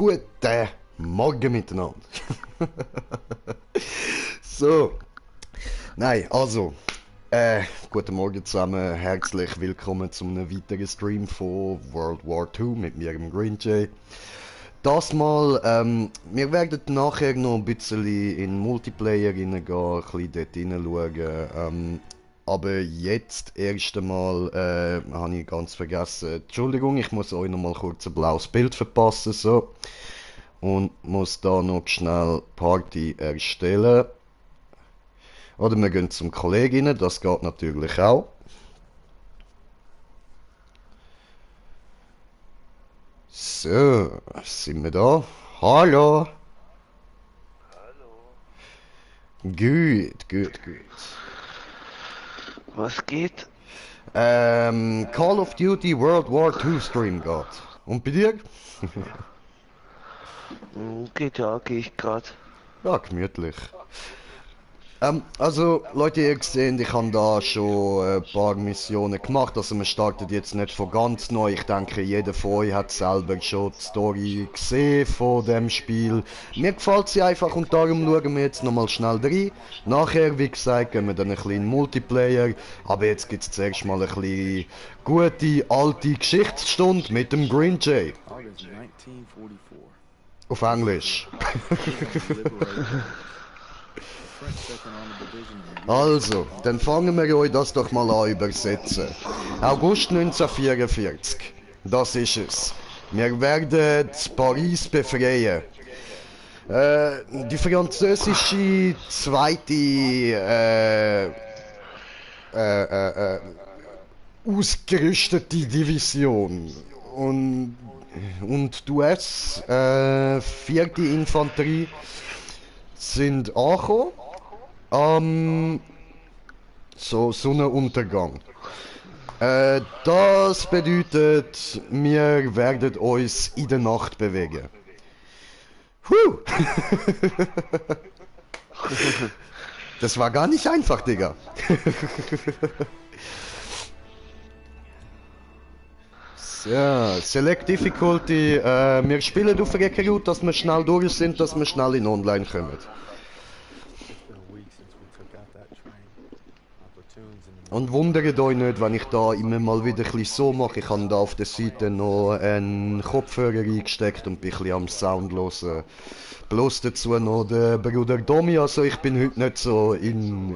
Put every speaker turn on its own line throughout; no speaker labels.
Guten Morgen miteinander. So, nein, also, guten Morgen zusammen, herzlich willkommen zu einem weiteren Stream von World War II mit mir, dem Green Jay. Das mal, wir werden nachher noch ein bisschen in Multiplayer reingehen, ein bisschen dort hineinschauen. Aber jetzt erst einmal habe ich ganz vergessen. Entschuldigung, ich muss euch noch mal kurz ein blaues Bild verpassen. So. Und muss da noch schnell Party erstellen. Oder wir gehen zum Kollegen rein, das geht natürlich auch. So, sind wir da? Hallo!
Hallo.
Gut, gut, gut.
Was geht?
Call of Duty World War II Stream geht. Und bei dir?
Geht ja, gehe ich grad.
Ja, gemütlich. Also Leute, ihr seht, ich habe da schon ein paar Missionen gemacht, also wir starten jetzt nicht von ganz neu. Ich denke, jeder von euch hat selber schon die Story gesehen von dem Spiel. Mir gefällt sie einfach und darum schauen wir jetzt nochmal schnell rein. Nachher, wie gesagt, gehen wir dann ein bisschen in Multiplayer, aber jetzt gibt es zuerst mal ein bisschen gute, alte Geschichtsstunde mit dem Green Jay. Auf Englisch. Also, dann fangen wir euch das doch mal an übersetzen. August 1944. Das ist es. Wir werden Paris befreien. Die französische zweite ausgerüstete Division und die US vierte Infanterie sind angekommen am Sonnenuntergang. Das bedeutet, wir werden uns in der Nacht bewegen. Puh. Das war gar nicht einfach, Digga. So, Select Difficulty. Wir spielen auf Recruit, dass wir schnell durch sind, dass wir schnell in Online kommen. Und wundert euch nicht, wenn ich da immer mal wieder ein bisschen so mache. Ich habe da auf der Seite noch einen Kopfhörer eingesteckt und bin ein bisschen am Sound hören. Bloß dazu noch der Bruder Domi, also ich bin heute nicht so im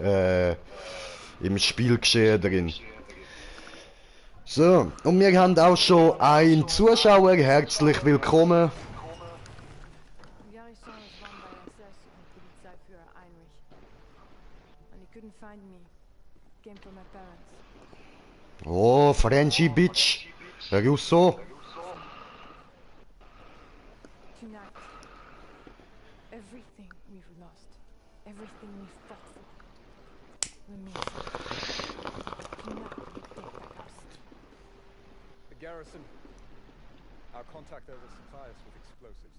Spielgeschehen drin. So, und wir haben auch schon einen Zuschauer, herzlich willkommen. Oh, Frenchy Bitch. Russo.
Garrison, our contact there will supply us with explosives.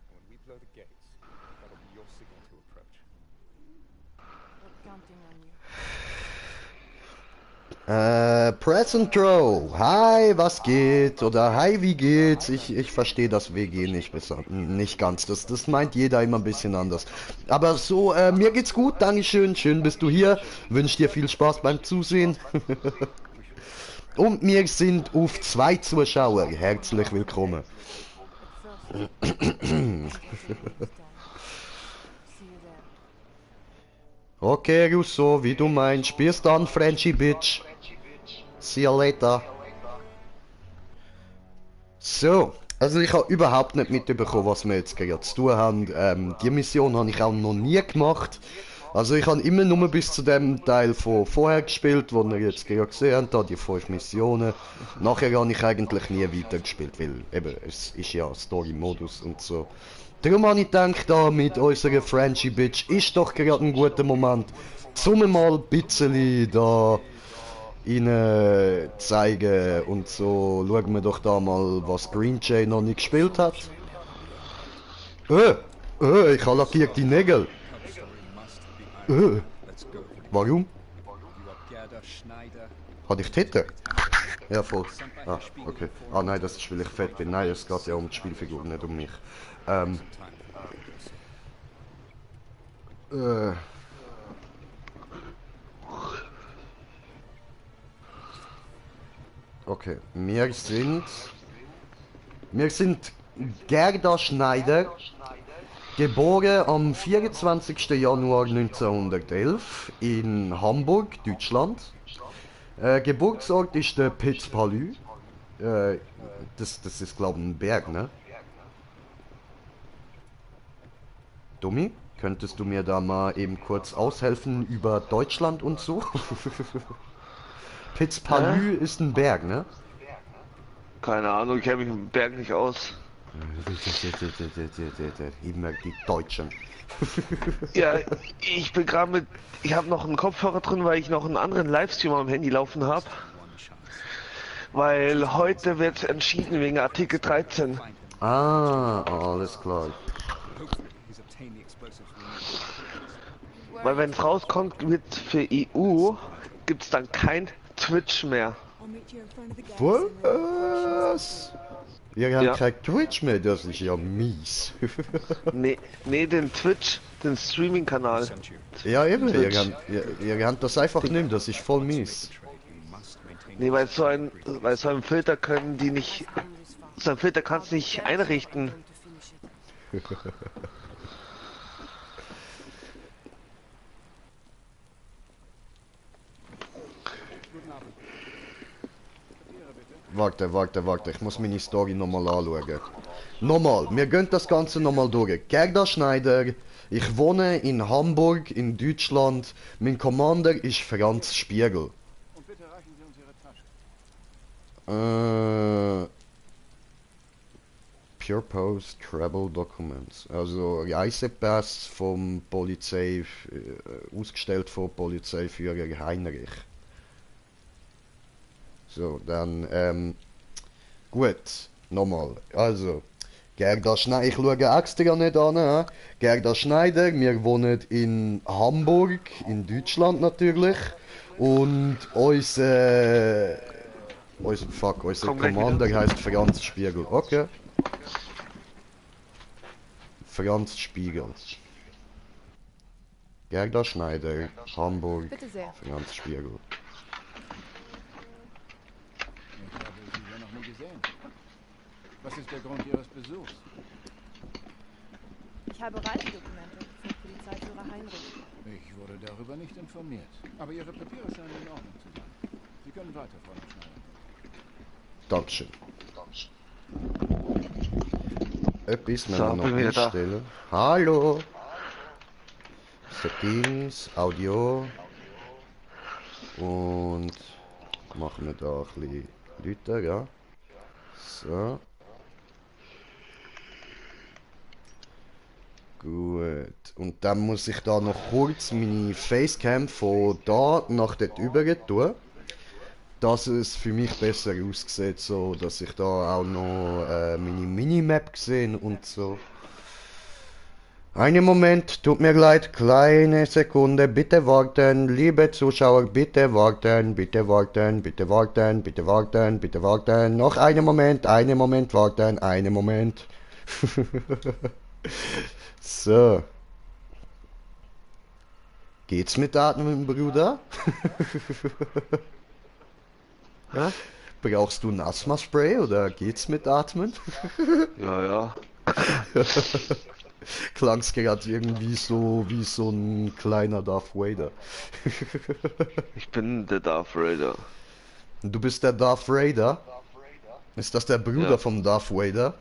And when we blow the gates, that'll be your signal to approach.
We're counting on you.
Present Row. Hi, was geht? Oder hi, wie geht's? Ich verstehe das WG nicht ganz. Das meint jeder immer ein bisschen anders. Aber so, mir geht's gut, Dankeschön. Schön bist du hier. Wünsche dir viel Spaß beim Zusehen. Und wir sind auf 2 Zuschauer. Herzlich willkommen. Okay, Russo, wie du meinst. Bis dann, Frenchy Bitch. See you later. So, also ich habe überhaupt nicht mitbekommen, was wir jetzt gerade zu tun haben. Die Mission habe ich auch noch nie gemacht. Also ich habe immer nur bis zu dem Teil von vorher gespielt, wo ihr jetzt gerade gesehen habt, die 5 Missionen. Nachher habe ich eigentlich nie weitergespielt, weil eben, es ist ja Story-Modus und so. Darum habe ich gedacht, da mit unserer Frenchy Bitch ist doch gerade ein guter Moment, zum mal ein bisschen da ihnen zeigen und so. Schauen wir doch da mal, was Green Jay noch nicht gespielt hat. Ich habe lackierte Nägel. Warum? Hatte ich Titten? Ja, voll. Ah, okay. Ah nein, das ist, weil ich fett bin. Nein, es geht ja um die Spielfigur, nicht um mich. Äh, okay, wir sind Gerda Schneider, geboren am 24. Januar 1911 in Hamburg, Deutschland. Geburtsort ist der Piz-Palü. Das ist, glaube ich, ein Berg, ne? Domi, könntest du mir da mal eben kurz aushelfen über Deutschland und so? Piz-Palü ist ein Berg, ne?
Keine Ahnung, ich kenne mich im Berg nicht aus.
Immer die Deutschen.
Ja, ich bin gerade mit. Ich habe noch einen Kopfhörer drin, weil ich noch einen anderen Livestream am Handy laufen habe. Weil heute wird entschieden wegen Artikel 13.
Ah, alles klar.
Weil wenn es rauskommt, wird für EU gibt es dann kein Twitch mehr.
Was? Wir haben
Ja.
kein Twitch mehr, das ist ja mies.
Nee, den Twitch, den Streaming-Kanal.
Ja, eben,
Twitch.
ihr habt das einfach nicht mehr, das ist voll mies.
Nee, weil so ein Filter können die nicht. So ein Filter kannst du nicht einrichten.
Warte, ich muss meine Story nochmal anschauen. Nochmal, wir gehen das Ganze nochmal durch. Gerda Schneider, ich wohne in Hamburg, in Deutschland. Mein Commander ist Franz Spiegel.
Und bitte reichen Sie uns Ihre Tasche.
Pure Post Travel Documents. Also Reisepass vom ausgestellt vom Polizeiführer Heinrich. So, dann, gut, nochmal. Also, Gerda Schneider, ich schaue extra nicht an. Gerda Schneider, wir wohnen in Hamburg, in Deutschland natürlich. Und unser Commander heißt Franz Spiegel. Okay. Franz Spiegel. Gerda Schneider, Hamburg,
Bitte sehr.
Franz Spiegel.
Ich habe Sie hier noch nie gesehen. Was ist der Grund Ihres Besuchs?
Ich habe Reisedokumente für Polizeiführer Heinrich.
Ich wurde darüber nicht informiert. Aber Ihre Papiere scheinen in Ordnung zu sein. Sie können weiter, Frau Schneider.
Dankeschön. Etwas müssen
So,
wir noch
bin wieder da.
einstellen. Hallo! Settings, Audio. Und machen wir da ein bisschen lauter, ja. So. Gut. Und dann muss ich da noch kurz meine Facecam von da nach dort über tun. Dass es für mich besser aussieht, so dass ich da auch noch meine Minimap sehe und so. Einen Moment, tut mir leid, kleine Sekunde, bitte warten, liebe Zuschauer, bitte warten, bitte warten, bitte warten, bitte warten, bitte warten, noch einen Moment warten, einen Moment. So. Geht's mit Atmen, Bruder?
Ja?
Brauchst du ein Asthma-Spray oder geht's mit Atmen?
Ja.
Klang's gerade irgendwie so wie so ein kleiner Darth Vader.
Ich bin der Darth Vader.
Du bist der Darth Vader? Ist das der Bruder
Ja.
vom Darth Vader?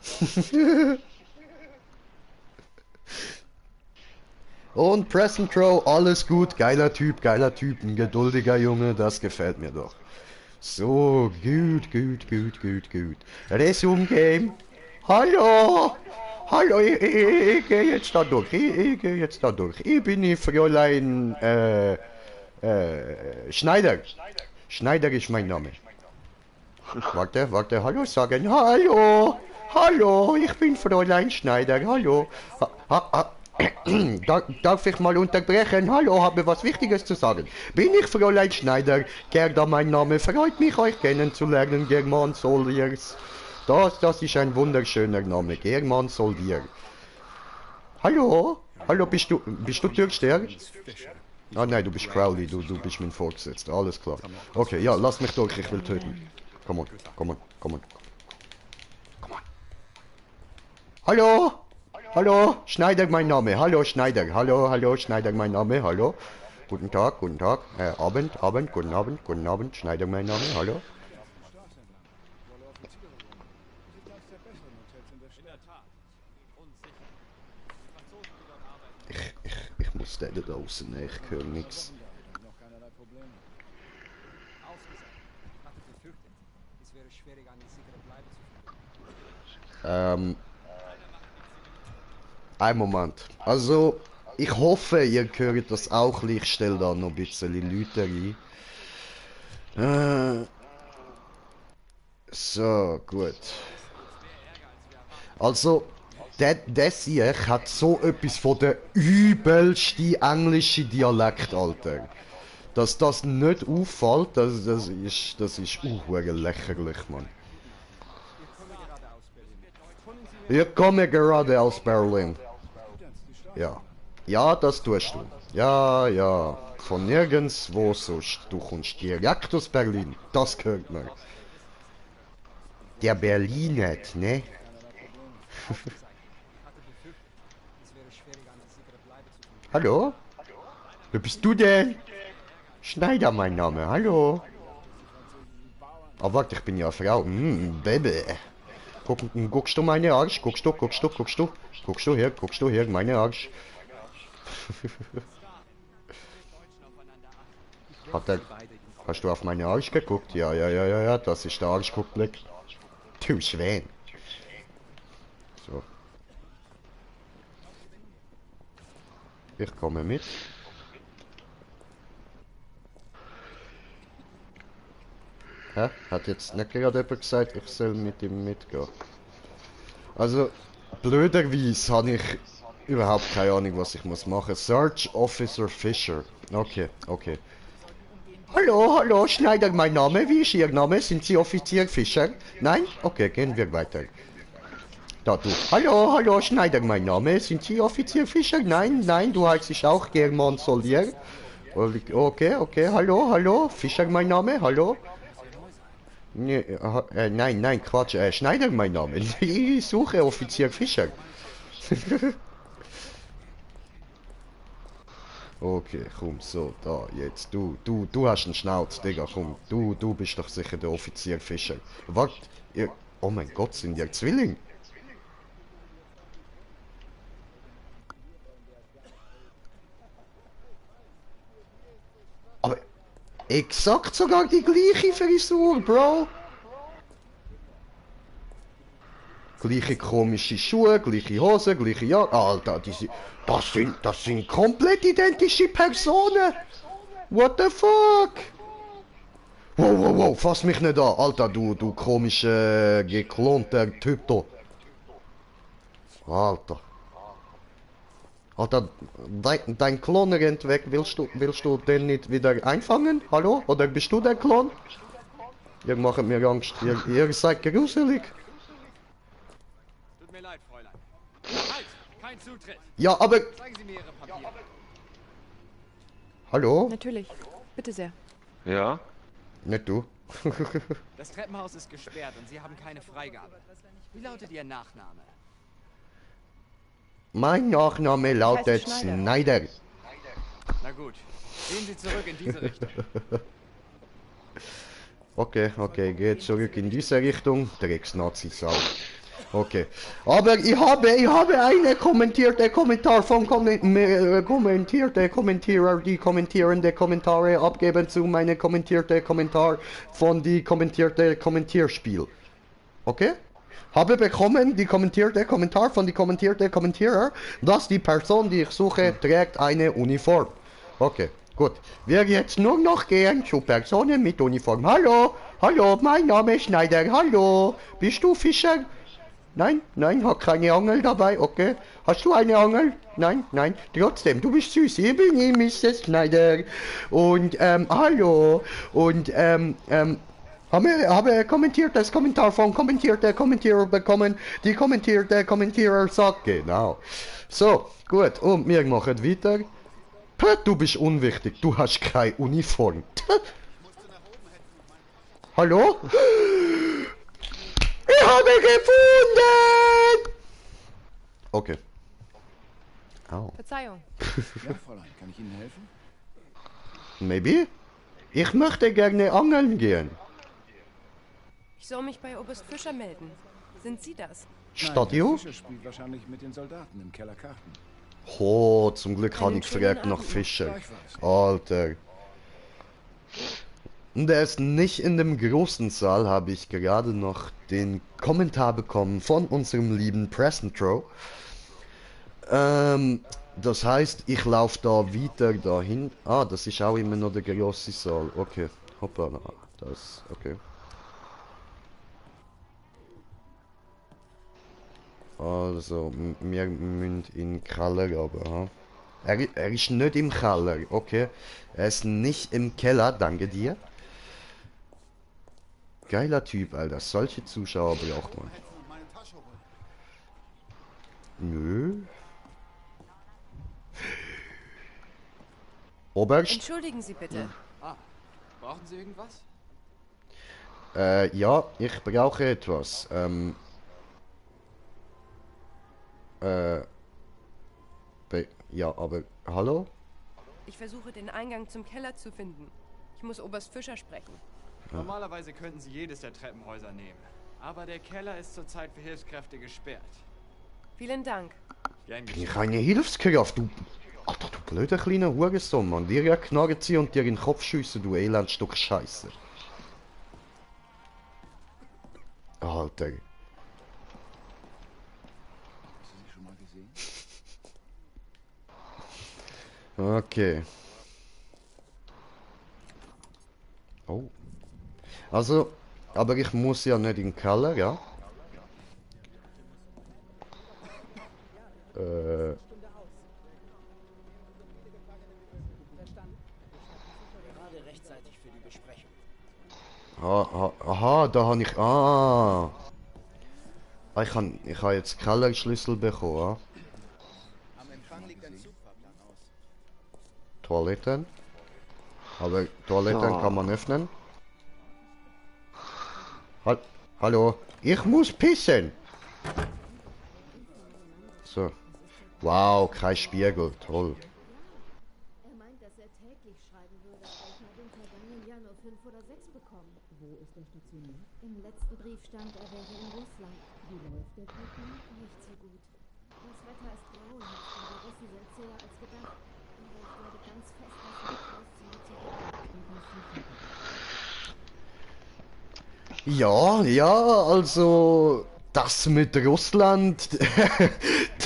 Und Press and Throw, alles gut, geiler Typ, ein geduldiger Junge, das gefällt mir doch. So, gut. Resume Game. Hallo! Hallo, ich gehe jetzt da durch. Ich bin die Fräulein, Schneider. Schneider ist mein Name. Warte, hallo sagen. Hallo, ich bin Fräulein Schneider, hallo. Darf ich mal unterbrechen? Hallo, habe was Wichtiges zu sagen. Bin ich Fräulein Schneider? Gerda, mein Name. Freut mich, euch kennenzulernen, German Soliers. Das ist ein wunderschöner Name, German Solier. Hallo? Hallo, bist du Türkster? Ah nein, du bist Crowley, du bist mein Vorgesetzter, alles klar. Okay, ja, lass mich durch, ich will töten. Come on, come on, come on. Come on. Hallo? Hallo, Schneider mein Name, hallo Schneider, hallo Schneider mein Name, hallo. Guten Tag, Abend, guten Abend, Schneider mein Name, hallo. Ich muss den da draußen, ich höre nichts. Ein Moment. Also, ich hoffe, ihr hört das auch. Ich stelle da noch ein bisschen Leute rein. So, gut. Also, das hier hat so etwas von der übelsten englischen Dialekt, Alter. Dass das nicht auffällt, das ist lächerlich, Mann. Ich komme gerade aus Berlin. Ja. Ja, das tust du. Ja, ja. Von nirgendwo sonst. Du kommst direkt aus Berlin. Das gehört mir. Der Berliner, ne? Hallo? Wer bist du denn? Schneider mein Name, hallo? Oh, warte, ich bin ja eine Frau. Baby. Guckst du meine Arsch? Guckst du her, meine Arsch? Hast du auf meine Arsch geguckt? Ja, das ist der Arschguckblick. Du Schwein. So. Ich komme mit. Hä? Hat jetzt nicht gerade jemand gesagt, ich soll mit ihm mitgehen? Also, blöderweise habe ich überhaupt keine Ahnung, was ich muss machen. Search Officer Fisher. Okay. Hallo, Schneider mein Name. Wie ist Ihr Name? Sind Sie Offizier Fischer? Nein? Okay, gehen wir weiter. Da du. Hallo, Schneider mein Name. Sind Sie Offizier Fischer? Nein, du heißt dich auch German Solier. Okay, hallo, Fischer mein Name, hallo. Nee, nein, Quatsch, Schneider mein Name. Ich suche Offizier Fischer. Okay, komm, so, da, jetzt, du hast einen Schnauz, Digga, komm, du bist doch sicher der Offizier Fischer. Wart, oh mein Gott, sind ihr Zwilling? Aber, exakt sogar die gleiche Frisur, Bro. Gleiche komische Schuhe, gleiche Hose, gleiche Jacke. Alter, das sind komplett identische Personen. What the fuck? Wow, fass mich nicht an. Alter, du komischer, geklonter Typ da. Alter, dein Klon rennt weg. Willst du den nicht wieder einfangen? Hallo? Oder bist du der Klon? Ihr macht mir Angst. Ihr seid gruselig.
Leid, Fräulein. Halt! Kein Zutritt!
Ja, aber...
Zeigen Sie mir Ihre Papiere.
Hallo?
Natürlich. Bitte sehr.
Ja?
Nicht du.
Das Treppenhaus ist gesperrt und Sie haben keine Freigabe. Wie lautet Ihr Nachname?
Mein Nachname lautet
Heißt Schneider.
Schneider.
Na gut. Gehen Sie zurück in diese Richtung.
Okay, geht zurück in diese Richtung. Drecksnazi-Sau. Okay. Aber ich habe eine kommentierte Kommentar vom kommentierte Kommentierer, die kommentierende Kommentare abgeben zu meinem kommentierte Kommentar von die kommentierte Kommentierspiel. Okay? Habe bekommen die kommentierte Kommentar von die kommentierte Kommentierer, dass die Person, die ich suche, trägt eine Uniform. Okay, gut. Wir jetzt nur noch gehen zu Personen mit Uniform. Hallo, mein Name ist Schneider. Hallo, bist du Fischer? nein, hat keine Angel dabei, okay. Hast du eine Angel? Nein, trotzdem, du bist süß. Ich bin ich, Mrs. Schneider. Und, hallo. Und, habe kommentiert das Kommentar von Kommentierer bekommen. Die kommentierte Kommentierer sagt, genau. So, gut, und wir machen weiter. Pah, du bist unwichtig, du hast keine Uniform. Hallo? Ich habe gefunden! Okay. Au.
Verzeihung.
Ja, Fräulein, kann ich Ihnen helfen?
Maybe? Ich möchte gerne angeln gehen.
Ich soll mich bei Oberst Fischer melden. Sind Sie das?
Stadio?
Nein, Fischer spielt wahrscheinlich mit den Soldaten im Keller Karten.
Oh, zum Glück habe ich
schönen
gefragt nach
Abend.
Fischer.
Gleichfalls.
Alter. Und er ist nicht in dem großen Saal, habe ich gerade noch den Kommentar bekommen von unserem lieben Presentro. Das heißt, ich laufe da weiter dahin. Ah, das ist auch immer noch der große Saal. Okay, hoppla, das, okay. Also, wir müssen in den Keller aber, ha? Er ist nicht im Keller, okay. Er ist nicht im Keller, danke dir. Geiler Typ, Alter. Solche Zuschauer braucht man. Nö. Oberst?
Entschuldigen Sie bitte.
Ah, brauchen Sie irgendwas?
Ja, ich brauche etwas. Ja, aber hallo?
Ich versuche den Eingang zum Keller zu finden. Ich muss Oberst Fischer sprechen.
Normalerweise könnten Sie jedes der Treppenhäuser nehmen. Aber der Keller ist zurzeit für Hilfskräfte gesperrt.
Vielen Dank.
Gern
Bin
geschehen.
ich eine Hilfskraft, du... Alter, du blöder kleiner Hurensohn, Mann. Dir ja knarren ziehen und dir in den Kopf schiessen, du Elendstück Scheiße. Alter.
Hast du sie schon mal gesehen?
Okay. Oh. Also, aber ich muss ja nicht in den Keller, ja?
Gerade rechtzeitig für die Besprechung.
Aha, da habe ich... Ah. Ich habe jetzt Kellerschlüssel bekommen, ja?
Am Empfang liegt ein Zugfahrplan aus.
Toiletten. Aber Toiletten kann man öffnen. Hallo, ich muss pissen. So. Wow, kein Spiegel, toll.
Er meint, dass er täglich schreiben würde, aber ich habe im vergangenen Jahr nur 5 oder 6 bekommen. Wo ist er stationiert? Im letzten Brief stand, er wäre in Russland. Wie läuft der Typen? Nicht so gut. Das Wetter ist grauenhaft und die Russen sind zäher als gedacht. Aber ich glaube ganz fest, dass er auszieht
Ja, also das mit Russland,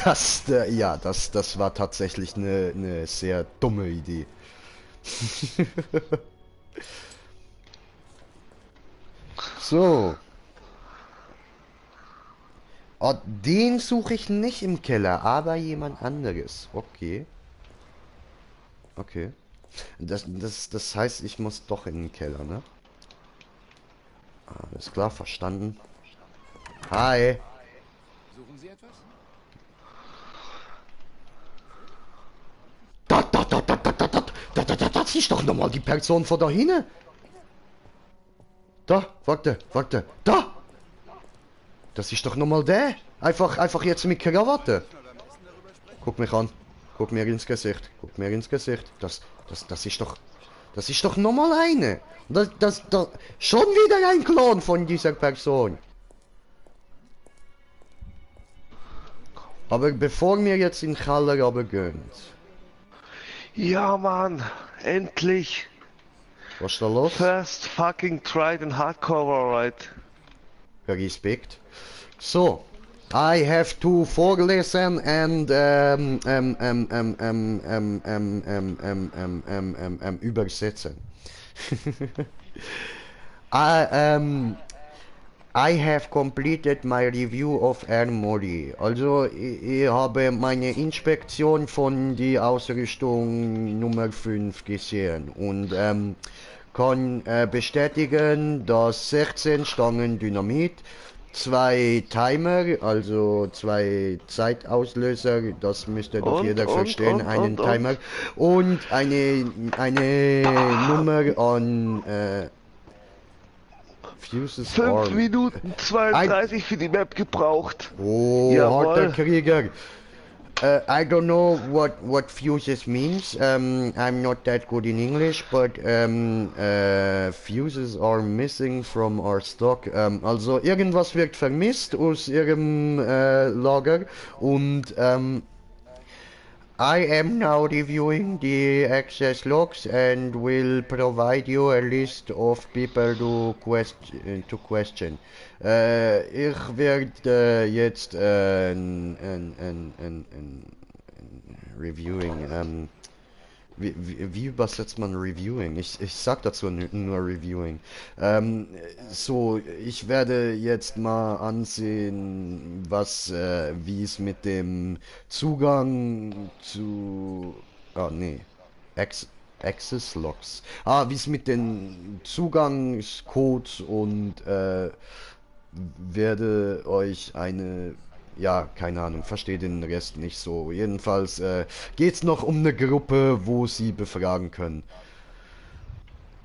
das war tatsächlich eine sehr dumme Idee. So. Ah, den suche ich nicht im Keller, aber jemand anderes. Okay. Okay. Das heißt, ich muss doch in den Keller, ne? Alles klar, verstanden. Hi.
Suchen Sie etwas?
Das ist doch nochmal die Person von da hinten. Da, warte. Da. Das ist doch nochmal der. Einfach jetzt mit Krawatte. Guck mich an. Guck mir ins Gesicht. Das ist doch nochmal eine. Schon wieder ein Klon von dieser Person. Aber bevor wir jetzt in Keller aber gehen.
Ja, Mann, endlich.
Was ist da los?
First fucking tried in hardcore, alright.
Respekt. So, I have to vorlesen and übersetzen. I have completed my review of Armory. Also, ich habe meine Inspektion von die Ausrüstung Nummer 5 gesehen und kann bestätigen, dass 16 Stangen Dynamit, 2 Timer, also 2 Zeitauslöser, das müsste doch jeder verstehen, einen Timer und eine Nummer an Fuses
5 Minuten 32 für die Map gebraucht.
Oh,
Jawohl.
harter Krieger. I don't know what fuses means. I'm not that good in English, but fuses are missing from our stock. Also irgendwas wird vermisst aus ihrem Lager und I am now reviewing the access logs and will provide you a list of people to question. Ich werde jetzt Reviewing, wie übersetzt man Reviewing? Ich sag dazu nur Reviewing. So, ich werde jetzt mal ansehen, wie es mit dem Zugang zu... Ah, nee. Access Logs. Wie es mit den Zugangscodes und werde euch eine... Ja, keine Ahnung, verstehe den Rest nicht so. Jedenfalls geht's noch um eine Gruppe, wo sie befragen können.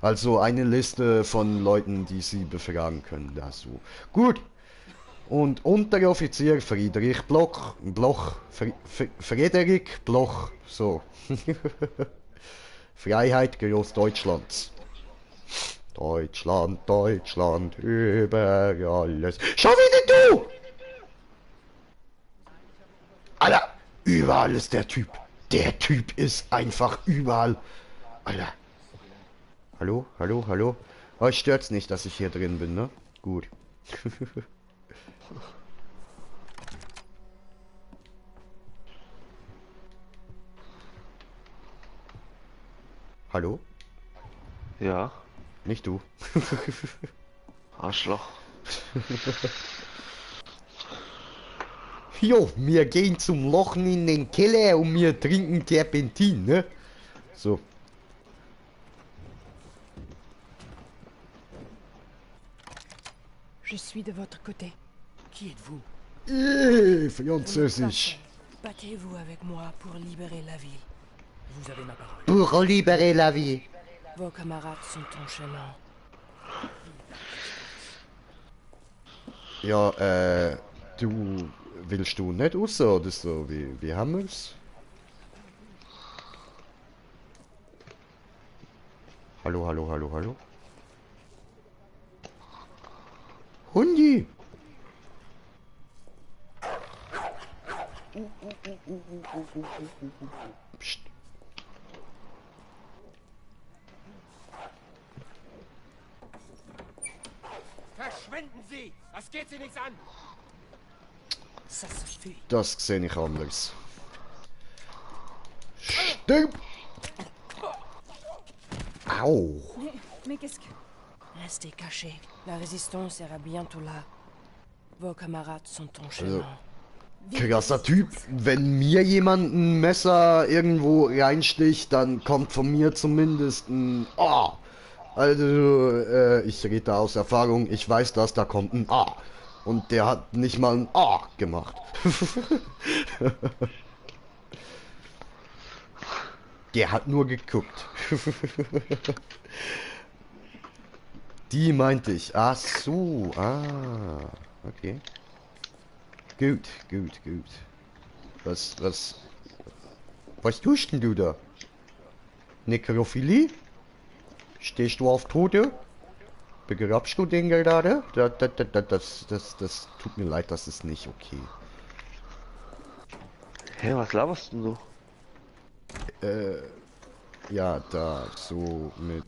Also eine Liste von Leuten, die sie befragen können. Dazu. Gut. Und Unteroffizier Friedrich Bloch. Frederik Bloch. So. Freiheit Großdeutschlands. Deutschland, Deutschland, über alles. Schau wieder du! Alter, überall ist der Typ. Der Typ ist einfach überall. Alter. Hallo, hallo, hallo. Euch stört's nicht, dass ich hier drin bin, ne? Gut. Hallo?
Ja,
Nicht du.
Arschloch.
Jo, wir gehen zum Lochen in den Keller und wir trinken Terpentin, ne? So.
Je suis de votre côté. Qui êtes-vous?
Französisch.
Battez-vous avec moi pour libérer la ville.
Vous avez ma parole.
Pour libérer la vie.
Vos camarades sont en chemin.
Ja, willst du nicht raus oder so? Wie haben wir's? Hallo, hallo, hallo, hallo. Hundi! Psst.
Verschwinden Sie! Das geht Sie nichts an!
Ça suffit.
Das sehe ich anders. Stimmt! Au!
Mais qu'est-ce que...
Restez cachés. La résistance sera bientôt là. Vos camarades sont en chemin.
Krasser Typ. Wenn mir jemand ein Messer irgendwo reinsticht, dann kommt von mir zumindest ein Ah. Also, ich rede da aus Erfahrung. Ich weiß, dass da kommt ein Ah. Und der hat nicht mal ein Ah gemacht. Der hat nur geguckt. Die meinte ich. Ach so. Ah. Okay. Gut, gut, gut. Was tust denn du da? Nekrophilie? Stehst du auf Tote? Begrabst du den gerade? Das tut mir leid, das ist nicht okay.
Hey, was laberst du so?
Ja, da so mit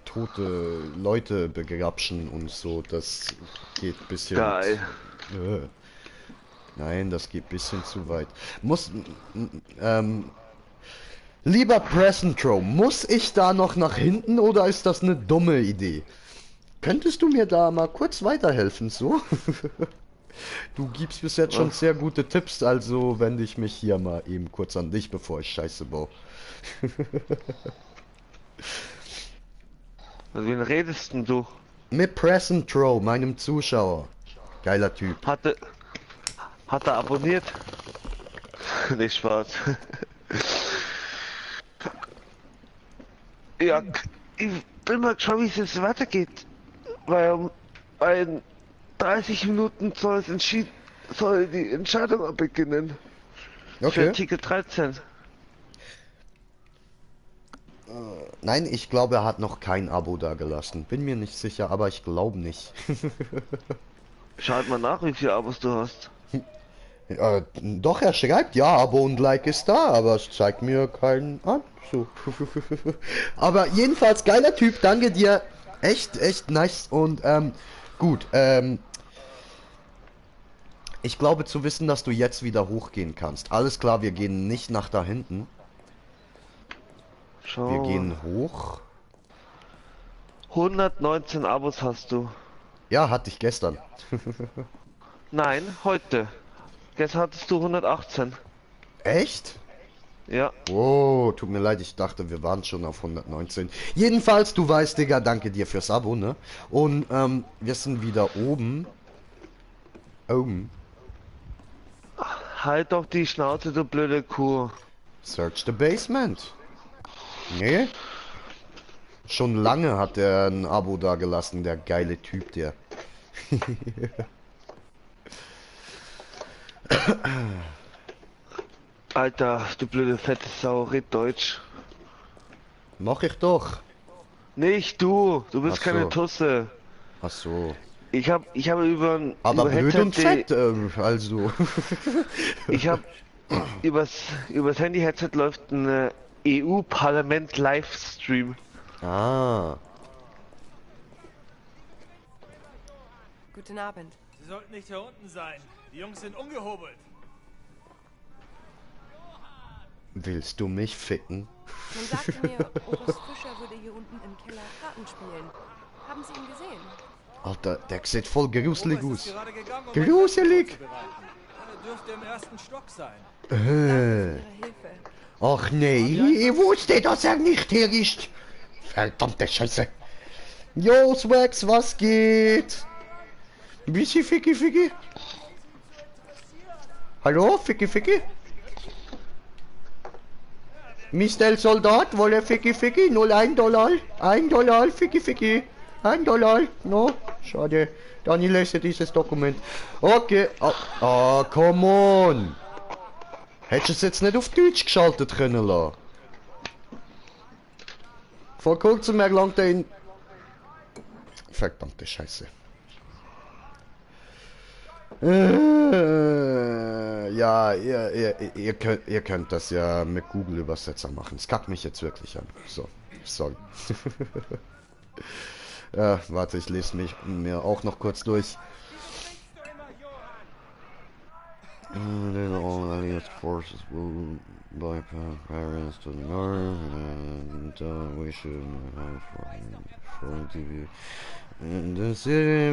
tote Leute begrapschen und so, das geht ein bisschen...
Geil.
Nein, das geht ein bisschen zu weit. Lieber Presentro, muss ich da noch nach hinten oder ist das eine dumme Idee? Könntest du mir da mal kurz weiterhelfen, so? Du gibst bis jetzt schon sehr gute Tipps, also wende ich mich hier mal eben kurz an dich, bevor ich Scheiße baue.
Mit wem redest denn du?
Mit Present Throw, meinem Zuschauer. Geiler Typ.
Hat er abonniert? Nicht Spaß. Ja, ich bin mal gespannt, wie es jetzt weitergeht. Weil in 30 Minuten soll die Entscheidung beginnen. Für
Okay.
Artikel 13.
Nein, ich glaube, er hat noch kein Abo da gelassen. Bin mir nicht sicher, aber ich glaube nicht.
Schaut mal nach, wie viele Abos du hast.
Doch, er schreibt, ja, Abo und Like ist da, aber es zeigt mir keinen an. So. Aber jedenfalls, geiler Typ, danke dir. Echt nice und gut. Ich glaube zu wissen, dass du jetzt wieder hochgehen kannst. Alles klar, wir gehen nicht nach da hinten.
Schau.
Wir gehen hoch.
119 Abos hast du.
Ja, hatte ich gestern.
Nein, heute. Gestern hattest du 118.
Echt?
Ja.
Oh, tut mir leid, ich dachte, wir waren schon auf 119. Jedenfalls, du weißt, Digga, danke dir fürs Abo, ne? Und, wir sind wieder oben. Oben.
Halt doch die Schnauze, du blöde Kuh.
Search the basement. Nee? Schon lange hat er ein Abo da gelassen, der geile Typ, der.
Alter, du blöde fette Sau, red Deutsch.
Mach ich doch.
Nicht du, du bist
Ach so.
keine Tusse.
Ach so.
Ich habe über
Aber blöd
Headset
und fett, also.
Ich habe übers Handy-Headset läuft ein EU-Parlament-Livestream.
Ah.
Guten Abend.
Sie sollten nicht hier unten sein. Die Jungs sind ungehobelt.
Willst du mich ficken?
Man sagte mir, Oberst Fischer würde hier unten im Keller Karten spielen. Haben Sie ihn gesehen?
Alter, der sieht voll gruselig
Oberst ist
aus.
gerade gegangen, um
Gruselig!
ein Essen vorzubereiten. Er dürfte im ersten Stock sein.
Danke für Ihre Hilfe.
Ach nee, ich wusste, dass er nicht hier ist. Verdammte Scheiße. Jo, Swax, was geht? Bisschen Ficky? Hallo, Ficky? Mr. El Soldat, wolle Ficky? 01 Dollar. $1, Ficky. $1. No, schade. Dann ich lese dieses Dokument. Okay. Come on. Hättest du es jetzt nicht auf Deutsch geschaltet können lassen? Vor kurzem erlangt er in... Verdammte Scheiße. Ja, ihr könnt das ja mit Google Übersetzer machen. Es kackt mich jetzt wirklich an. So, sorry. Warte, ich lese mir auch noch kurz durch. All allied forces will bypass Paris to the north, and we should have for TV. In the city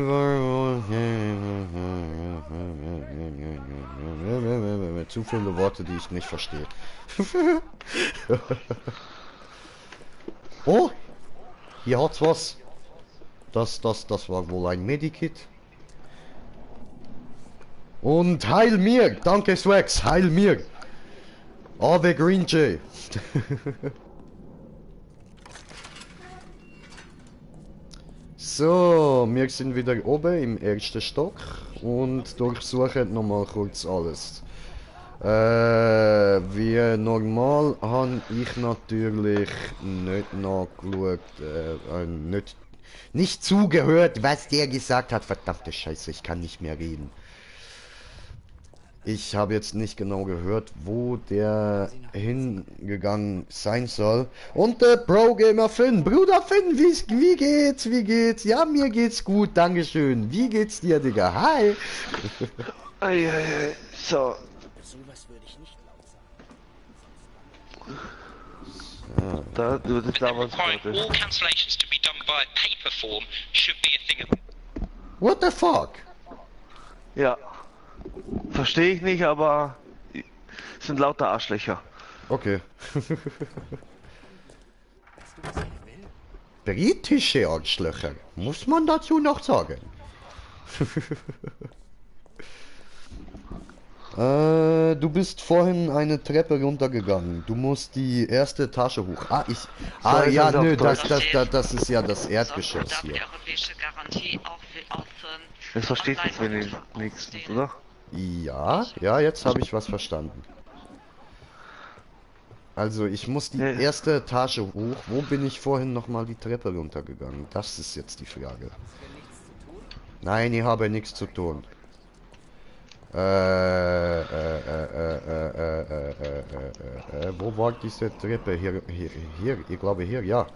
zu viele Worte, die ich nicht verstehe. Oh, hier hat's was. Das war wohl ein Medikit. Und heil mir! Danke Swax, heil mir! Ave Green Jay! So, wir sind wieder oben im ersten Stock und durchsuchen nochmal kurz alles. Wie normal habe ich natürlich nicht nachgeschaut, nicht zugehört, was der gesagt hat. Verdammte Scheiße, ich kann nicht mehr reden. Ich habe jetzt nicht genau gehört, wo der hingegangen sein soll. Und der Bro Gamer Finn, Bruder Finn, wie geht's? Ja, mir geht's gut, dankeschön. Wie geht's dir, Digga? Hi!
So.
Sowas würde ich nicht laut sagen.
Da, du bist damals
All cancellations to be done required paper form should be a thing of...
What the fuck?
Ja. Verstehe ich nicht, aber es sind lauter Arschlöcher.
Okay. Britische Arschlöcher, muss man dazu noch sagen. Du bist vorhin eine Treppe runtergegangen. Du musst die erste Tasche hoch. Ja, nö, das ist ja das Erdgeschoss hier.
Das versteht jetzt wenigstens, oder?
Ja, jetzt habe ich was verstanden. Also, ich muss die erste Etage hoch. Wo bin ich vorhin nochmal die Treppe runtergegangen? Das ist jetzt die Frage. Nein, ich habe nichts zu tun. Wo war diese Treppe? Hier, ich glaube hier, ja.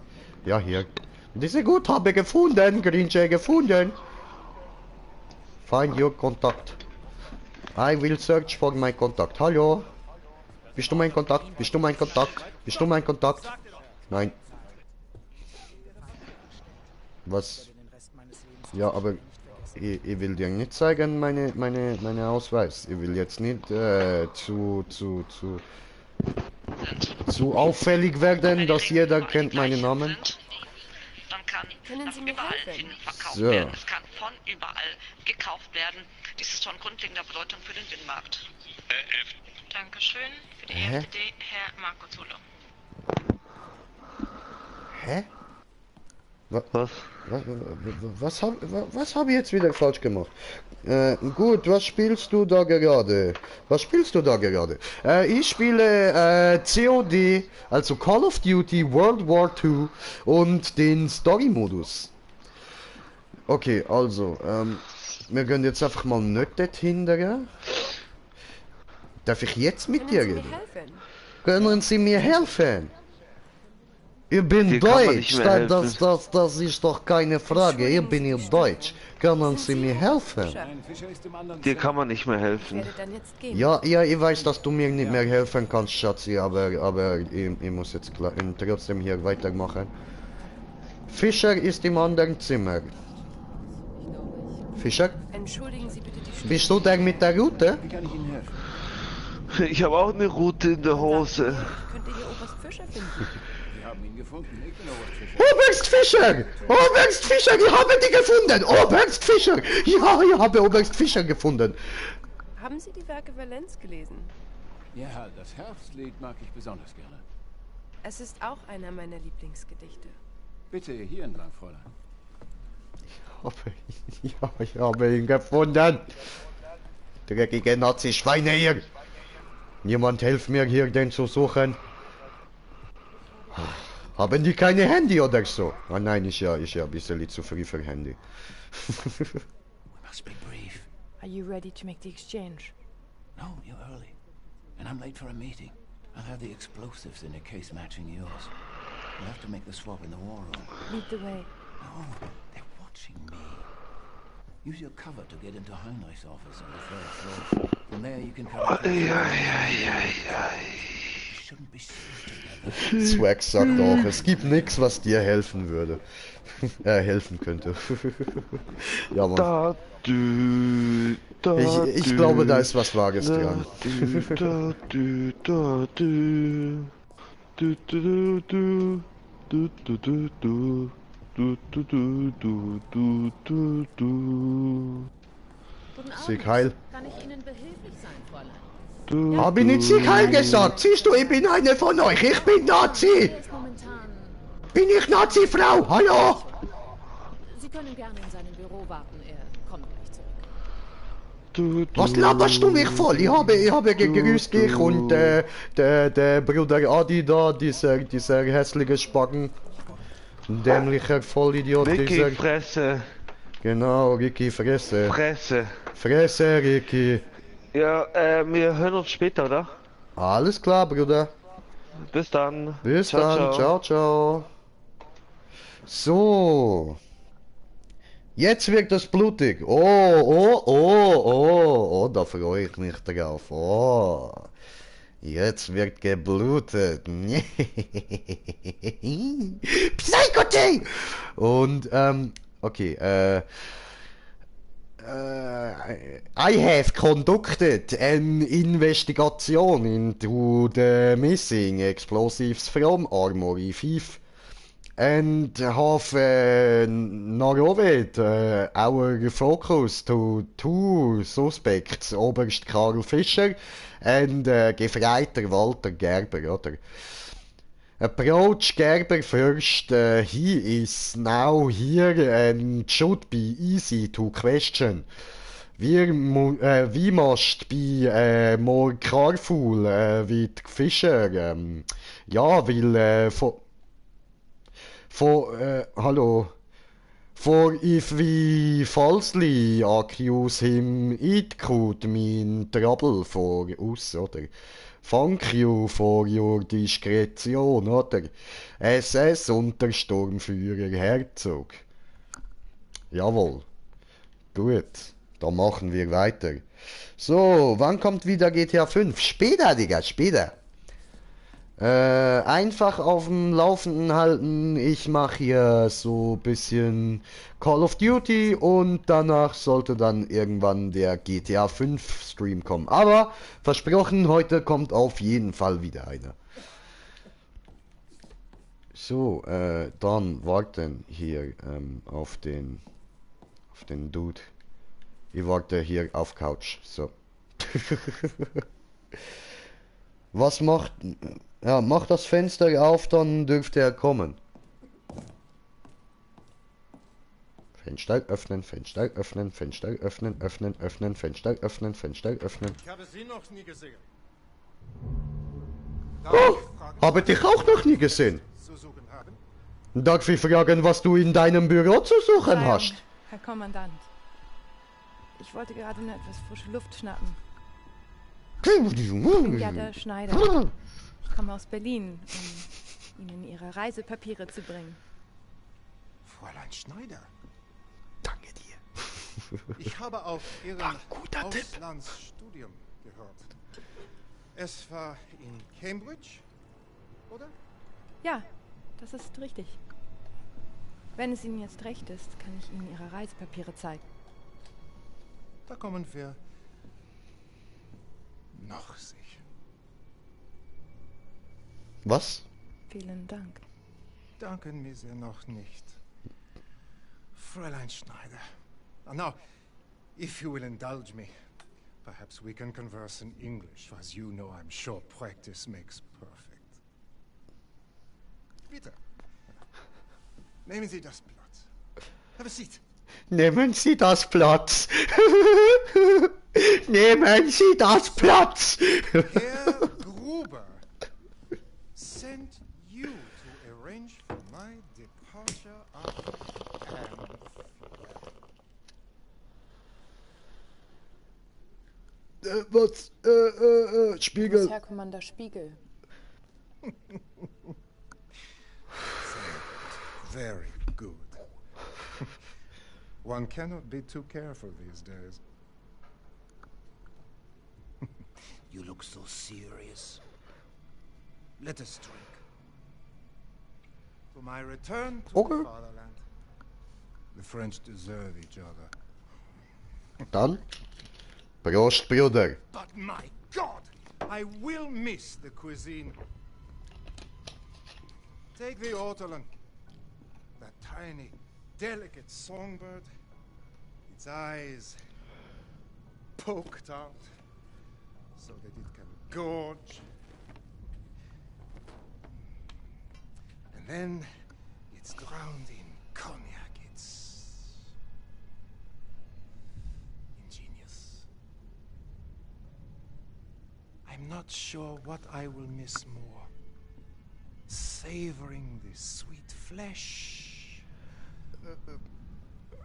Ja, hier. Diese Gut habe gefunden, Grinche gefunden. Find your contact. I will search for my contact. Hallo? Bist du mein Kontakt? Bist du mein Kontakt? Bist du mein Kontakt? Nein. Was? Ja, aber ich will dir nicht zeigen, meine Ausweis. Ich will jetzt nicht zu auffällig werden, dass jeder kennt meinen Namen.
Dann kann
Können Sie mir
überall
helfen?
hin verkauft
So.
werden. Es kann von überall gekauft werden. Dies ist von grundlegender Bedeutung für den Binnenmarkt. Dankeschön. Für die
Hä?
EFD, Herr Marco Zulo.
Hä?
Was?
Was habe ich jetzt wieder falsch gemacht? Gut, was spielst du da gerade? Was spielst du da gerade? Ich spiele COD, also Call of Duty World War II und den Story-Modus. Okay, also, wir gehen jetzt einfach mal nicht dorthin. Darf ich jetzt mit dir reden? Können Sie mir helfen? Ich bin
Dir kann man
Deutsch,
nicht mehr
das ist doch keine Frage. Ich bin hier Deutsch. Können Sie mir helfen?
Dir kann man nicht mehr helfen.
Ja, ich weiß, dass du mir nicht mehr helfen kannst, Schatzi, aber ich muss jetzt trotzdem hier weitermachen. Fischer ist im anderen Zimmer. Fischer?
Entschuldigen Sie bitte die
Bist du der mit der Route?
Wie kann ich Ihnen helfen?
Ich habe auch eine Route in der Hose.
könnte hier Oberst Fischer finden.
Wir haben ihn gefunden. Ich bin Oberst
Oberst Fischer! Oberst Fischer, ich habe die gefunden! Oberst Fischer! Ja, ich habe Oberst Fischer gefunden.
Haben Sie die Werke Valenz gelesen?
Ja, das Herbstlied mag ich besonders gerne.
Es ist auch einer meiner Lieblingsgedichte.
Bitte, hier entlang, Fräulein.
Ich habe ihn gefunden. Dreckige Nazi-Schweine hier. Niemand hilft mir hier, den zu suchen. Haben die keine Handy oder so? Ah nein, ich ja ein bisschen zu früh für Handy.
We must be brief.
Are you ready to make the exchange?
No, you're early. And I'm late for a meeting. I'll have the explosives in a case matching yours. We'll have to make the swap in the war room.
Lead the way.
No, they're watching me. Use your cover to get into Heinrich's office on the third floor. From there you can cover... You shouldn't be seen together.
Swag sagt auch, es gibt nichts, was dir helfen würde. Helfen könnte. Ja, Mann. Ich glaube, da ist was Wahres dran. Sieg heil.
Kann ich Ihnen behilflich sein, Fräulein?
Hab ich nicht Sieg heil gesagt? Siehst du, ich bin eine von euch. Ich bin Nazi.
Er ist momentan...
Bin ich Nazi-Frau? Hallo?
Sie können gerne in seinem Büro warten. Er kommt gleich zurück.
Was laberst du mich voll? Ich habe gegrüßt dich und der Bruder Adi da, dieser hässliche Spacken. Dämlicher Vollidiot.
Ricky, Fresse.
Genau, Ricky, Fresse.
Fresse.
Fresse, Ricky.
Ja, wir hören uns später, oder?
Alles klar, Bruder.
Bis dann.
Bis
Ciao,
dann.
ciao.
Ciao, ciao. So. Jetzt wird es blutig. Oh, da freue ich mich drauf. Oh. Jetzt wird geblutet. Psychote! Und, okay, I have conducted an investigation into the missing explosives from Armory 5 and have narrowed our focus to two suspects, Oberst Karl Fischer and Gefreiter Walter Gerber, oder? Approach Gerber first. He is now here and should be easy to question. We must be more careful with Fischer. Ja, weil hallo. For if we falsely accuse him, it could mean trouble for us, oder? Thank you for your Diskretion, oder? SS Untersturmführer Herzog. Jawohl. Gut, dann machen wir weiter. So, wann kommt wieder GTA 5? Später, Digga, später. Einfach auf dem Laufenden halten. Ich mache hier so ein bisschen Call of Duty und danach sollte dann irgendwann der GTA 5 Stream kommen. Aber versprochen, heute kommt auf jeden Fall wieder einer. So, dann warten hier auf den Dude. Ich warte hier auf Couch. So. Was macht... Ja, mach das Fenster auf, dann dürfte er kommen. Fenster öffnen, Fenster öffnen, Fenster öffnen, öffnen, öffnen, Fenster öffnen, Fenster öffnen.
Ich habe Sie noch nie gesehen.
Oh, habe dich auch noch nie gesehen. Darf ich fragen, was du in deinem Büro zu suchen hast?
Herr Kommandant. Ich wollte gerade nur etwas frische Luft schnappen. Ich bin Gerda Schneider. Ich komme aus Berlin, um Ihnen Ihre Reisepapiere zu bringen.
Fräulein Schneider.
Danke dir.
Ich habe auf Ihrem Auslandsstudium gehört. Es war in Cambridge, oder?
Ja, das ist richtig. Wenn es Ihnen jetzt recht ist, kann ich Ihnen Ihre Reisepapiere zeigen.
Da kommen wir noch sicher.
Was?
Vielen Dank.
Danken mir sehr noch nicht. Fräulein Schneider. Now, if you will indulge me, perhaps we can converse in English. As you know, I'm sure practice makes perfect. Bitte. Nehmen Sie das Platz. Have a seat.
Nehmen Sie das Platz. Nehmen Sie das Platz.
Herr Gruber sent you to arrange for my departure after
Was? Spiegel.
Herr Commander Spiegel.
Very good. One cannot be too careful these days. You look so serious. Let us drink. For my return to the fatherland. The French deserve each other.
Dann? Prost, Bruder.
But my God, I will miss the cuisine. Take the ortolan. That tiny, delicate songbird. Its eyes poked out so that it can gorge. And then it's drowned in cognac. It's ingenious. I'm not sure what I will miss more. Savoring the sweet flesh.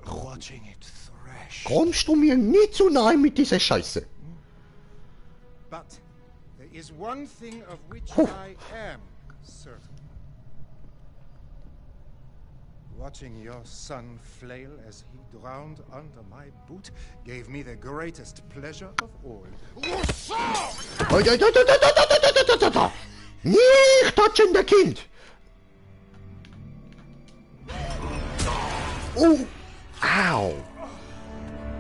Watching it thrash.
Kommst du mir nie zu nahe mit dieser Scheiße?
But there is one thing of which I am certain. Watching your son flail as he drowned under my boot gave me the greatest pleasure of all.
Nicht touchen, der Kind! Oh! Au!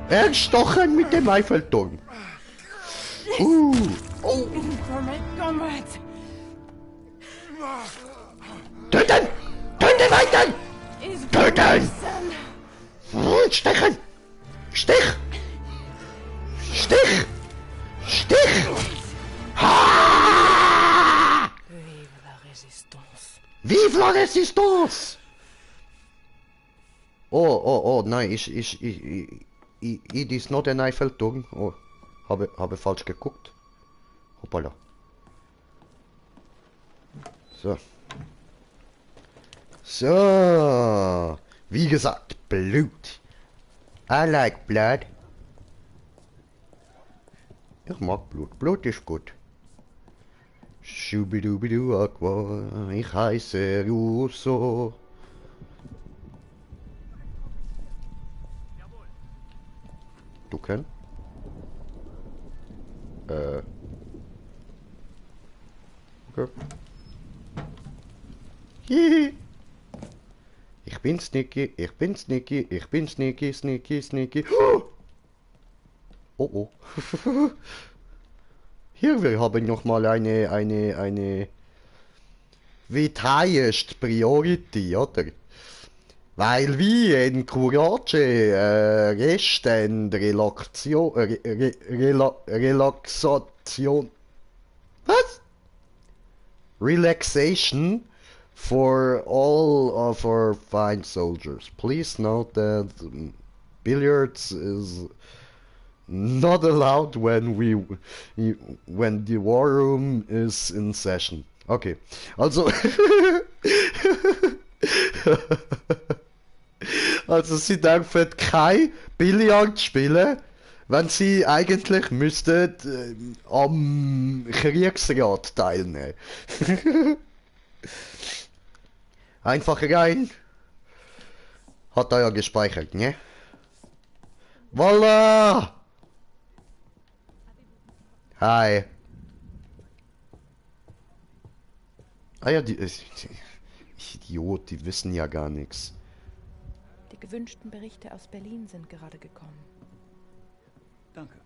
Erstochen mit dem Eiffelturm! Oh!
Comrade!
Töten! Töten weiter! Töten! Stechen! Stich! Stich! Stich! Ha!
Vive la résistance!
Vive la résistance! Oh, nein, ich ist not ein Eiffelturm. Oh, habe falsch geguckt. Hoppala. So. So. Wie gesagt, Blut. I like blood. Ich mag Blut. Blut ist gut. Schubidubidu Aqua. Ich heiße Russo. Du kennst? Okay. Hihi. Ich bin Sneaky, ich bin Sneaky, ich bin Sneaky, Sneaky, Sneaky. Oh oh. Hier, wir haben nochmal eine wie highest priority, oder? Weil wie in Courage Rest and Relaxation. Was? Relaxation for all of our fine soldiers. Please note that billiards is not allowed when the war room is in session. Okay, also also sie dürfen kein Billard spielen, wenn sie eigentlich müssten am Kriegsrat teilnehmen. Einfach rein. Hat er ja gespeichert, ne? Voila! Hi. Ah ja, die Idiot, die wissen ja gar nichts.
Die gewünschten Berichte aus Berlin sind gerade gekommen.
Danke.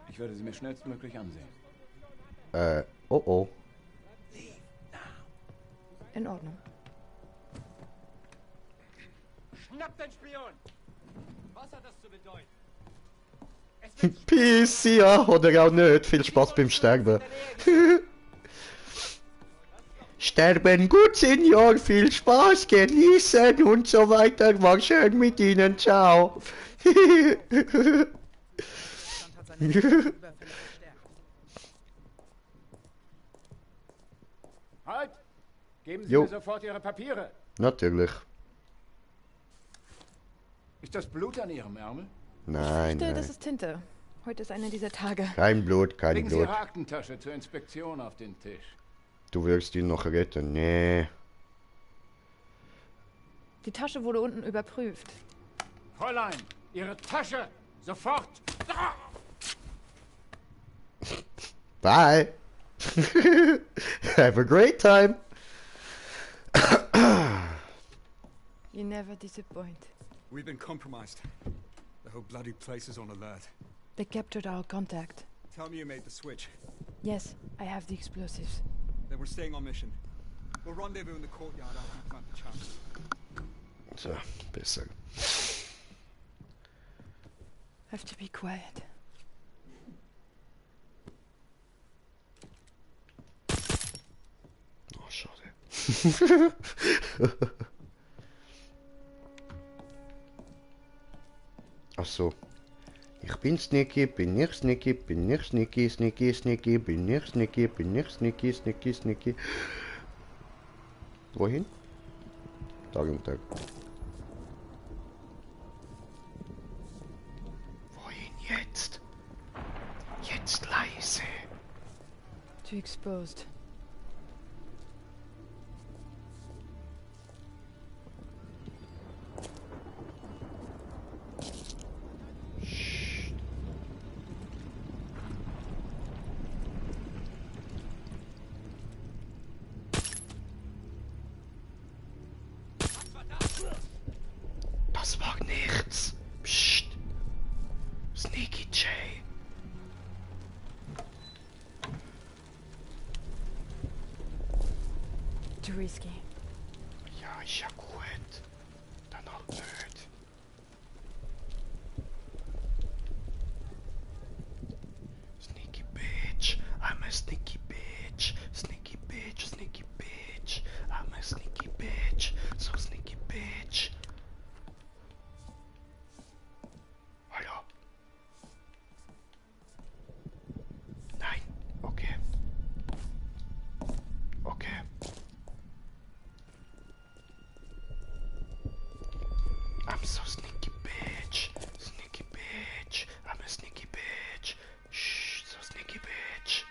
Ich werde sie mir schnellstmöglich ansehen.
Oh oh.
In Ordnung.
Schnapp den Spion! Was hat das zu bedeuten?
Peace, ja, oder auch nicht. Viel Spaß beim Sterben. Sterben gut, Senior. Viel Spaß, genießen und so weiter. War schön mit Ihnen. Ciao.
Halt! Geben Sie
Jo.
mir sofort Ihre Papiere.
Natürlich.
Ist das Blut an Ihrem Ärmel?
Nein,
Das
nein.
ist Tinte. Heute ist einer dieser Tage.
Kein Blut, kein
Legen Sie
Blut.
Ihre Aktentasche zur Inspektion auf den Tisch.
Du wirst ihn noch retten. Nee.
Die Tasche wurde unten überprüft.
Fräulein, Ihre Tasche! Sofort!
Bye. Have a great time.
You never disappoint.
We've been compromised. The whole bloody place is on alert.
They captured our contact.
Tell me you made the switch.
Yes, I have the explosives.
Then we're staying on mission. We'll rendezvous in the courtyard after you plant the chance.
So, besser.
Have to be quiet.
Oh, schade. Ach so. Ich bin Sneaky, bin nicht Sneaky, bin nicht Sneaky, Sneaky, Sneaky, bin nicht Sneaky, bin nicht Sneaky, Sneaky, Sneaky. Wohin? Tag und Tag. Wohin jetzt? Jetzt leise.
Too exposed. risky.
Ja, ist ja gut. Dann halt nicht. Sneaky bitch. I'm a sneaky bitch. Sneaky bitch, sneaky bitch. I'm a sneaky bitch. So sneaky bitch. Hallo? Nein. Okay. Okay. I'm so sneaky bitch. Sneaky bitch. I'm a sneaky bitch. Shh, so sneaky bitch.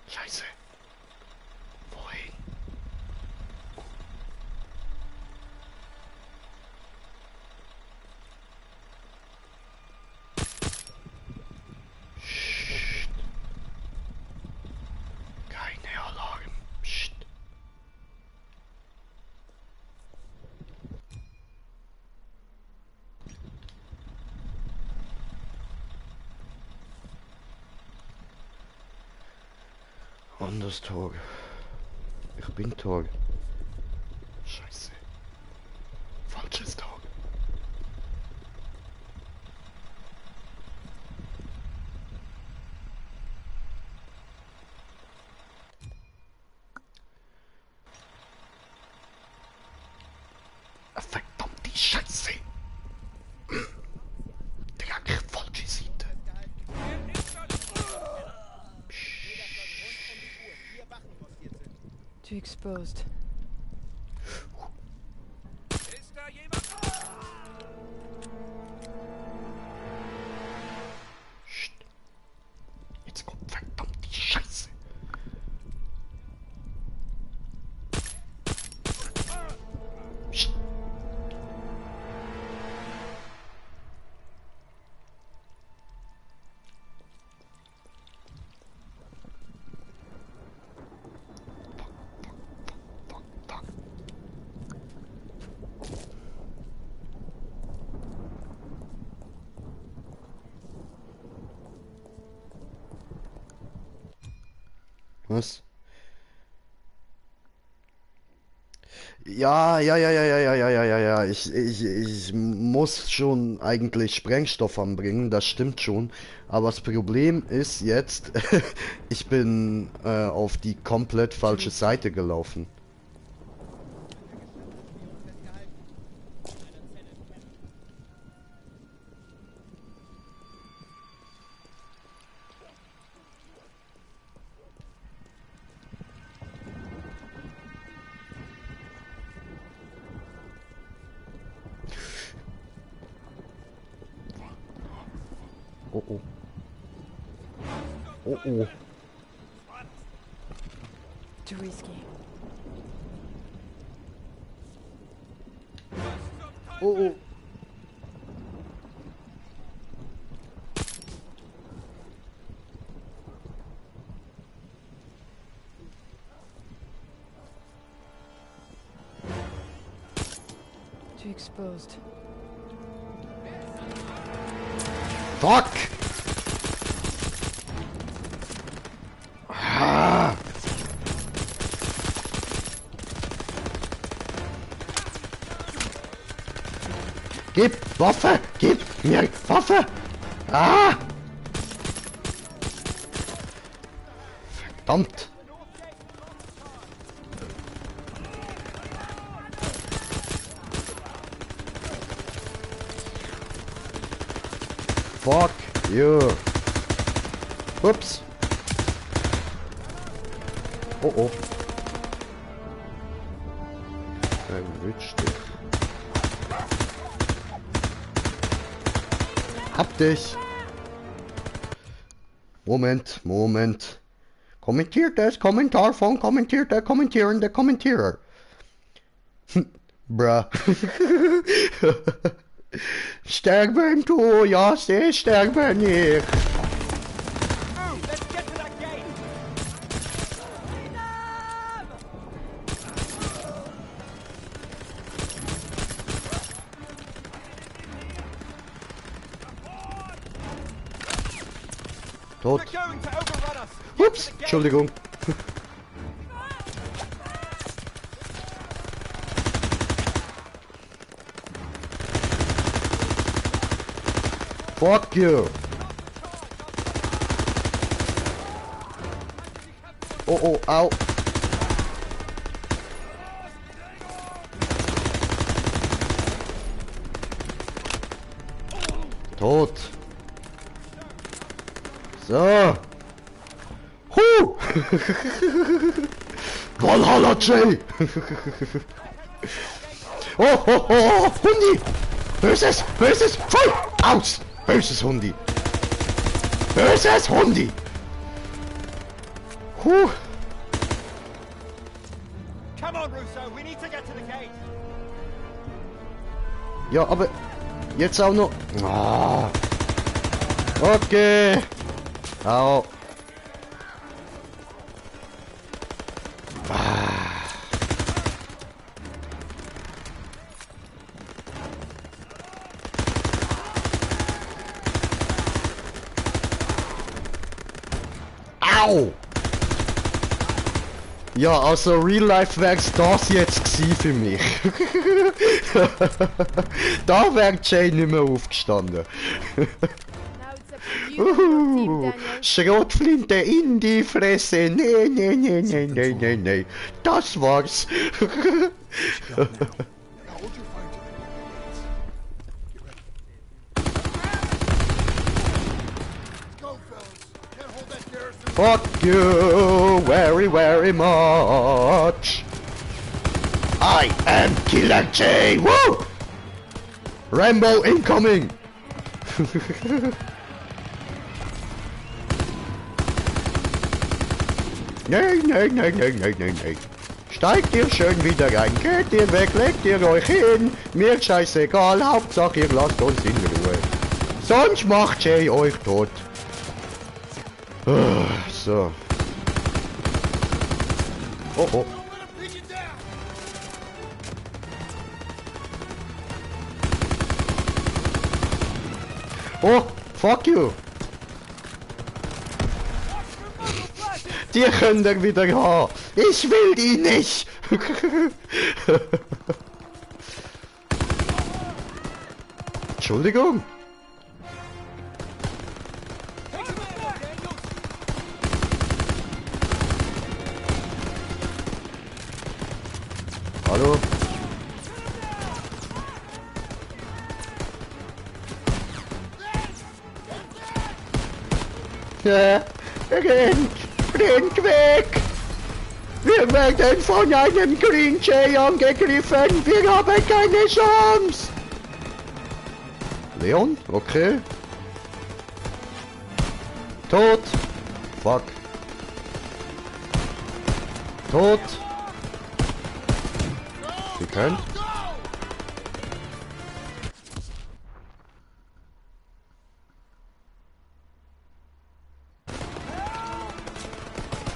Scheiße. Wohin? Psst. Keine Alarm. Psst. Anders Tag. Ich bin Tag. Scheiße. Falsches Tag. Verdammte Scheiße. Digga, ich falsche Seite.
Too exposed.
Ist da jemand?
Psst. Jetzt kommt verdammt die Scheiße. Psst. Was? Ja. Ich muss schon eigentlich Sprengstoff anbringen, das stimmt schon. Aber das Problem ist jetzt, ich bin auf die komplett falsche Seite gelaufen. Oh oh. Oh oh.
Too risky.
Oh oh.
Too exposed.
Fuck! Ah. Gib Waffe! Gib mir Waffe! Ah! Verdammt! Fuck you! Ups! Oh oh! Erwischt dich! Hab dich! Moment! Kommentiert das Kommentar von kommentierende Kommentierer! Bruh! Sterk ben du, ja, sterk ben ich! Tot. Ups, Entschuldigung. Fuck you. Oh, oh, au. Tot. So. Huh. Valhalla J. Oh, oh, oh, oh, Hundi. Böses, böses, voll. Aus. Böses Hundi. Böses Hundi. Huh.
Come on, Russo, we need to get to the gate.
Ja, aber jetzt auch noch. Ah. Okay. Au. Au! Ja, also Real Life wär's das jetzt gsi für mich. Da wär Jay nicht mehr aufgestanden. Schrotflinte in die Fresse. Nee, nee, nee, nee, nee, nee, nee. Das war's. Fuck you very, very much. I am Killer J. Woo! Rambo incoming. Nein, nein, nein, nein, nein, nein, nein. Steigt ihr schön wieder rein, geht ihr weg, legt ihr euch hin. Mir scheißegal, Hauptsache ihr lasst uns in Ruhe. Sonst macht Jay euch tot. So. Oh, oh. Oh, fuck you. Die könnt ihr wieder haben. Ich will die nicht. Entschuldigung. Hallo? Ja, rennt weg! Wir werden von einem Green Jay angegriffen! Wir haben keine Chance! Leon? Okay. Tot! Fuck. Tot! Sie könnt.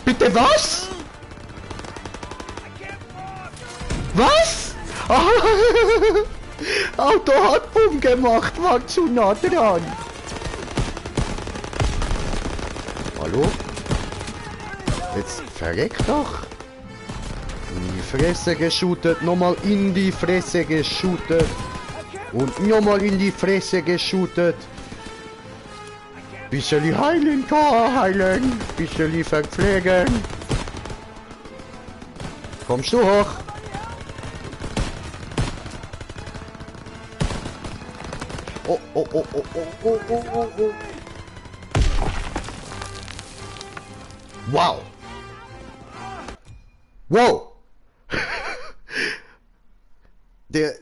Bitte was? Was? Auto hat Bumm gemacht, war zu nah dran. Hallo? Jetzt verreckt doch. In die Fresse geshootet, nochmal in die Fresse geshootet. Und nochmal in die Fresse geshootet. Bisschen heilen, Tor heilen. Bisschen verpflegen. Kommst du hoch? Oh, oh, oh, oh, oh, oh, oh, oh, oh. Wow. Wow. Der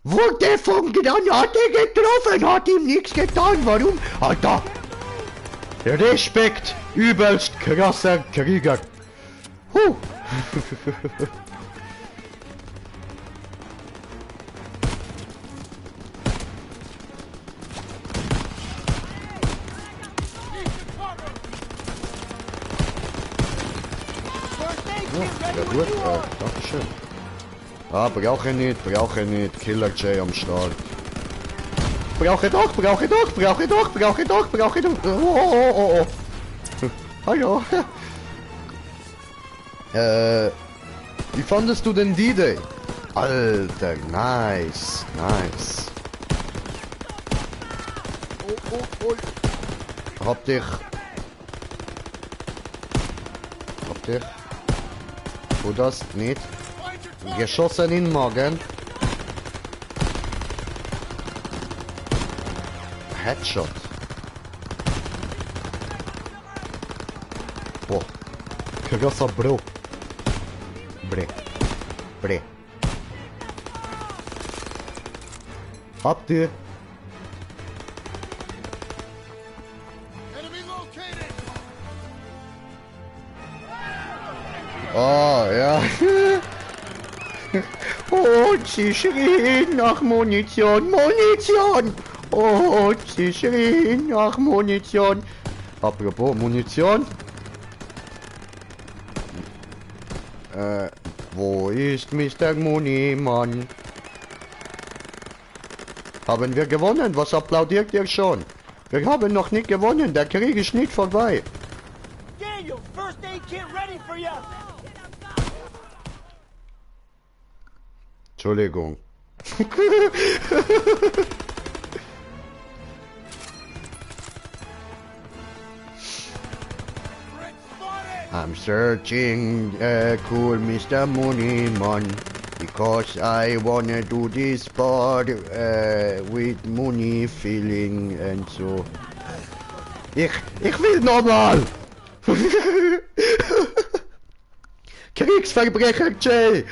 wurde vom Granate getroffen, hat ihm nichts getan. Warum? Alter. Respekt, übelst krasser Krieger. Ja gut, ja, dankeschön. Ah, brauche ich nicht, Killer J am Start. Brauche doch. Oh. Hallo. Wie fandest du denn die Idee? Alter, nice. Oh. Hab dich. Du das nicht. Geschossen in den Magen. Headshot. Boah. Krasser Bro. Bre. Habt ihr? Oh, ja. Oh, sie schrien nach Munition. Oh, sie schrien nach Munition. Apropos Munition. Wo ist Mr. Munimann? Haben wir gewonnen? Was applaudiert ihr schon? Wir haben noch nicht gewonnen. Der Krieg ist nicht vorbei.
Daniel, first aid kit ready for you.
Entschuldigung. I'm searching cool Mr. Muniman because I wanna do this part with money feeling and so. Ich will nochmal! Kriegsverbrecher Jay!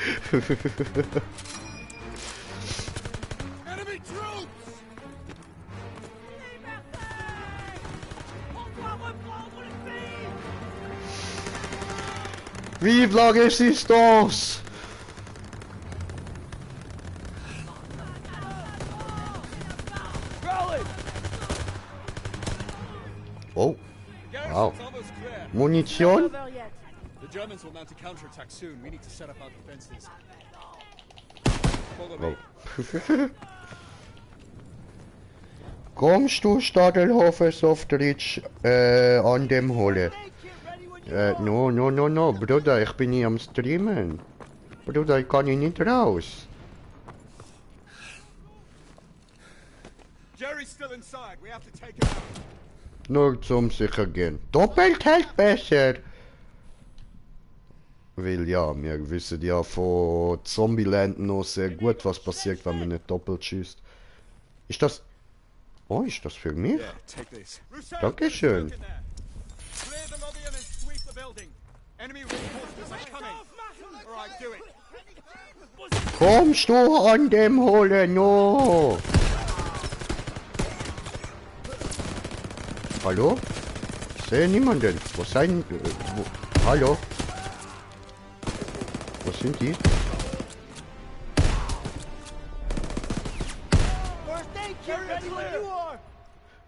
Vive la résistance! Oh, wow. Munition?
The Germans will mount a counterattack soon. We need to set up our defenses.
Oh. Kommst du, Stadelhofer Softridge, an dem Hole? No, Bruder, ich bin hier am Streamen. Bruder, ich kann hier nicht raus.
Jerry's still inside. We have to take him out.
Nur zum sicher gehen. Doppelt hält besser. Weil ja, wir wissen ja von Zombieland noch sehr gut, was passiert, wenn man nicht doppelt schießt. Ist das... Oh, ist das für mich? Dankeschön. Kommst du an dem Hole no? Hallo? Ich sehe niemanden. Wo sind... Hallo? Wo sind die?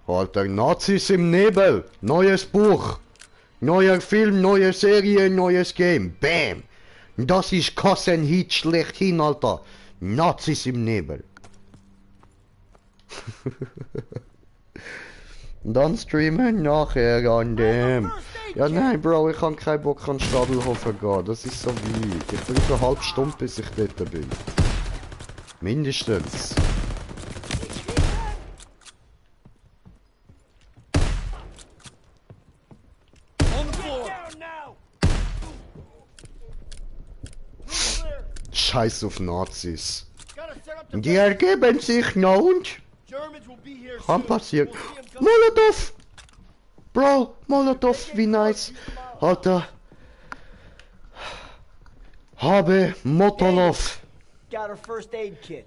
Alter, Nazis im Nebel. Neues Buch. Neuer Film, neue Serie, neues Game. Bam. Das ist Kassenhit schlechthin, Alter. Nazis im Nebel. Dann streamen nachher an dem. Ja, nein, Bro, ich habe keinen Bock an Stadelhofer gehen. Das ist so weit. Ich brauche eine halbe Stunde, bis ich dort bin. Mindestens. Scheiß auf Nazis. Die ergeben sich noch und... Kann passieren. Molotov! Bro, Molotov, wie nice. Alter. Habe Motolov.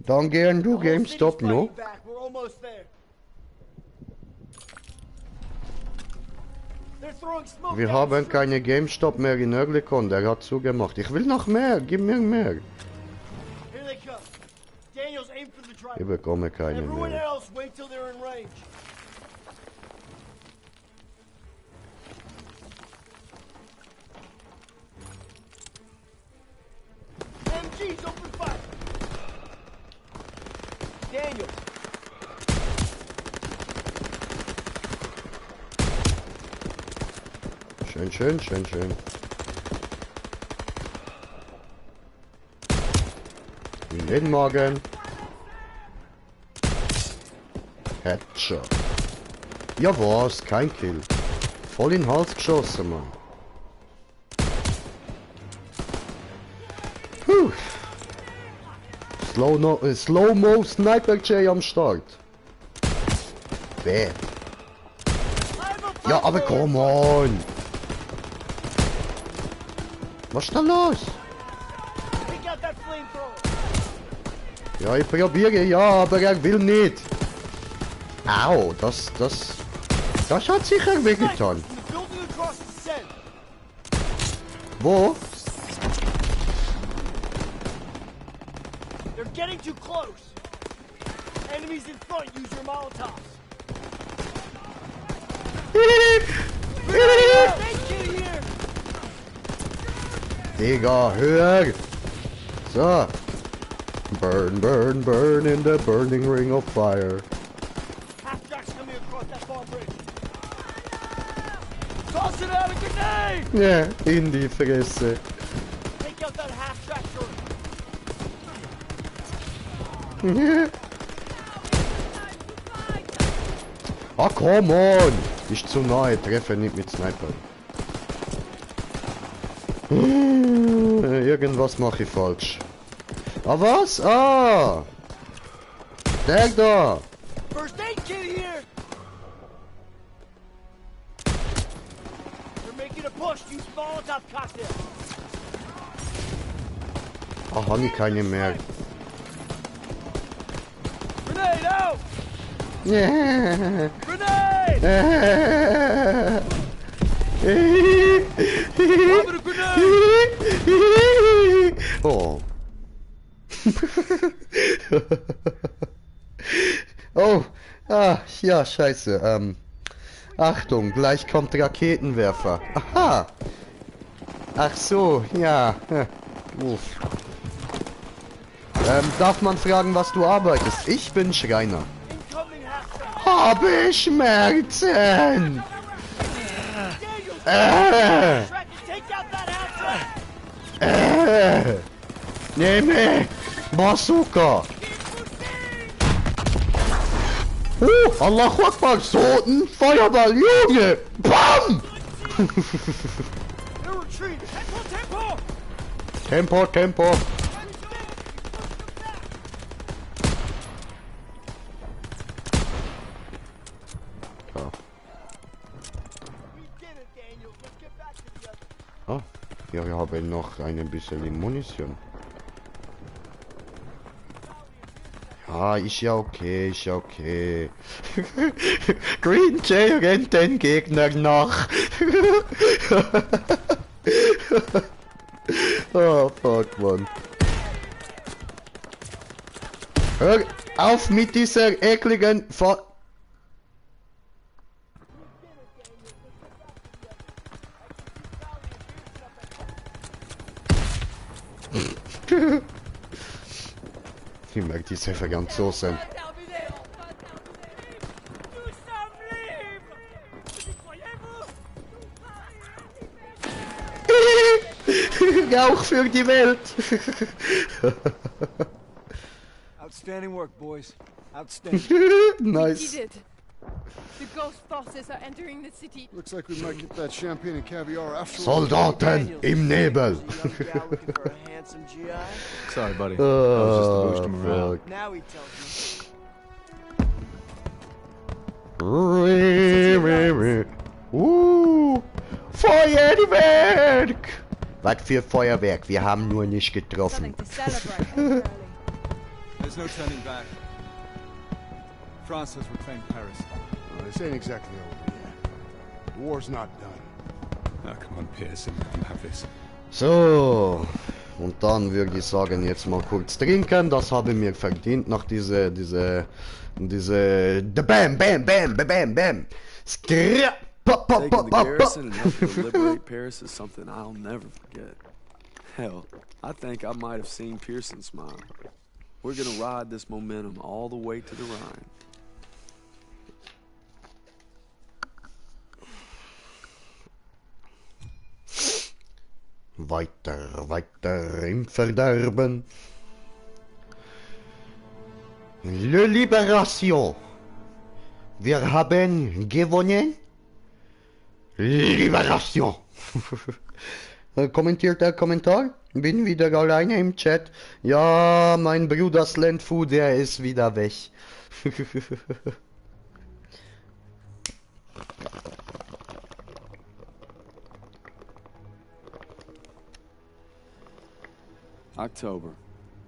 Dann gehen du GameStop, no? Wir haben keine GameStop mehr in Örlikon, der hat zugemacht. Ich will noch mehr, gib mir mehr. Ich bekomme keine mehr. Schön, schön, schön, schön. Jeden Morgen. Headshot. Ja was, kein Kill. Voll in den Hals geschossen, Mann. Puh. Slow-mo Sniper J am Start. Bad. Ja, aber come on. Was ist da los? Ja, ich probiere, ja, aber er will nicht. Au, das hat sicher wehgetan. Wo?
They're getting too close. Enemies in front, use your Molotovs.
Digga, hör! So. Burn, burn, burn in the burning ring of fire.
Half-tracks coming across that fall bridge. Toss it out a grenade!
Ja, in die Fresse.
Take out that half-track turret.
Ah, come on! Ist zu nahe, treffe nicht mit Sniper. Irgendwas mache ich falsch. Ah, was? Ah! Der da!
First aid kit here! They're making a push. Use Molotov cocktail.
Ach, habe ich keine mehr.
Grenade out!
Yeah.
Grenade!
Oh. Oh. Ah, ja, scheiße. Achtung, gleich kommt Raketenwerfer. Aha. Ach so, ja. Uff. Darf man fragen, was du arbeitest? Ich bin Schreiner. Habe Schmerzen! Nehme Bazooka! Allahu Akbar! So ein Feuerball, Junge! Bam! Tempo, Tempo! Ah, ja, wir haben noch ein bisschen Munition. Ja, ist ja okay, ist ja okay. Green Jay rennt den Gegner nach. Oh, fuck, man. Hör auf mit dieser ekligen Ich merke die Säffe ganz so sind. Rauch für die Welt!
Outstanding work, boys. Outstanding.
Nice.
We did it. The ghost forces are entering the city.
Looks like we might get that champagne and caviar after all.
Soldaten im Nebel.
Sorry, buddy. I was just to boost him around.
Now he tells
Feuerwerk! Was für Feuerwerk? Wir haben nur nicht getroffen.
There's no turning back. France has reclaimed Paris.
Well, this ain't exactly over yet. The war's not done.
Oh, come on, Pearson. You have this.
So, und dann würde ich sagen, jetzt mal kurz trinken. Das haben wir verdient nach diese Bam, Bam, Bam, Bam, Bam. Skra.
Taking the garrison and helping to liberate Paris is something I'll never forget. Hell, I think I might have seen Pearson smile. We're gonna ride this momentum all the way to the Rhine.
weiter im Verderben. Le Libération. Wir haben gewonnen. Libération. Kommentiert der Kommentar? Bin wieder alleine im Chat. Ja, mein Bruder Slendfu, der ist wieder weg.
October.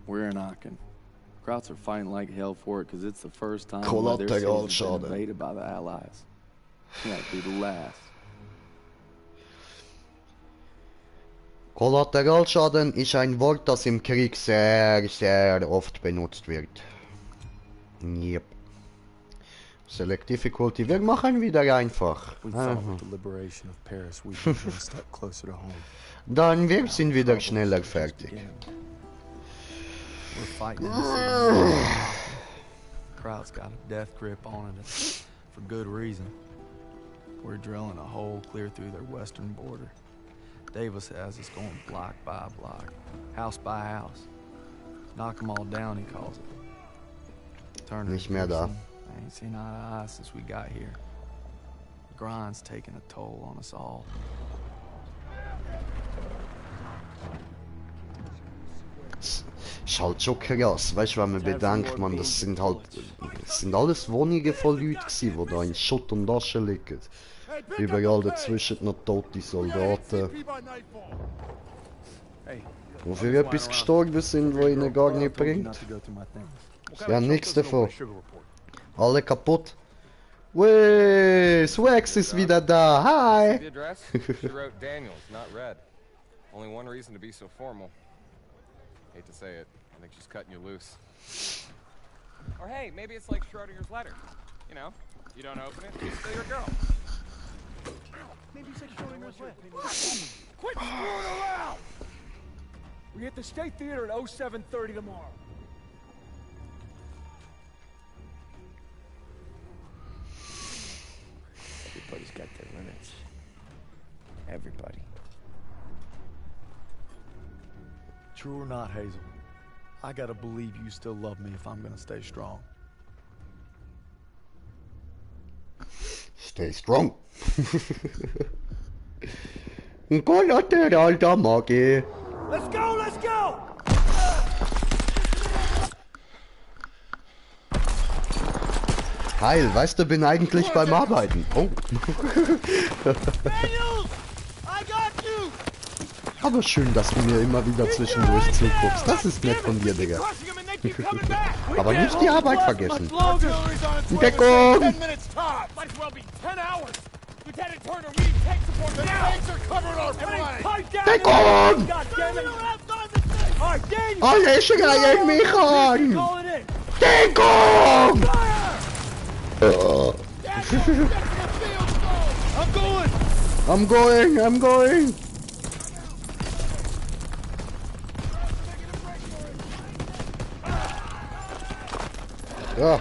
We're in Aachen. Krauts are fighting like hell for it because it's the first time their
Kollateral
city's been
Schaden.
invaded by the Allies. Might be the last.
Kollateralschaden ist ein Wort, das im Krieg sehr, sehr oft benutzt wird. Yep. Select Difficulty, wir machen wieder einfach. Dann wir sind wieder schneller fertig.
We're fighting in the city. Crowd's got a death grip on it for good reason. We're drilling a hole clear through their western border. Davis has us going block by block, house by house. Knock them all down, he calls it. Turner,
Nicht mehr da.
I ain't seen eye to eye since we got here. The grind's taking a toll on us all.
Schaut schon krass, weißt du, wenn man bedenkt, man, das sind alles Wohnungen von Leuten gewesen, die da in Schutt und Asche liegen. Überall dazwischen noch tote Soldaten. Die für etwas gestorben sind, was ihnen gar nicht bringt. Sie haben nichts davon. Alle kaputt. Wey, Swax ist wieder da. Hi!
The address? She wrote Daniels, not Red. Only one reason to be so formal. Hate to say it, I think she's cutting you loose. Or hey, maybe it's like Schrodinger's letter. You know, you don't open it, she's still your girl.
Maybe it's like Schrodinger's letter. Quit screwing around! We hit the State Theater at 07:30 tomorrow.
Everybody's got their limits. Everybody.
True or not, Hazel, I gotta believe you still love me if I'm gonna stay strong.
Stay strong. Kollateral Damage.
Let's go, let's go!
Heil, weißt du, bin eigentlich beim Arbeiten. Oh. Aber schön, dass du mir immer wieder zwischendurch zuguckst. Das ist nett von dir, Digga. Aber nicht die Arbeit vergessen. Deckung! Deckung! Alle schreien mich an! Deckung! I'm going! Ja.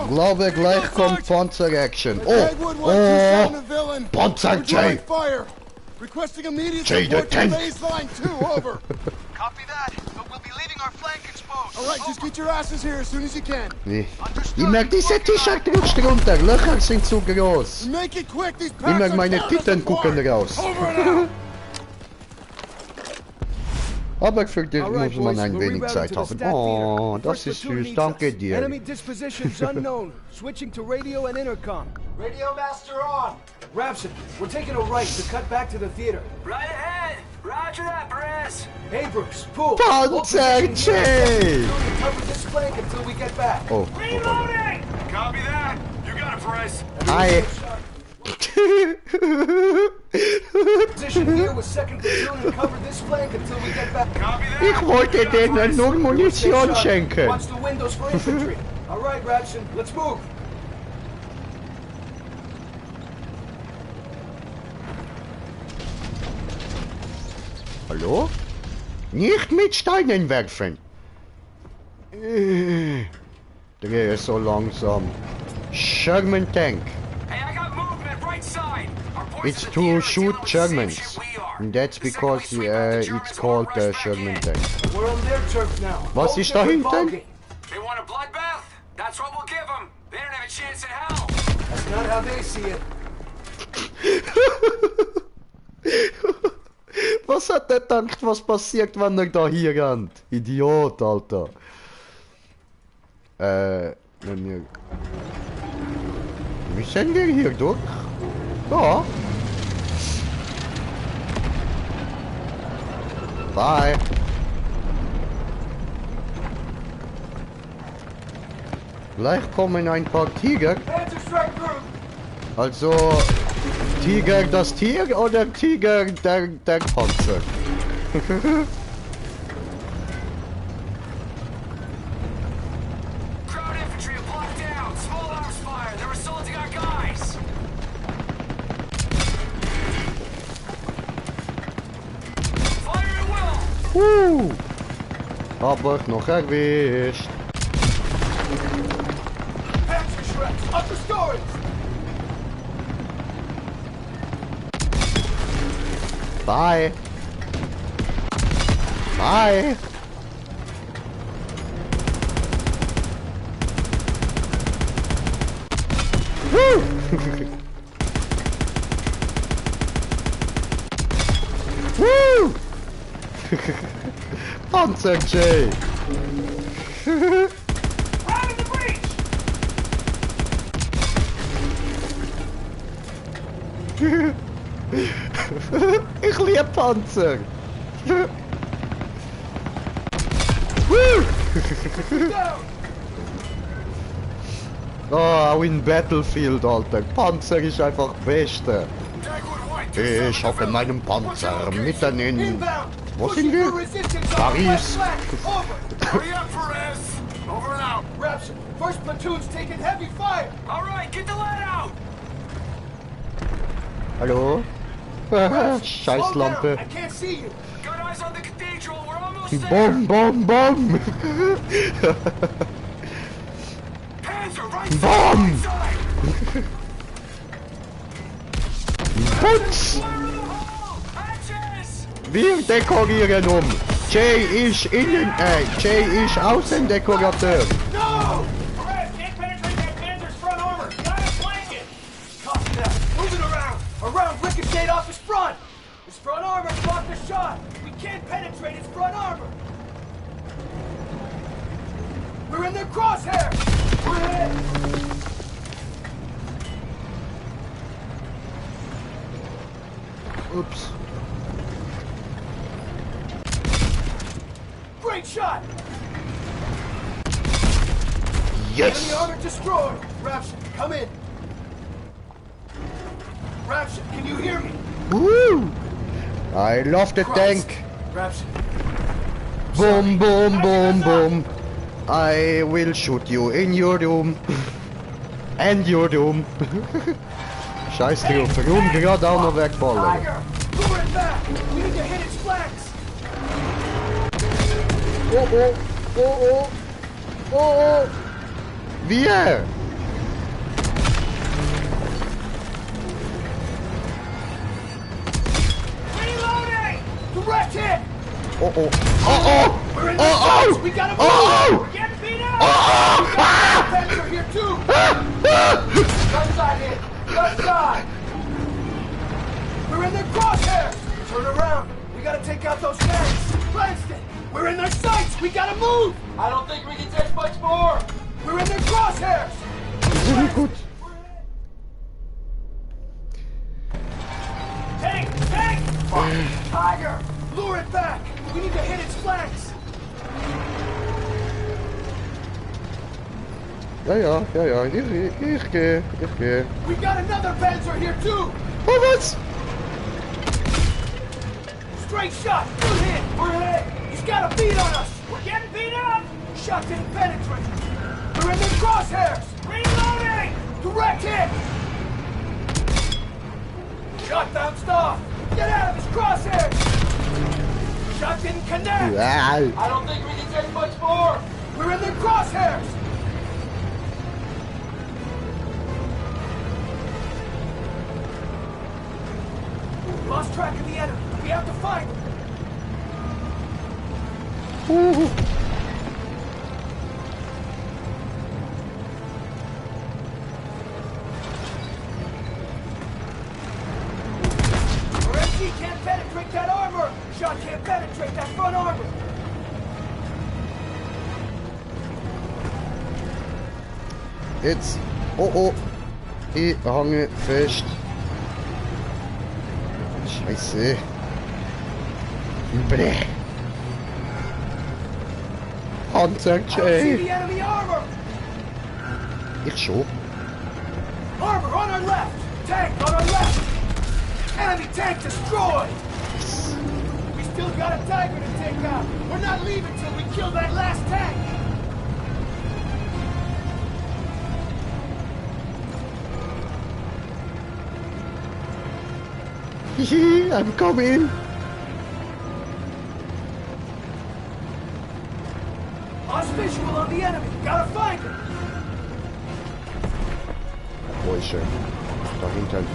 Glaube gleich kommt Panzer-Action. Oh! Panzer-J! J the 10th!
Copy that, but we'll be leaving our flank exposed. All right, just get your asses here as soon as you can.
Nee. Immer diese T-Shirt rutscht runter, Löcher sind zu groß. Immer meine Titten gucken raus. Aber für dich muss man ein wenig Zeit haben. Oh, das ist süß, danke dir.
Enemy dispositions unknown. Switching to radio and intercom. Radio master on. Rapson, we're taking a right to cut back to the theater. Right ahead. Roger that, Perez. Abrams, pull.
Panzer-J!
Cover this flank until we get back.
Oh.
Reloading! Copy that. You got it, Perez.
Hi.
Position here with second platoon and cover this flank until we get back. Copy that.
Ich wollte denen nur Munition schenken.
Watch the windows for infantry. All right, Rapson, let's move.
Hallo? Nicht mit Steinen werfen. Der ist so langsam. Sherman Tank.
Hey, I got movement right side.
It's to shoot Germans. And that's because it's called the Sherman tank.
We're on their turf now.
Was ist da hinten?
They want a bloodbath? That's what we'll give them. They don't have a chance in hell. That's not how they see it.
Was hat der gedacht, was passiert, wenn er da hier rennt? Idiot, Alter. Wenn wir... Müssen wir hier durch? Ja. Bye. Vielleicht kommen ein paar Tiger. Also... Tiger das Tier oder Tiger der Panzer? Hab ich noch erwischt. Bye. Bye. Woo! Woo! Panzer J. Ich liebe Panzer. Oh, auch in Battlefield, Alter. Panzer ist einfach Beste. Ich hoffe in meinem Panzer mitten in... Wo sind wir? Paris.
First platoon's taking heavy fire. All right, get the lead out.
Hallo? Scheiß Lampe.
I can't see you. Got eyes on the cathedral. We're almost there.
Bom, bom, bom. Bom. Putz. Wir dekorieren um. Jay ist innen, Jay ist Außendekorateur.
No! Can't penetrate that Panzer's front armor. Gotta flank it. Copy that. Moving around, ricochet off his front. His front armor blocked the shot. We can't penetrate his front armor. We're in their crosshair. We're hit.
Oops.
Great shot!
Yes!
Enemy armor destroyed! Raption, come in! Raption, can you hear me?
Woo! I love the tank!
Raption.
Boom, boom, boom, boom! I will shoot you in your room! And your room! Scheiß drauf, Room gerade auch noch wegfallen!
Tiger! Lure it back! We need to hit its flanks!
Oh oh, oh oh, oh oh! Wir!
Reloading! Direct hit!
Oh oh, oh oh!
We're in
Oh oh!
We gotta move!
Oh!
We're getting beat up!
Oh!
We got Panzer here too! Gun side hit! Gun side! We're in their crosshairs! Turn around! We gotta take out those tanks! Cranston! We're in their sights! We gotta move! I don't think we can take much more! We're in their crosshairs!
Gut.
Tank! Tank! Tiger! Lure it back! We need to hit its flanks!
Ja, ich gehe.
We got another Panzer here too!
Oh, was?
Straight shot! Good hit! We're hit! He's got a beat on us! We're getting beat up! Shot didn't penetrate! We're in their crosshairs! Reloading! Direct hit! Shot bounced off! Get out of his crosshairs! Shot didn't connect! I don't think we can take much more! We're in their crosshairs! Lost track of the enemy! We have to find him. Our MG can't penetrate that armor. Shot can't penetrate that front armor.
Jetzt. Oh oh. Ich hänge fest. Scheiße. Bleh. Panzer-Jay. Ich schon.
Armor on our left. Tank on our left. Enemy tank destroyed. We still got a Tiger to take out. We're not leaving till we kill that last tank.
I'm coming.
Lost visual on the enemy. Gotta find him.
Wo ist er? Da hinten.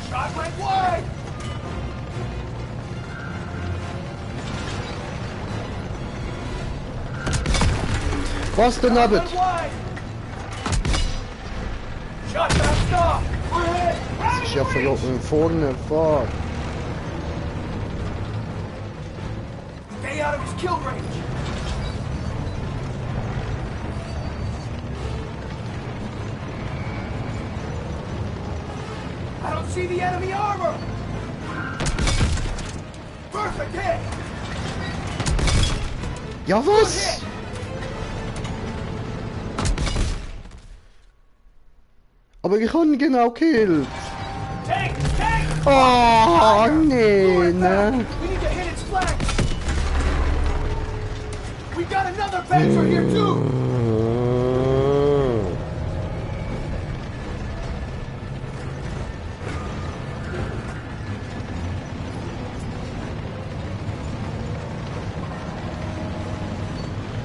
Shot right wide.
Was denn damit?
Shot back off. We're hit.
Das ist ja von vorne vor.
Stay out of his kill range. I don't see the enemy armor. Perfect hit.
Ja, was? Aber ich habe ihn genau gekillt.
Tank! Tank!
Oh, nee, ne?
We need to hit its flanks. We got another Panzer here too.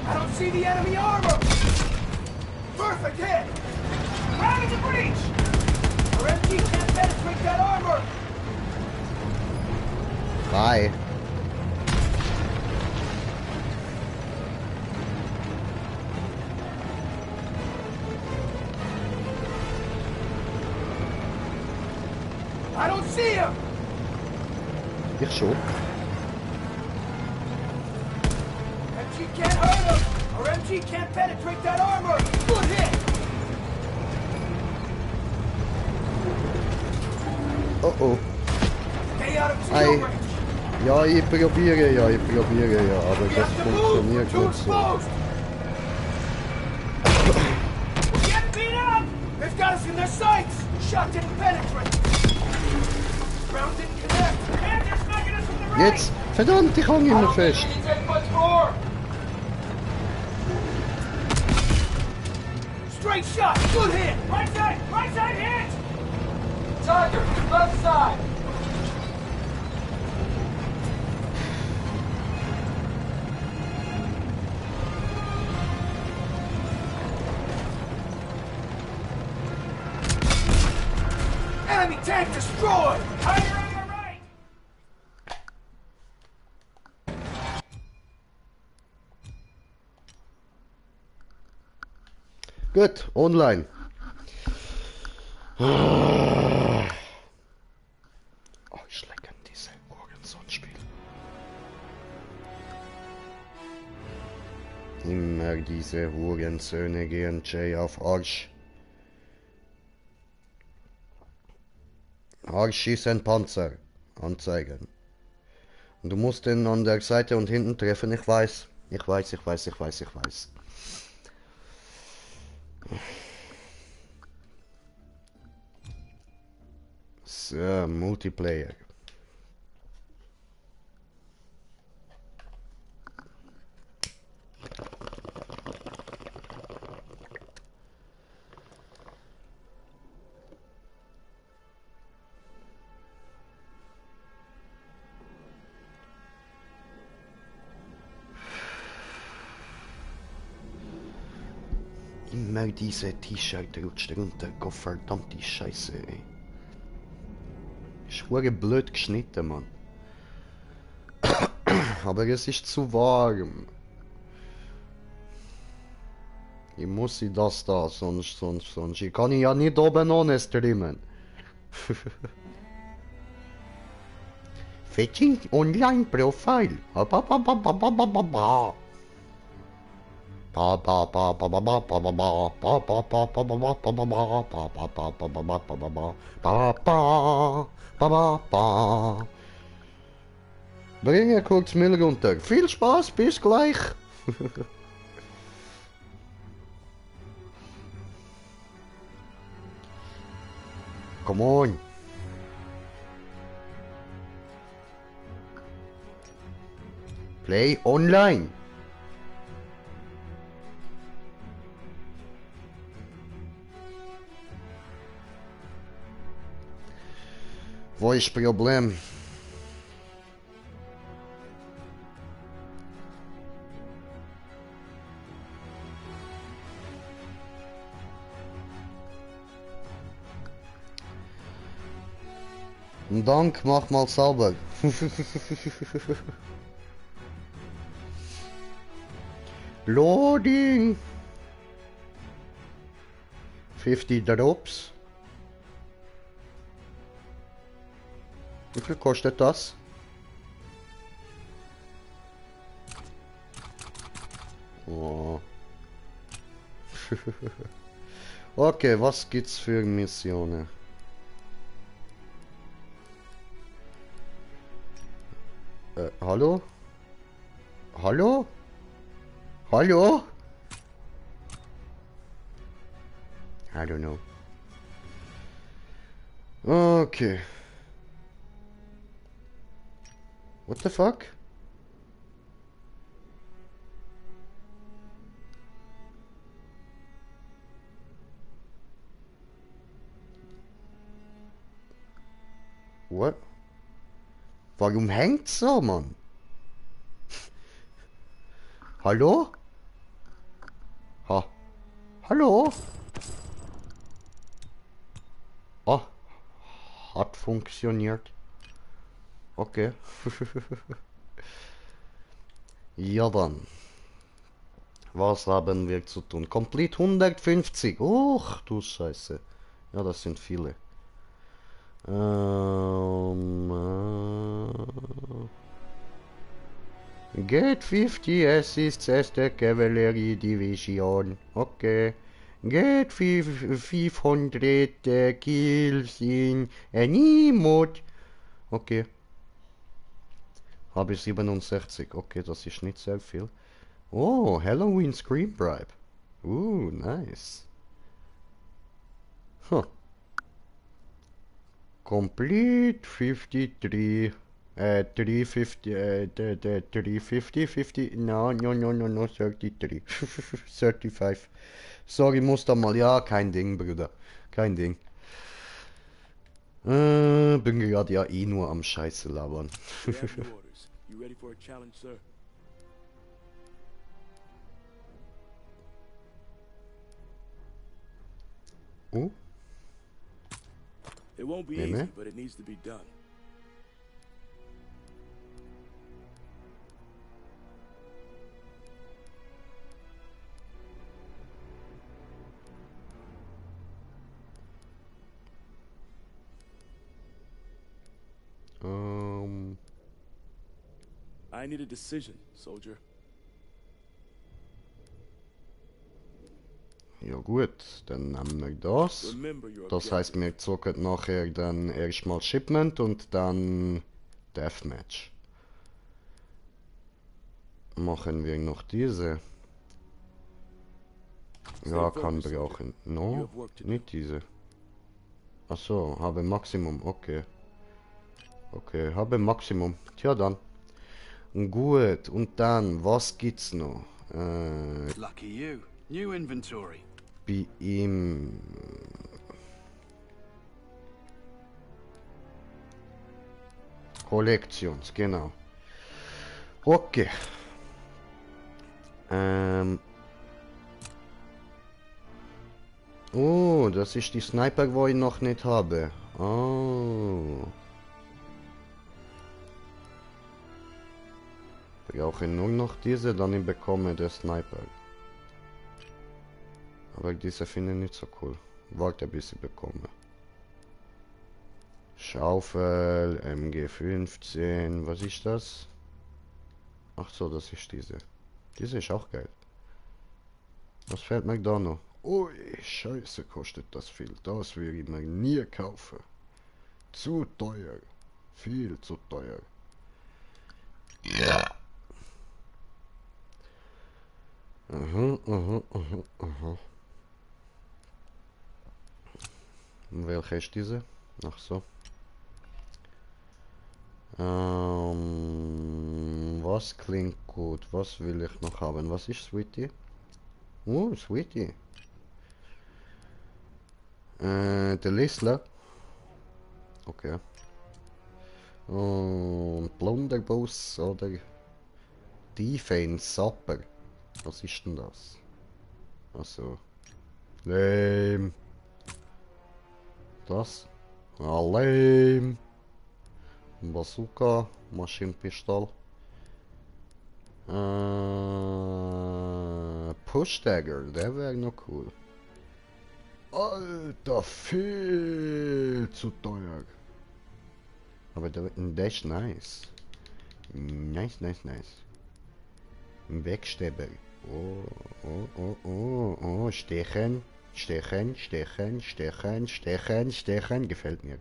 I don't see the enemy armor. Perfect hit. Ravage the breach! Our MG can't penetrate that armor!
Bye.
I don't see him!
Ich schon.
MG can't hurt him! Our MG can't penetrate that armor! Good hit!
Oh oh.
Stay out of his
Ei.
kill range!
Ja, ich probiere ja, aber
We
das
have to move!
funktioniert
Too
nicht so.
exposed! We're getting beat up! They've got us in their sights! Shot didn't penetrate! Round didn't connect! Panzer's smacking us from the right!
Jetzt! Verdammt, ich hang immer fest!
Straight shot! Good hit! Right side hit! Tiger, left side! Enemy tank destroyed! Tiger on your right!
Gut, online. Oh, ich schlecke diese Morgenson-Spiel. Immer diese Hurensöhne gehen Jay auf Arsch. Arsch schießen Panzer. Anzeigen. Und du musst den an der Seite und hinten treffen, ich weiß. So, Multiplayer. Immer diese T-Shirt rutscht runter, Gott verdammte Scheiße, ey. Ist verdammt blöd geschnitten, Mann. Aber es ist zu warm. Ich muss sie das da, sonst. Ich kann ja nicht oben ohne streamen. Fetching Online Profile. Bringe kurz Müll runter. Viel Spaß, bis gleich. Come on. Play online. Wo ist das Problem? Dank, mach mal sauber. Loading. 50 Drops. Wie viel kostet das? Oh. Okay, was gibt's für Missionen? Hallo? Hallo? Hallo? I don't know. Okay. What the fuck? What? Warum hängt's so, Mann? Hallo? Ha. Hallo? Ah. Hat funktioniert. Okay. Ja dann. Was haben wir zu tun? Complete 150. Och, du Scheiße. Ja, das sind viele. Get 50 assists as the cavalry division. Okay. Get 500 kills in any mode. Okay. Habe ich 67. Okay, das ist nicht sehr viel. Oh, Halloween Scream Bribe. Nice. Huh. Complete 53. 350. 50. No, 33. 35. Sorry, muss da mal. Ja, kein Ding, Bruder. Kein Ding. Bin gerade ja eh nur am Scheiße labern.
You ready for a challenge, sir?
Oh?
It won't be easy, but it needs to be done. I need a decision, soldier.
Ja gut, dann nehmen wir das. Das heißt, wir zocken nachher dann erstmal Shipment und dann Deathmatch. Machen wir noch diese. Ja, kann brauchen. No, nicht diese. Achso, habe Maximum, okay. Okay, habe Maximum. Tja dann. Gut, und dann, was gibt's noch?
Lucky you. New inventory.
Bei ihm. Collections, genau. Okay. Oh, das ist die Sniper, wo ich noch nicht habe. Oh. brauche nur noch diese, dann ich bekomme den Sniper. Aber diese finde ich nicht so cool. Warte bis ich bekomme. Schaufel, MG15, was ist das? Ach so, das ist diese. Diese ist auch geil. Was fällt mir da noch? Ui, scheiße, kostet das viel. Das würde ich mir nie kaufen. Zu teuer. Viel zu teuer. Ja. Aha. Welche ist diese? Ach so. Was klingt gut? Was will ich noch haben? Was ist Sweetie? Sweetie. Der Listler. Okay. Und Blunderbuss oder Defense Sapper. Was ist denn das? Also. Lame. Das? Lame. Bazooka. Maschinenpistol. Push Dagger, der wäre noch cool. Alter, viel zu teuer. Aber der ist nice. Nice. Wegstäber. Oh. Stechen. Gefällt mir.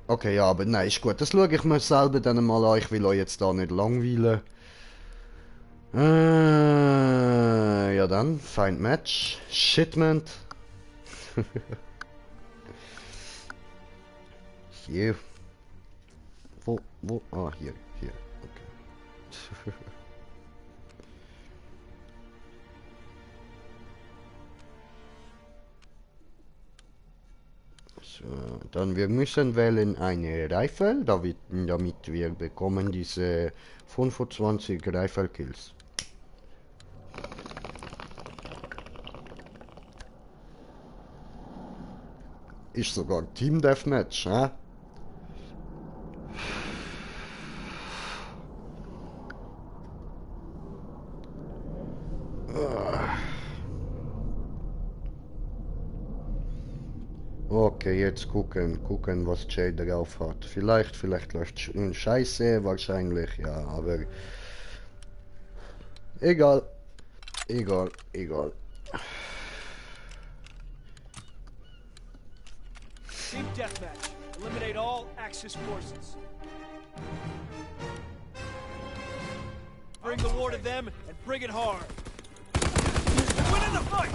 Okay, ja, aber nein, ist gut. Das schaue ich mir selber dann mal an. Ich will euch jetzt da nicht langweilen. Ja dann, Find Match. Shipment. Hier. Wo? Ah, hier. Okay. So, dann wir müssen wählen eine Rifle, damit wir bekommen diese 25 Rifle Kills. Ist sogar Team Deathmatch, hä? Okay, jetzt gucken, was Jay drauf hat. Vielleicht läuft scheiße, wahrscheinlich, ja, aber egal.
Team deathmatch. Eliminate all Axis forces. Bring the war to them and bring it hard. Win in the fight.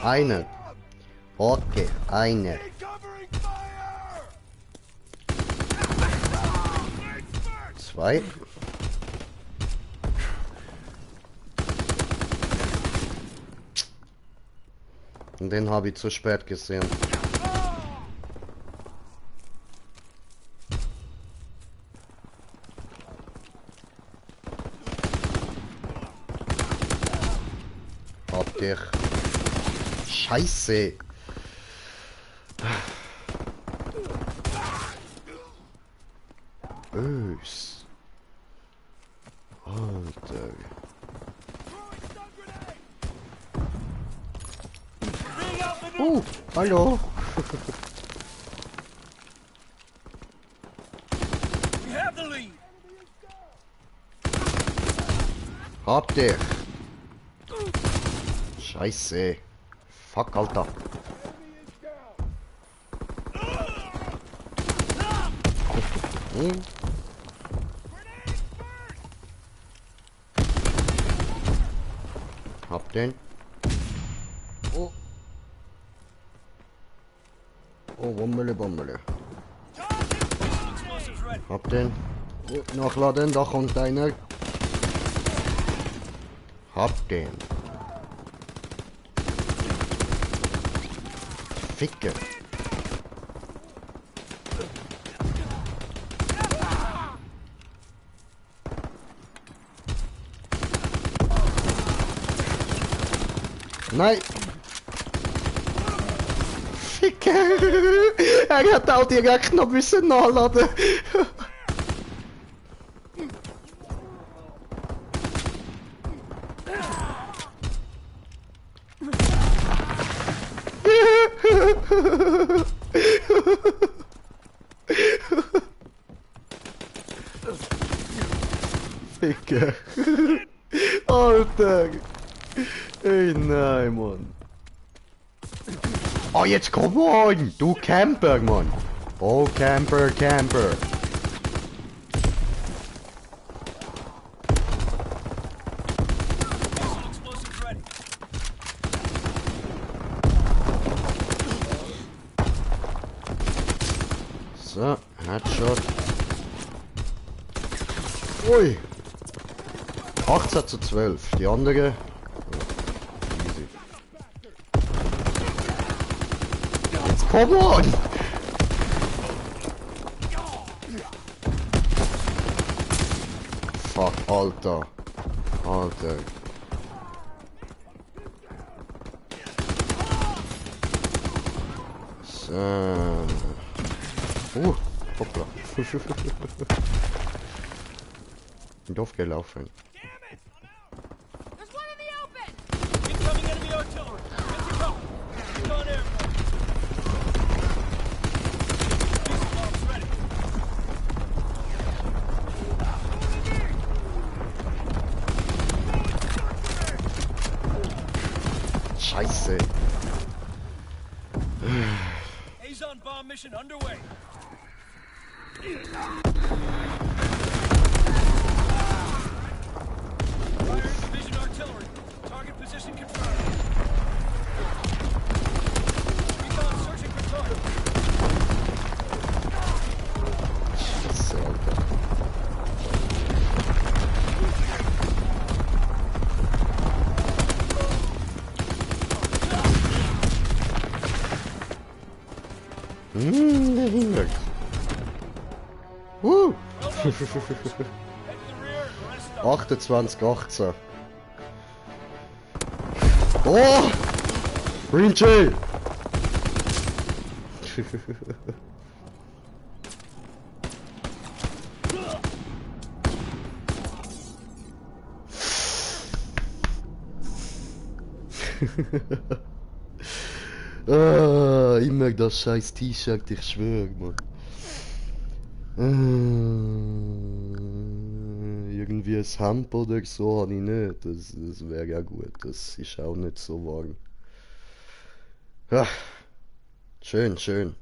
Einer. Okay, einer. Zwei. Und den habe ich zu spät gesehen. Hab dich. Scheiße. Bös. Alter. Hallo. Hab dich. Scheiße. Fuck, Alter. Hab den. Oh. Oh, Bombele. Hab den. Oh, nachladen, da kommt einer. Hab den. Ficke. Nein! Ficke! Er hätte auch direkt noch müssen nachladen. Ficker. Alter. Ey, nein, Mann. Oh, jetzt komm on! Du Camper, Mann! Oh, Camper, Camper! So, Headshot. Ui! 18:12. Die andere. Easy. Jetzt come on! Fuck, Alter. Alter. So. Hoppla. Bin doof gelaufen. Scheiße.
Azon bomb mission underway. Fire division artillery. Target position confirmed. Recon searching for target.
Scheiße, Alter. Der hindert. 28:18. Oh! Green Jay! Ah, immer das scheiß T-Shirt, ich schwör, Mann. Irgendwie ein Hemd oder so habe ich nicht. Das wäre ja gut. Das ist auch nicht so warm. Ja. Schön, schön.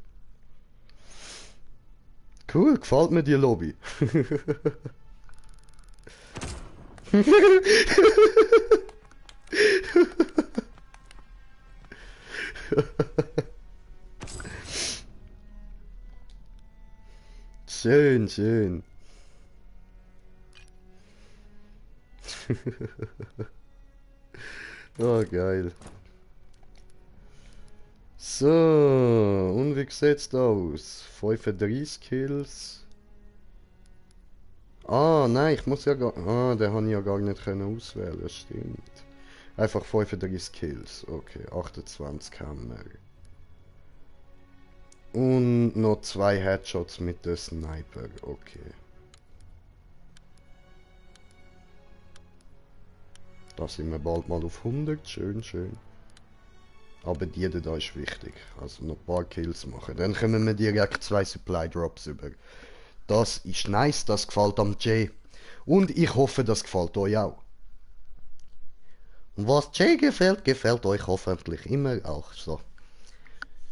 Cool, gefällt mir die Lobby. Schön, schön. Oh, geil. So, und wie sieht's aus? 35 Kills. Ah, nein, ich muss ja gar... Ah, den habe ich ja gar nicht können auswählen, das stimmt. Einfach 35 Kills, okay, 28 haben wir. Und noch 2 Headshots mit dem Sniper, okay. Da sind wir bald mal auf 100, schön, schön. Aber die da ist wichtig, also noch ein paar Kills machen. Dann kommen wir direkt 2 Supply Drops über. Das ist nice, das gefällt am Jay. Und ich hoffe, das gefällt euch auch. Und was Jay gefällt, gefällt euch hoffentlich immer auch. So.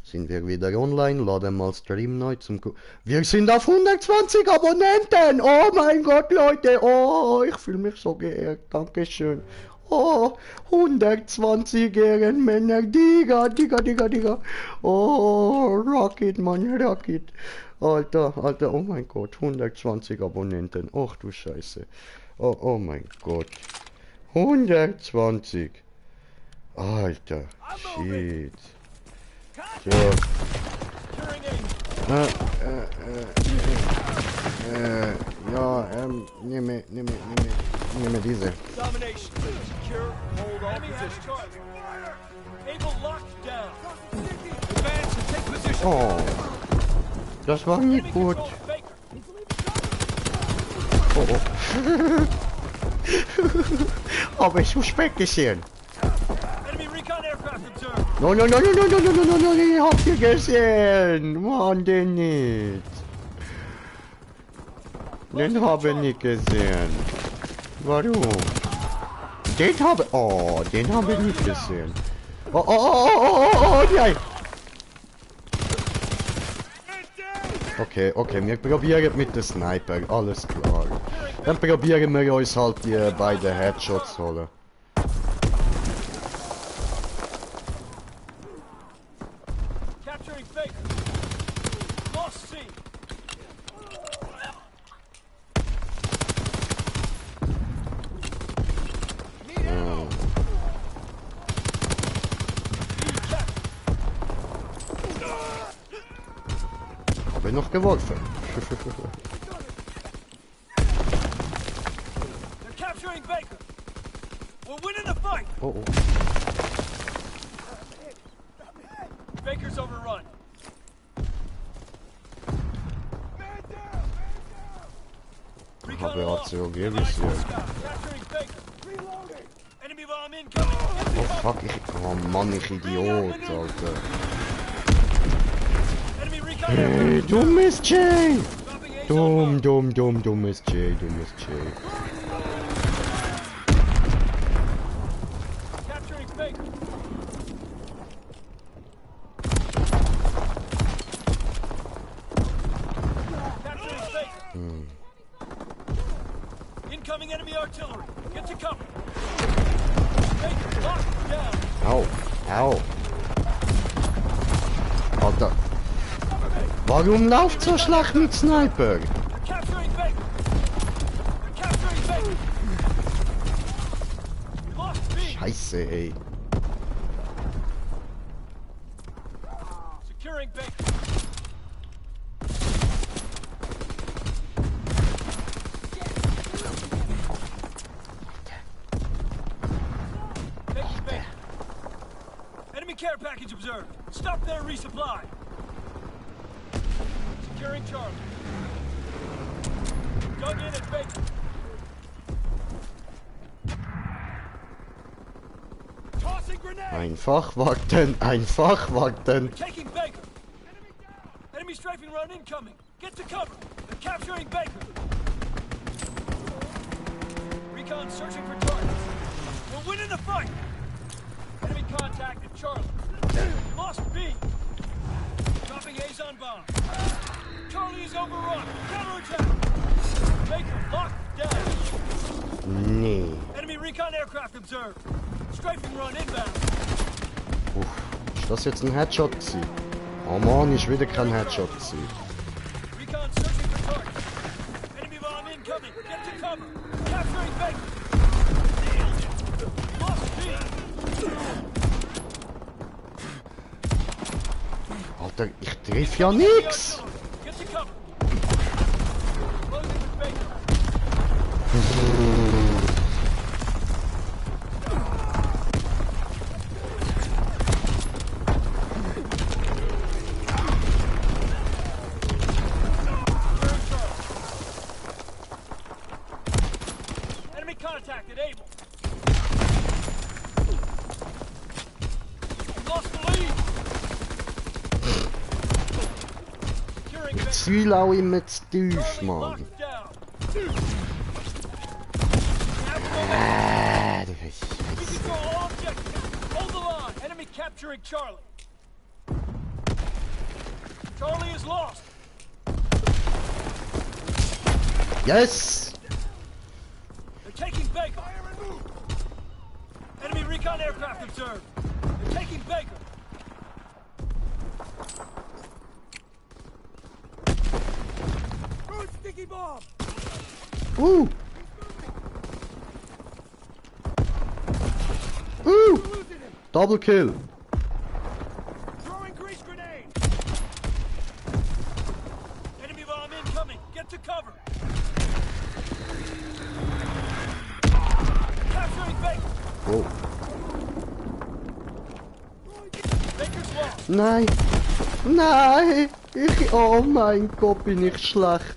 Sind wir wieder online, laden mal Stream neu zum Wir sind auf 120 Abonnenten! Oh mein Gott, Leute! Oh, ich fühle mich so geehrt. Dankeschön. Oh, 120 Ehrenmänner. Digga, Digga, Digga, Digga. Oh, Rocket, Mann, Rocket. Alter, Alter, oh mein Gott, 120 Abonnenten. Och du Scheiße. Oh, oh mein Gott. 120. Alter, shit. So. Ja, nehme diese. Oh. Das war nicht gut. Oh, oh. Aber ich suspekt gesehen. No, no, no, no, no, no, no, no, no, no, ich hab ihn gesehen. Mann, den nicht. Den habe ich nicht gesehen. Warum? Den habe ich... Oh, den habe ich nicht gesehen. Oh, oh, oh, oh, oh, oh, oh, nein. Okay, okay, wir probieren mit dem Sniper, alles klar. Dann probieren wir uns halt die beiden Headshots holen. Habe ich noch geworfen? Oh, oh.
Baker's overrun.
Habe ACOG gesehen. Oh fuck, oh Mann, ich Idiot, Alter. Hey, dummes Jay! Dummes Jay.
Incoming enemy artillery. Get to cover.
Au, au. Alter. Warum läuft so schlecht mit Sniper? Scheiße, ey.
Enemy care package observed. Stop there, resupply. Securing Charlie. Dug in at Baker. Tossing grenade.
Einfach warten, einfach warten.
Taking Baker. Enemy strafing run incoming. Get to cover. They're capturing Baker. Recon searching for targets. We're winning the fight. Enemy contact at Charlie. Lost B. Dropping A's on bomb. Charlie is overrun. Counterattack. Baker locked down.
Nee.
Enemy recon aircraft observed. Strafing run inbound.
Ist das jetzt ein Headshot gewesen? Oh Mann, ist wieder kein Headshot gewesen.
Recon searching for targets. Enemy bomb incoming. Get to cover. Capturing Baker. Lost B.
Alter, ich triff ja nix!
Enemy contacted Able. Lost the lead.
Ziel auch immer zu tief, Mann. Du bist
Enemy capturing Charlie. Charlie is lost.
Yes!
They're taking Baker. Enemy recon aircraft observed. They're taking Baker. Sticky bomb.
Ooh! Ooh! Double kill!
Throwing grease grenade. Enemy bomb incoming. Get to cover. Capturing Baker.
Whoa.
Baker's lost.
Nein! Nein! Oh mein Gott, bin ich schlecht.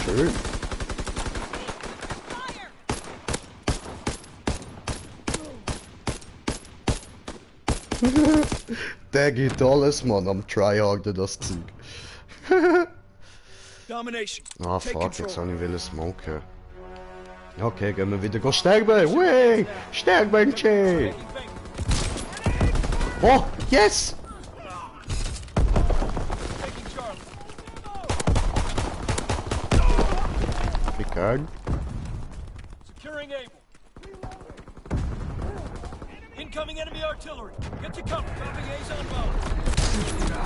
Schön. Der geht alles, Mann, am Tryharden das Zeug. Ah fuck, jetzt habe ich smoken. Okay, gehen wir wieder sterben. Wey! Sterben, Jay! Oh, yes! Egal.
Securing Able. Incoming enemy artillery. Get to cover. Dropping A's on bound.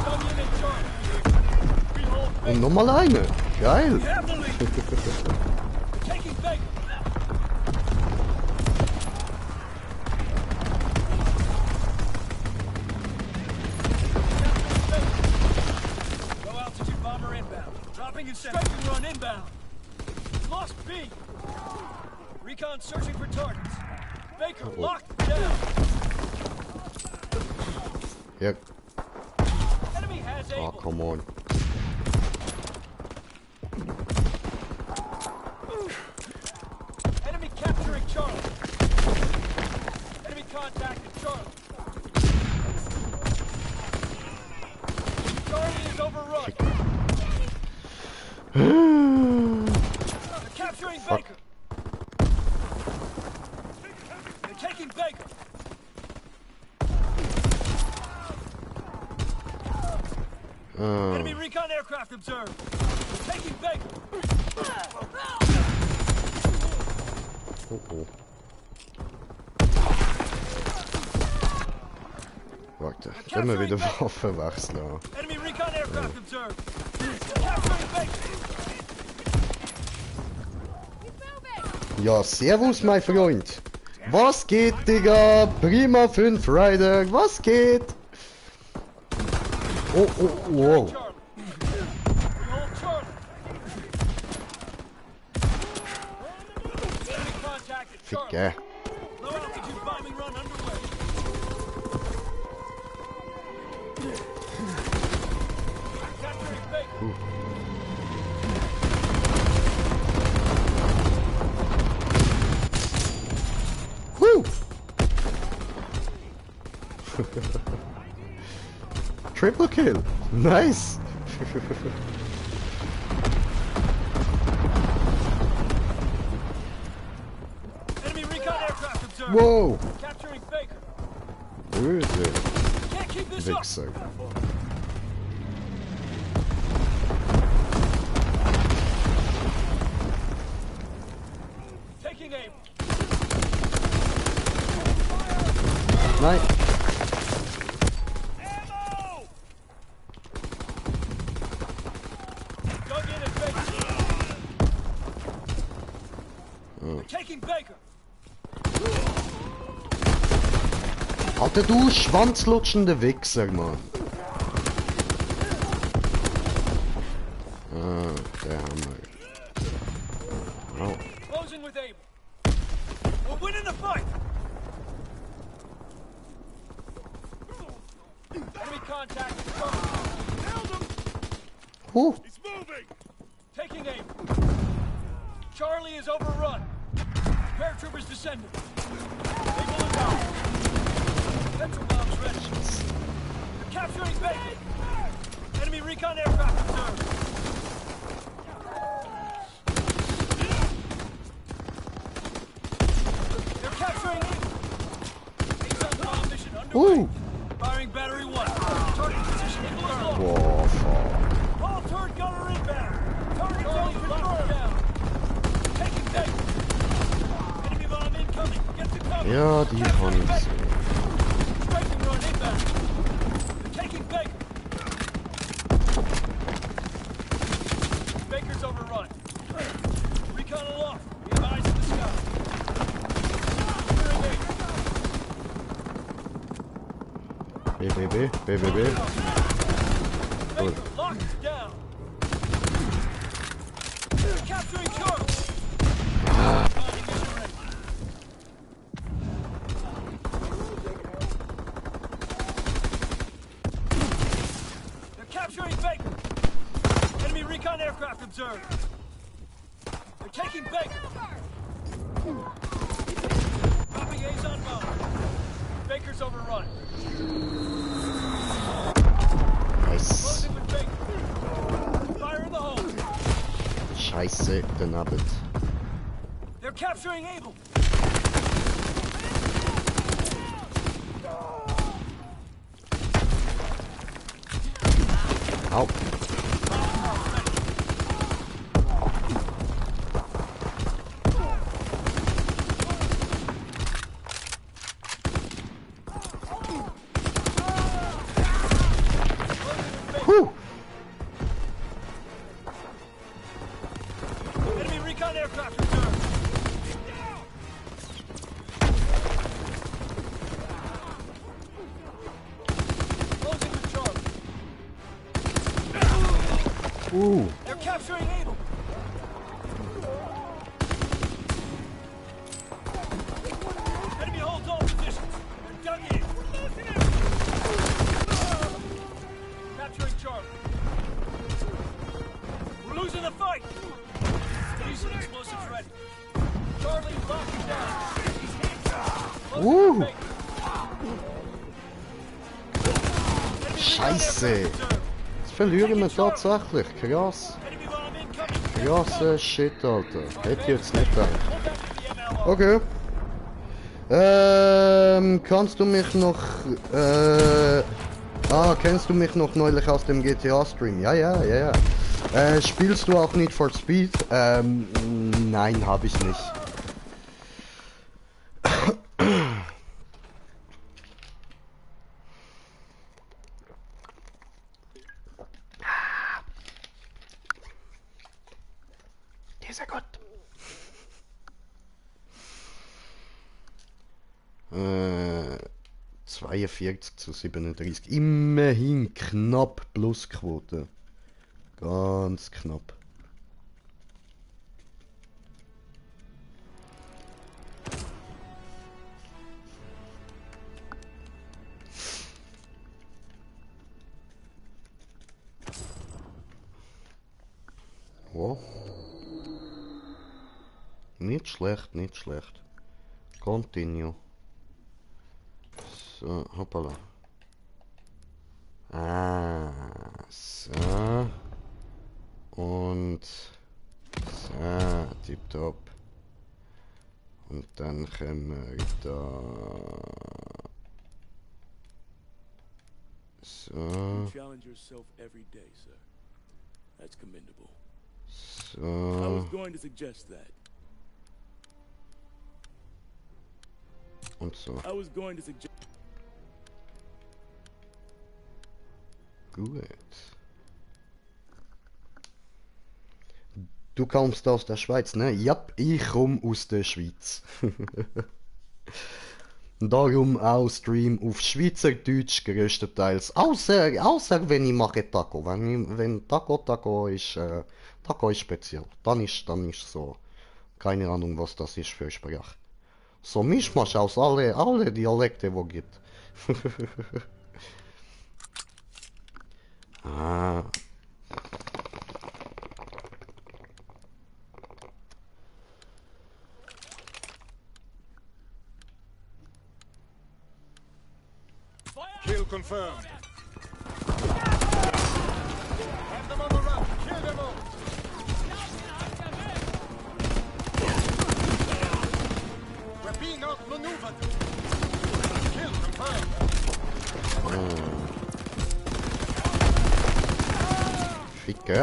Dug in and Charlie.
Und nochmal eine. Geil.
Taking Baker. Low altitude bomber inbound. Dropping and striking run inbound. Lost B. Recon searching for targets. Baker locked down.
Yep.
Enemy has Able.
Oh, come on.
Enemy capturing Charlie. Enemy contacted Charlie. Charlie is overrun. They're capturing Baker. They're taking Baker. Enemy recon aircraft observed. They're taking Baker.
Warte, können wir wieder Waffe wechseln.
Enemy recon aircraft observed. Capturing Baker.
Ja, servus, mein Freund. Was geht, Digga? Prima 5 Rider, was geht? Oh, oh, wow. Ficke.
Low altitude bombing run underway. Capturing Baker.
Woo! Triple kill. Nice.
Enemy recon aircraft observed.
Whoa.
Capturing Baker.
Where is it?
Can't keep this up.
Wichser.
Taking aim.
Nein.
Dug in at Baker.
Oh.
Taking Baker.
Alter, du schwanzlutschende Wichser, Mann. Ah, der Hammer. Oh.
Closing with Able. We're winning the fight. Enemy contact. Nailed him.
Oh.
He's moving. Taking aim. Charlie is overrun. Paratroopers descending. Able is down. Central bombs ready. They're capturing Baker. Enemy recon aircraft observed. They're capturing Ace bomb mission underway.
Ooh.
Firing battery 1. Target position confirmed.
Whoa, fuck.
All turret gunner inbound. Target zone confirmed. Down. Taking Baker. Enemy bomb incoming. Get to cover.
Ja, die kann ich sehen.
Striking run inbound. They're taking Baker. Baker's overrun. Recon aloft. We have eyes in the sky. Clearing Baker.
B. Cool.
Capturing Baker! Enemy recon aircraft observed! They're taking Baker! Dropping Azon bomb! Baker's overrun!
Nice.
Closing with Baker! Fire in the hole!
Scheiße, den Abend.
They're capturing Able!
Au.
Enemy recon aircraft observed! Closing with Charlie! They're capturing Able! Enemy holds all positions! They're dug in! Capturing Charlie! We're losing the fight! Diesel explosives ready! Charlie, lock him down!
Scheiße! Jetzt verlieren wir tatsächlich. Krass. Krasser Shit, Alter. Hätte ich jetzt nicht gedacht. Okay. Kannst du mich noch... kennst du mich noch neulich aus dem GTA-Stream? Ja. Spielst du auch Need for Speed? Nein, habe ich nicht. Dieser Gott. 42:37. Immerhin knapp Plusquote. Ganz knapp. Oh. Nicht schlecht, nicht schlecht. Continue. So, hoppala. So. Und so, tipptopp. Und dann können wir da. So.
You challenge yourself every day, sir. That's commendable.
So.
I was going to suggest that.
Und so.
I was going to suggest.
Gut. Du kommst aus der Schweiz, ne? Ja, ich komme aus der Schweiz. Darum auch Stream auf Schweizerdeutsch größtenteils. Außer wenn ich mache Taco. Wenn Taco ist, Taco ist speziell. Dann ist so. Keine Ahnung, was das ist für Sprache. So Mischmasch aus alle Dialekte, wo gibt. Ah.
Kill confirmed. Have them on the run. Kill them all. We're being outmaneuvered. Kill confirmed.
Ficke.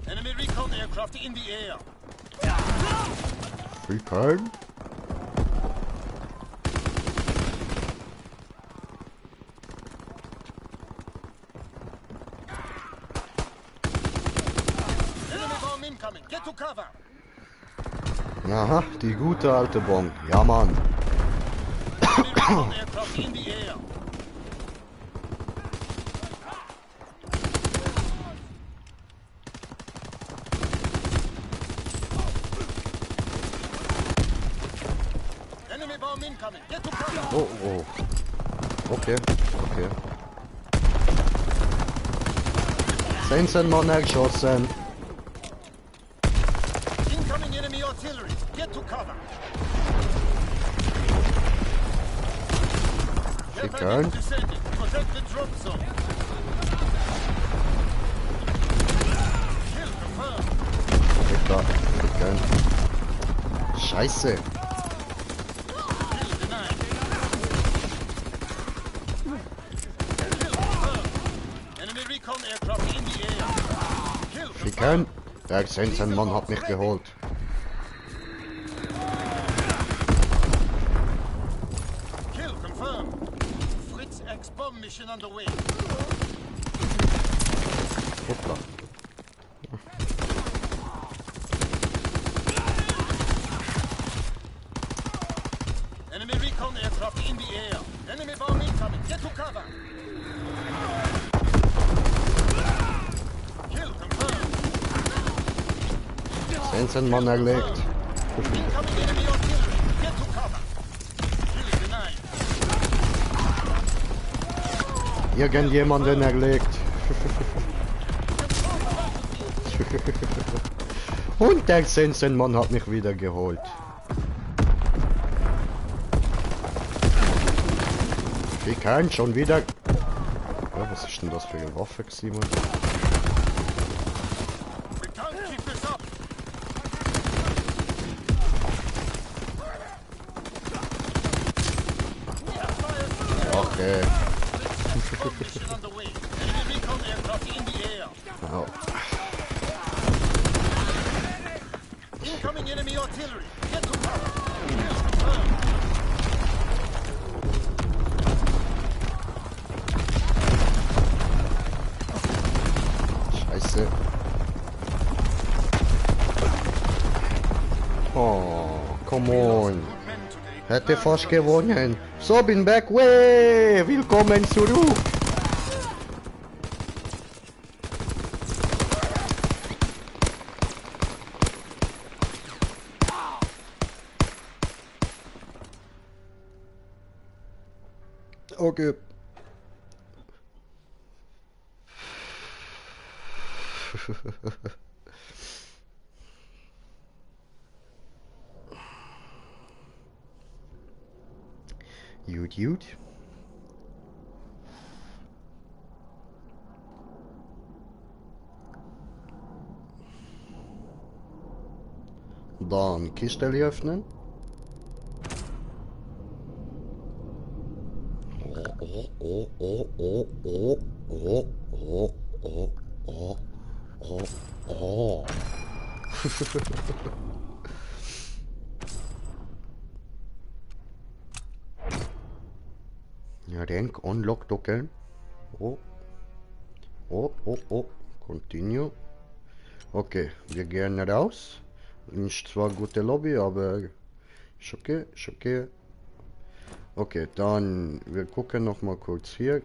Enemy recon aircraft in the air.
Ficke.
Get to cover.
Aha, die gute alte Bon. Ja, Mann.
recon aircraft in the air. Enemy bomb incoming. Get to cover.
Oh, oh. Okay, okay. 16 Mann geschossen.
Incoming enemy artillery. Get to cover.
Fickern.
Descending. Protect the drop zone. Kill confirmed.
Fickern. Scheiße.
Enemy recon aircraft in the air. Kill
Fickern. Der 16 Mann hat mich geholt.
Kill confirmed. Fritz X bomb mission underway.
Hoppla.
Enemy recon aircraft in the air. Enemy bomb incoming. Get to cover. Kill confirmed.
16 Mann erlegt.
Incoming enemy artillery. Get to cover. Kill denied.
Irgendjemanden erlegt. Und der 16 Mann hat mich wieder geholt. Wie kann schon wieder... Ja, was ist denn das für eine Waffe, Simon? Okay. Oh.
Incoming enemy artillery. Get to cover.
Scheiße. Oh, come on. Hätte fast gewonnen. So, bin back. Way! Willkommen zurück. Okay. Gut. Dann Kiste öffnen. Ja, den unlock token. Oh. Continue. Okay, wir gehen raus. Nicht zwar gute Lobby, aber ist okay. Okay, dann wir gucken noch mal kurz hier.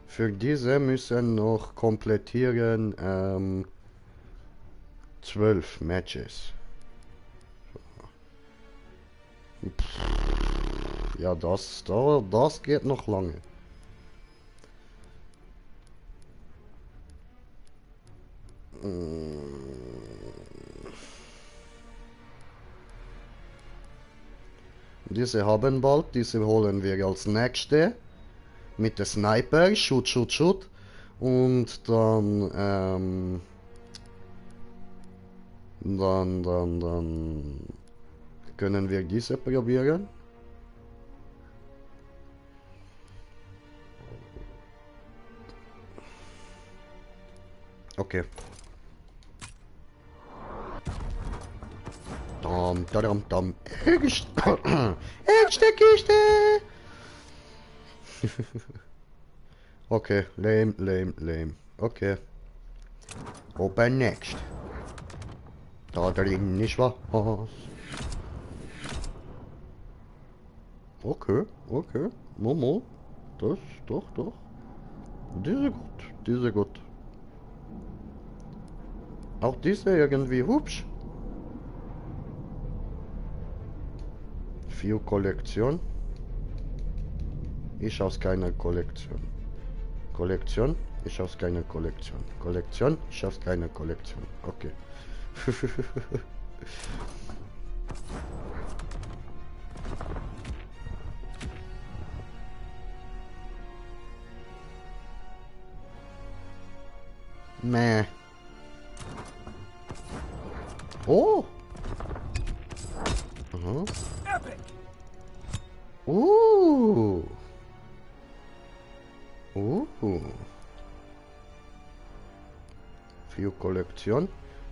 Für diese müssen noch komplettieren 12 Matches. Ja, das geht noch lange. Diese haben bald, diese holen wir als nächste. Mit der Sniper, Shoot. Und dann, dann können wir diese probieren. Okay. Dam. Erste Kiste! Okay, lame. Okay. Open next. Da drin ist was. Okay, okay. Momo. Das, doch. Diese gut. Auch diese irgendwie hübsch. Für Kollektion. Ich aus keiner Kollektion. Kollektion, ich aus keiner Kollektion. Kollektion, ich aus keiner Kollektion. Okay. Meh. Oh. Aha. Für Kollektion.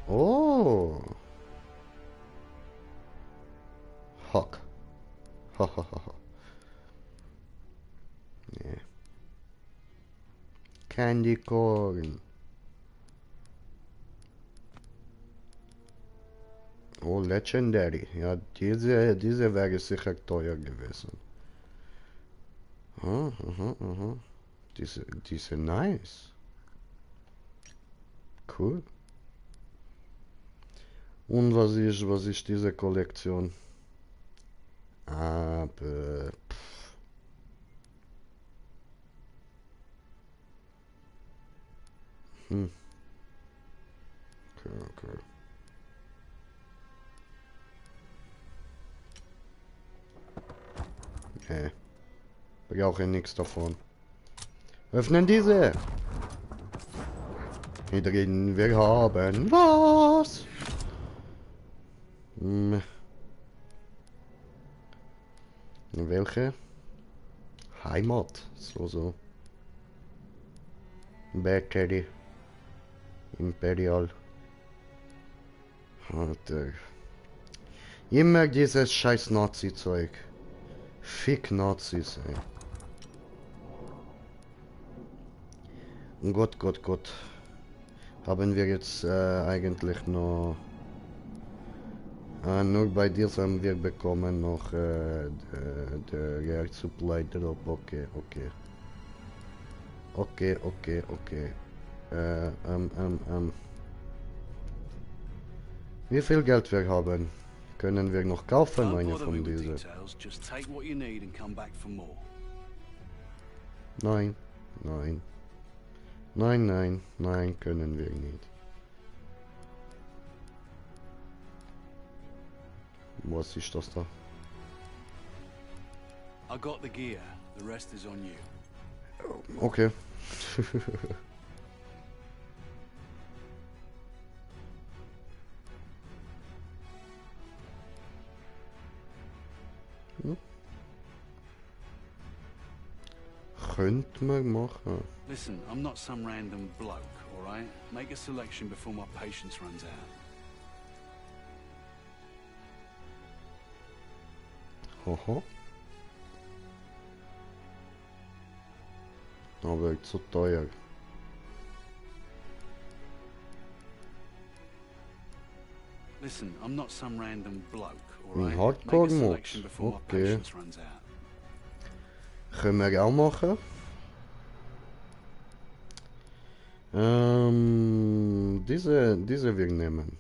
Oh. Hack. Hahaha. Nee. Candy Corn. Oh, Legendary. Ja, diese wäre sicher teuer gewesen. Aha. Diese nice. Cool. Und was ist diese Kollektion? Aber... Okay. Nee. Brauche nichts davon. Öffnen diese! Hier drin, wir haben was? Welche? Heimat, so. Battery. Imperial. Alter. Immer dieses scheiß Nazi-Zeug. Fick Nazis, ey. Gott. Haben wir jetzt eigentlich noch... nur bei dir haben wir bekommen noch der Air Supply Drop. Okay. Wie viel Geld wir haben? Können wir noch kaufen, meine von diesen? Nein, können wir nicht. Was ist das da?
I got the gear. The rest is on you.
Okay. Könnte man machen.
Listen, I'm not some random bloke, all right? Make a selection before my patience runs out.
Aha. Aber zu teuer.
Listen, I'm not some random bloke, all right?
Hardcore
Make a
Mod.
selection before my
Okay.
patience runs out.
Können wir auch machen. Diese wir nehmen.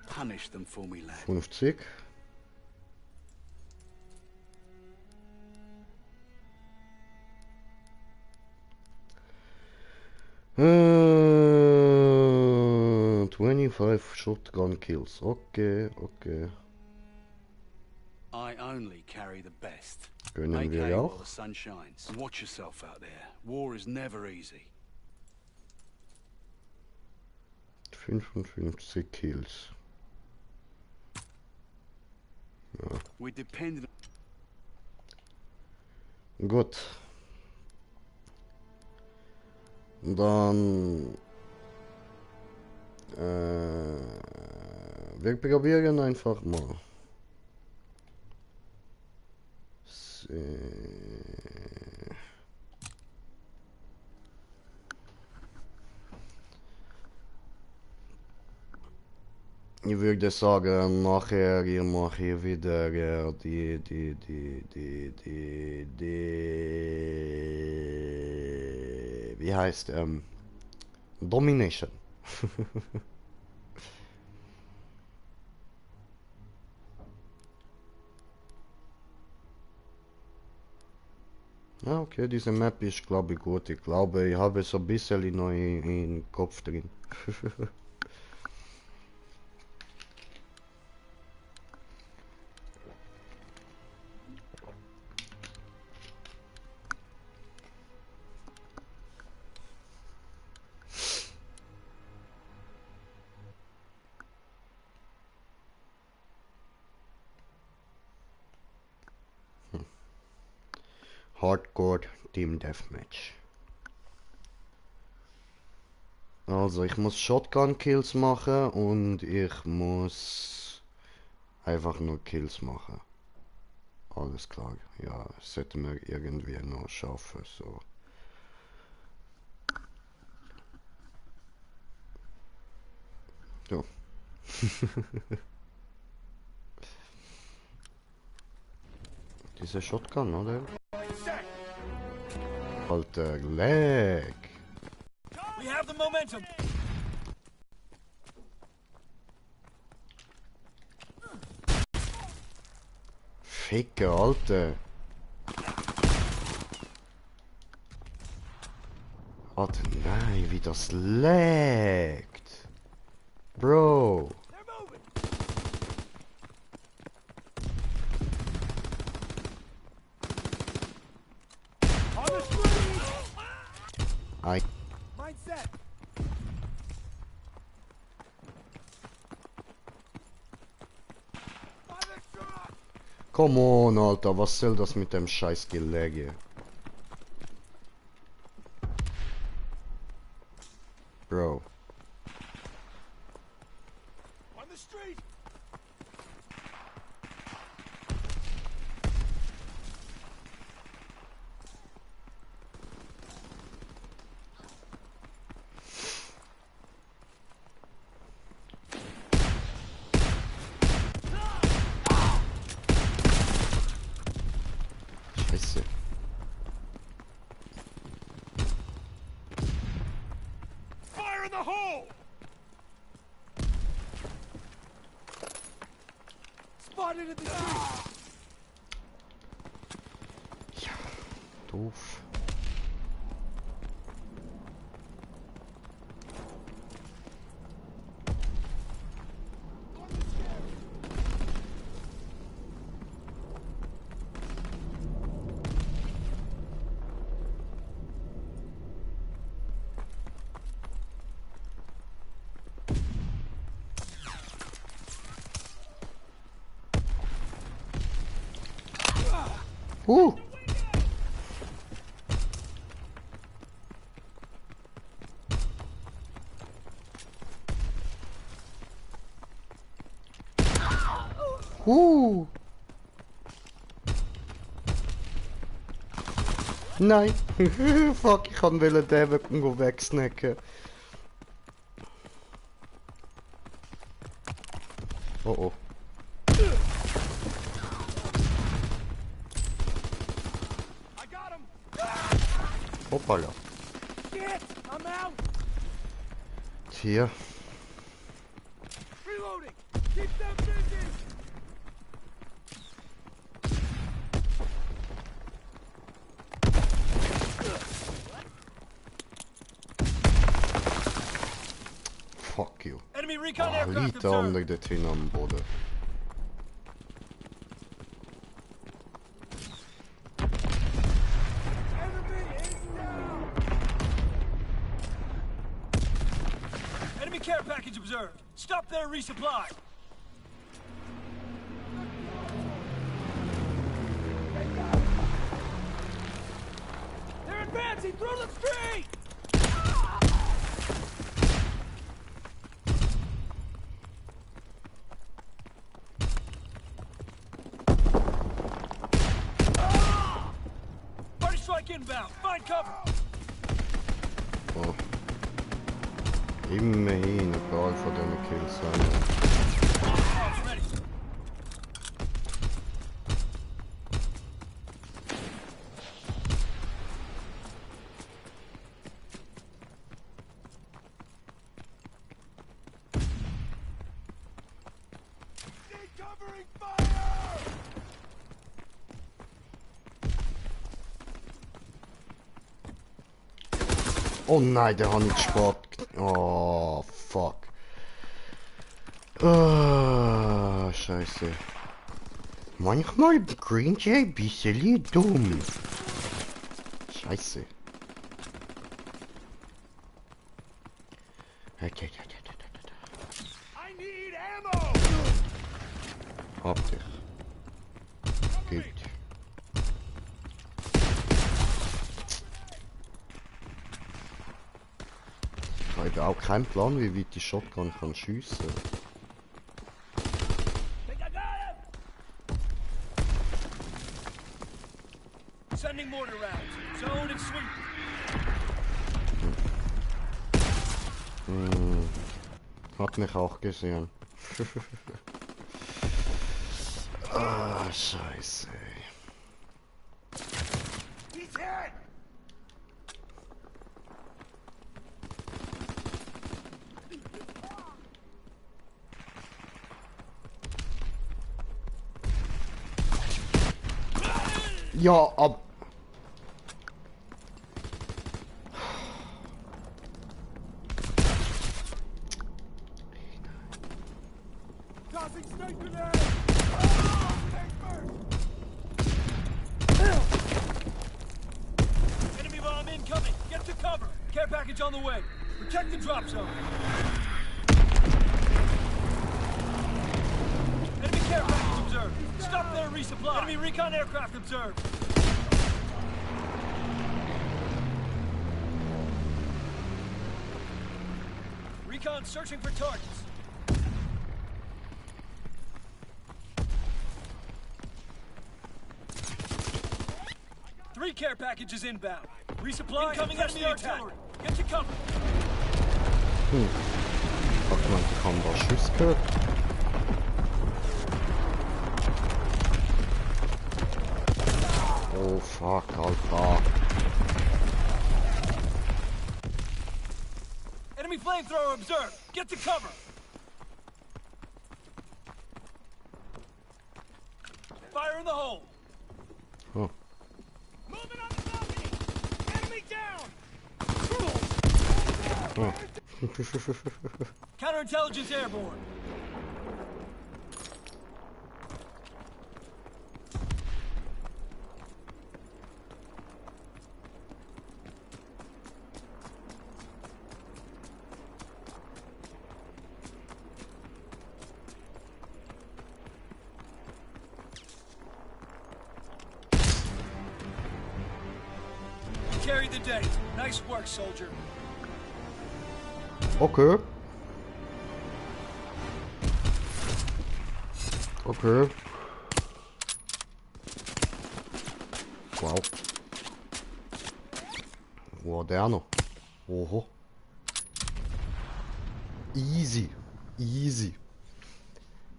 Punish them for me, lad.
50. Uh, 25 shotgun kills. Okay.
I only carry the best.
Können
Make
wir
hay while
auch.
the sun shines. And watch yourself out there. War is never easy.
55 Kills. Ja.
We depend.
Gut. Dann... wir probieren einfach mal. Ich würde sagen, nachher ihr macht hier wieder wie heißt Domination. Ja, okay, diese Map ist, glaube ich, gut. Ich glaube, ich habe so ein bisschen noch in den Kopf drin. Hardcore Team Deathmatch. Also ich muss Shotgun Kills machen und ich muss einfach nur Kills machen. Alles klar. Ja, das sollten wir irgendwie noch schaffen. So. So. Diese Shotgun, oder? Alter, leg!
We have the momentum.
Ficke, Alter! Alter, nein, wie das laggt! Bro! I
Mindset.
Come on, Alter, was soll das mit dem scheiß Gelege? Bro.
On the street.
Scheiße.
Fire in the hole. Spotted in the street.
Doof. Nein! Fuck, ich kann den Devil wegsnacken. Oh oh. Hoppala. Hier.
Reloading. Keep them busy.
Fuck you.
Enemy recon
Ah,
aircraft
lite under det hin am Boden.
Enemy care package observed. Stop their resupply. They're advancing through the street. Party strike inbound. Find cover.
Oh. Immerhin ein paar von diesen Kills haben. Oh nein, der hat nicht gespart. Oh, fuck. Ah, scheiße. Manchmal Green Jay ein bisschen dumm. Scheiße. Okay. Hab dich. Gut. Ich habe auch keinen Plan, wie weit die Shotgun kann schiessen.
Sending mortar rounds. Zone and sweep.
Hat mich auch gesehen. Ah, scheiße. Ja, ab.
Enemy bomb incoming. Get to cover. Care package on the way. Protect the drop zone. Enemy care package observed. Stop there, resupply. Enemy recon aircraft observed. Recon searching for targets. Three care packages inbound. Resupply. Incoming enemy artillery. Get to cover.
Hat man die Kamera Schuss gehört? Oh fuck, Alter.
Enemy flamethrower observed. Get to cover. Fire in the hole.
Oh.
Moving on the balcony. Enemy down.
Oh.
Counterintelligence airborne. Carry the day. Nice work, soldier.
Okay. Okay. Wow. Wo war der noch? Oho. Easy. Easy.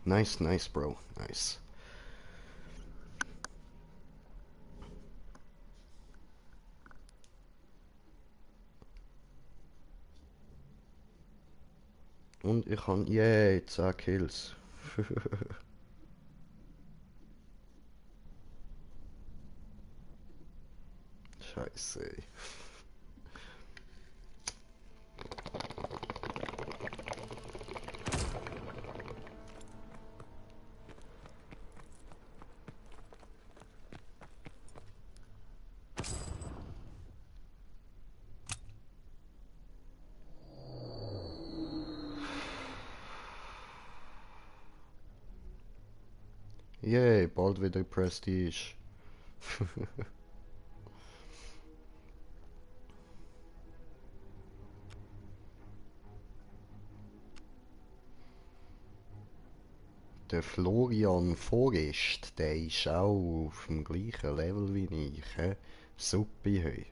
Nice, nice, bro. Nice. Und ich habe, yay, 10 Kills. Scheiße. Yay, bald wieder Prestige. Der Florian Forest, der ist auch auf dem gleichen Level wie ich. He? Super, hey.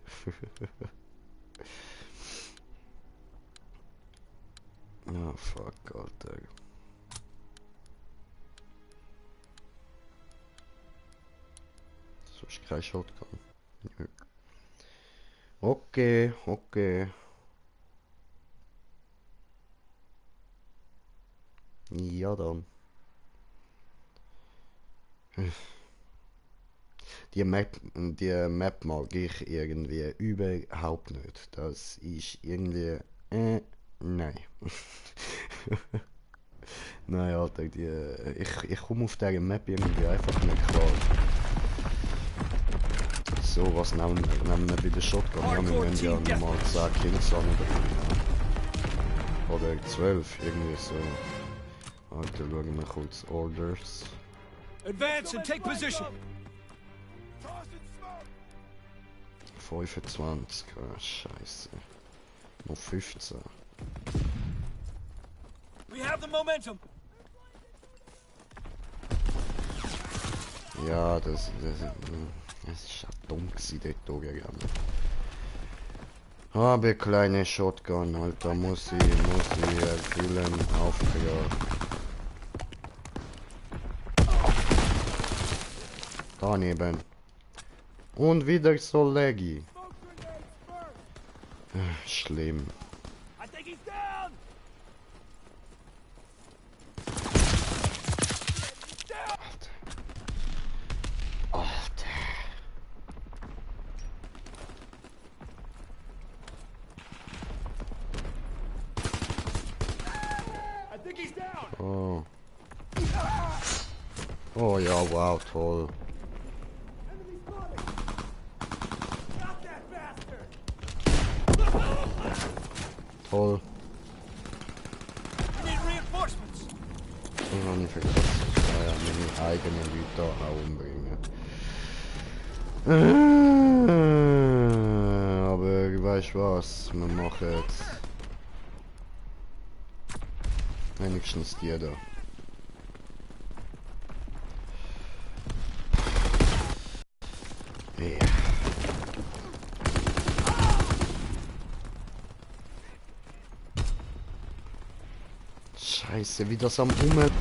Ah, fuck, Alter. So ist kein Shotgun. Nö. Okay, okay. Ja dann. Die Map mag ich irgendwie überhaupt nicht. Das ist irgendwie... nein. Nein, Alter, ich komme auf dieser Map irgendwie einfach nicht klar. So, was nehmen wir bei der Shotgun? Ja, wir müssen ja nochmal 10 Kills anbringen. Oder 12, irgendwie so. Alter, schauen wir kurz Orders.
Advance and take position!
25, scheiße. Noch 15.
We have the momentum!
Ja, das ist auch dumm gewesen, dort durchgegangen. Aber kleine Shotgun, Alter, muss ich erfüllen, Auftrag. Daneben. Und wieder so laggy. Schlimm. Oh. Oh ja, wow, toll. Toll. Ich habe nicht vergessen, ich kann ja meine eigenen Leute auch umbringen. Aber weißt du was, wir machen jetzt wenigstens die da. Ja. Scheiße, wie das am Hummel.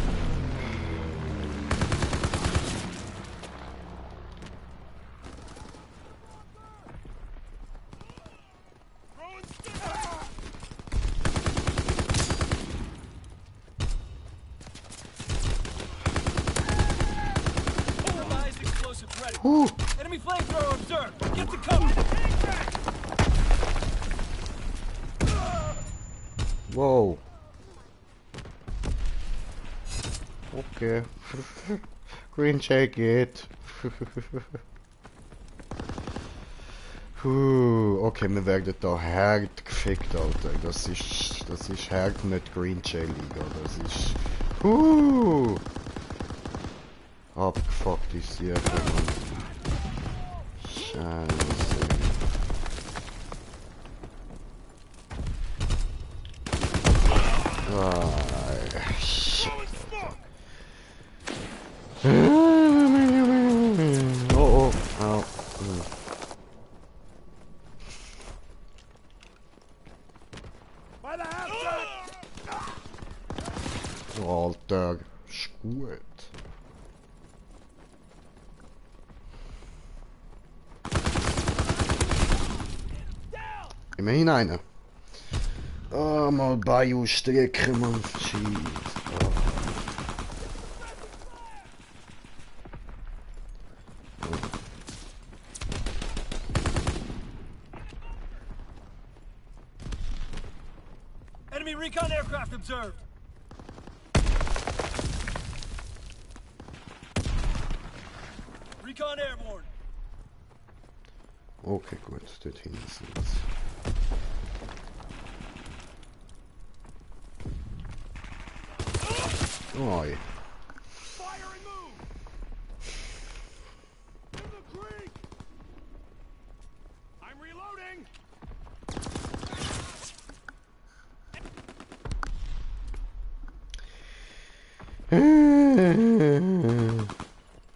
Enemy flamethrower observed! Get to cover!
Wow. Okay. Green Jay geht. Okay, wir werden da hart gefickt, Alter. Das ist hart nicht Green Jay Liga. Das ist... Abgefuckt ist sie einfach, Mann. Scheiße. Shit, Alter. Oh, au. Alter, ist gut. Immerhin einer. Oh, mal Bayou strecken, Mann. Shit. Oh.
Enemy recon aircraft observed! Recon airborne!
Okay, gut, dorthin ist nichts. Oi.
Fire and move! In the creek! I'm reloading!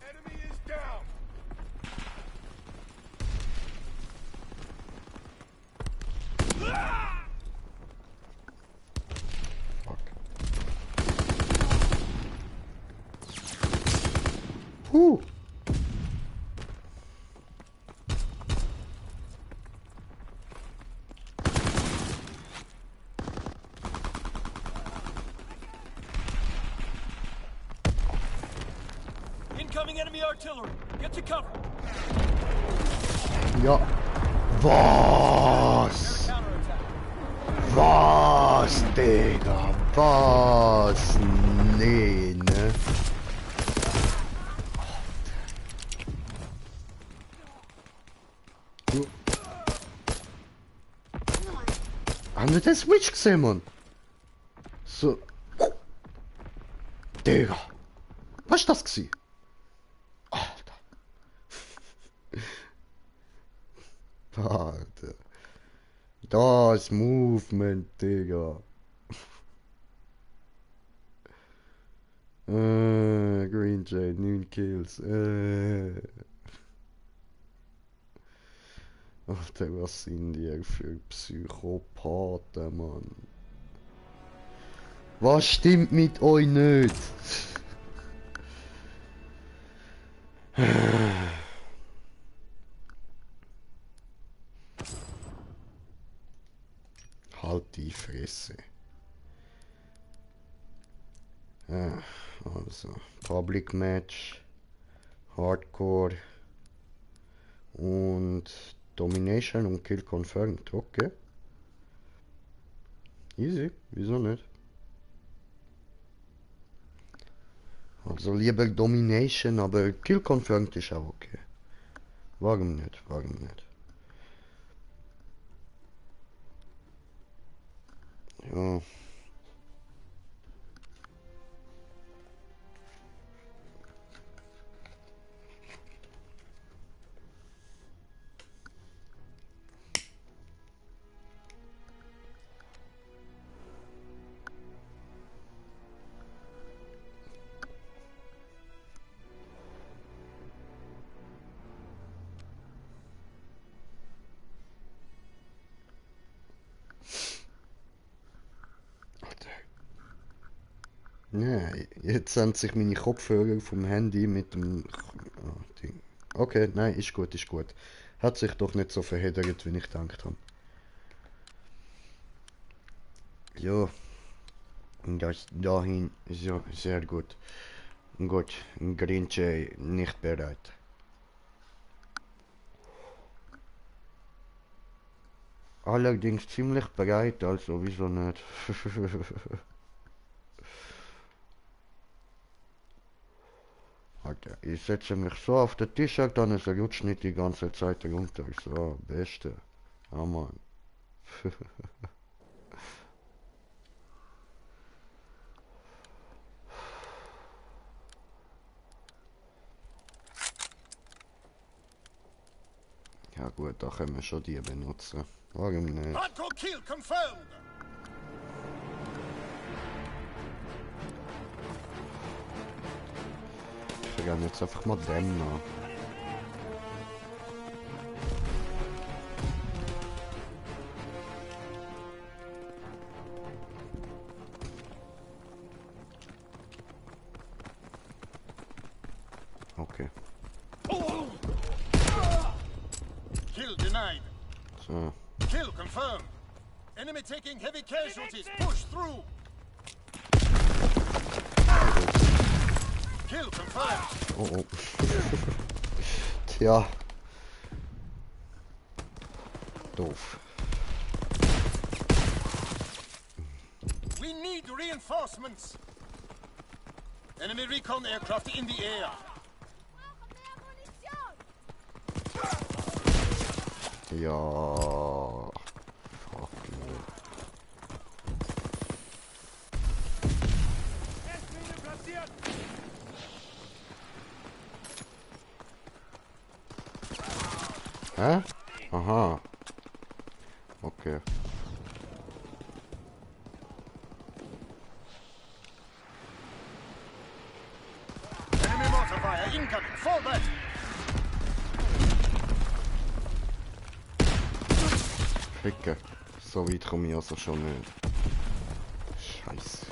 Enemy is down!
Whew.
Incoming Spotting enemy artillery. Get to cover.
Ja. Was? Was, Digga? Was? Nee, ne? Haben wir den Switch gesehen, Mann? So. Digga. Was ist das gewesen? Alter. Alter. Das Movement, Digga. Green Jay, 9 Kills. Alter, was sind die für Psychopathen, Mann? Was stimmt mit euch nicht? Halt die Fresse. Also, Public Match, Hardcore und Domination und Kill Confirmed. Okay. Easy, wieso nicht? Also lieber Domination, aber Kill Confirmed ist auch okay. Warum nicht? Warum nicht? Ja. Ja, jetzt haben sich meine Kopfhörer vom Handy mit dem Ding. Okay, nein, ist gut, ist gut. Hat sich doch nicht so verheddert, wie ich gedacht habe. Ja, das dahin ist ja sehr gut. Gut, Grinche nicht bereit. Allerdings ziemlich bereit, also wieso nicht? Alter, ich setze mich so auf den Tisch, dann ist er rutscht nicht die ganze Zeit runter. So, Beste. Ja, Mann. Ja gut, da können wir schon die benutzen. Warum nicht?
Hardcore kill confirmed.
Wir gehen jetzt einfach mal den nach. Okay.
Kill denied.
So.
Kill confirmed. Enemy taking heavy casualties. Push through. Kill confirmed.
Oh, oh. Tja. Doof.
We need reinforcements. Enemy recon aircraft in the air.
Ja. Fuck me. Hä? Aha. Okay.
Enemy mortar fire incoming. Fall back.
Ficke. So weit komme ich also schon nicht. Scheiße.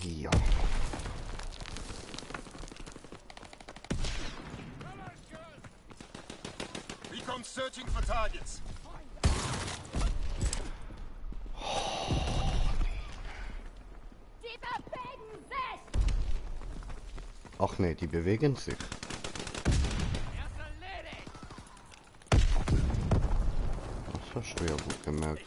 Ja.
Recon searching for targets.
Ach nee, die bewegen sich. Das hast du ja gut gemerkt.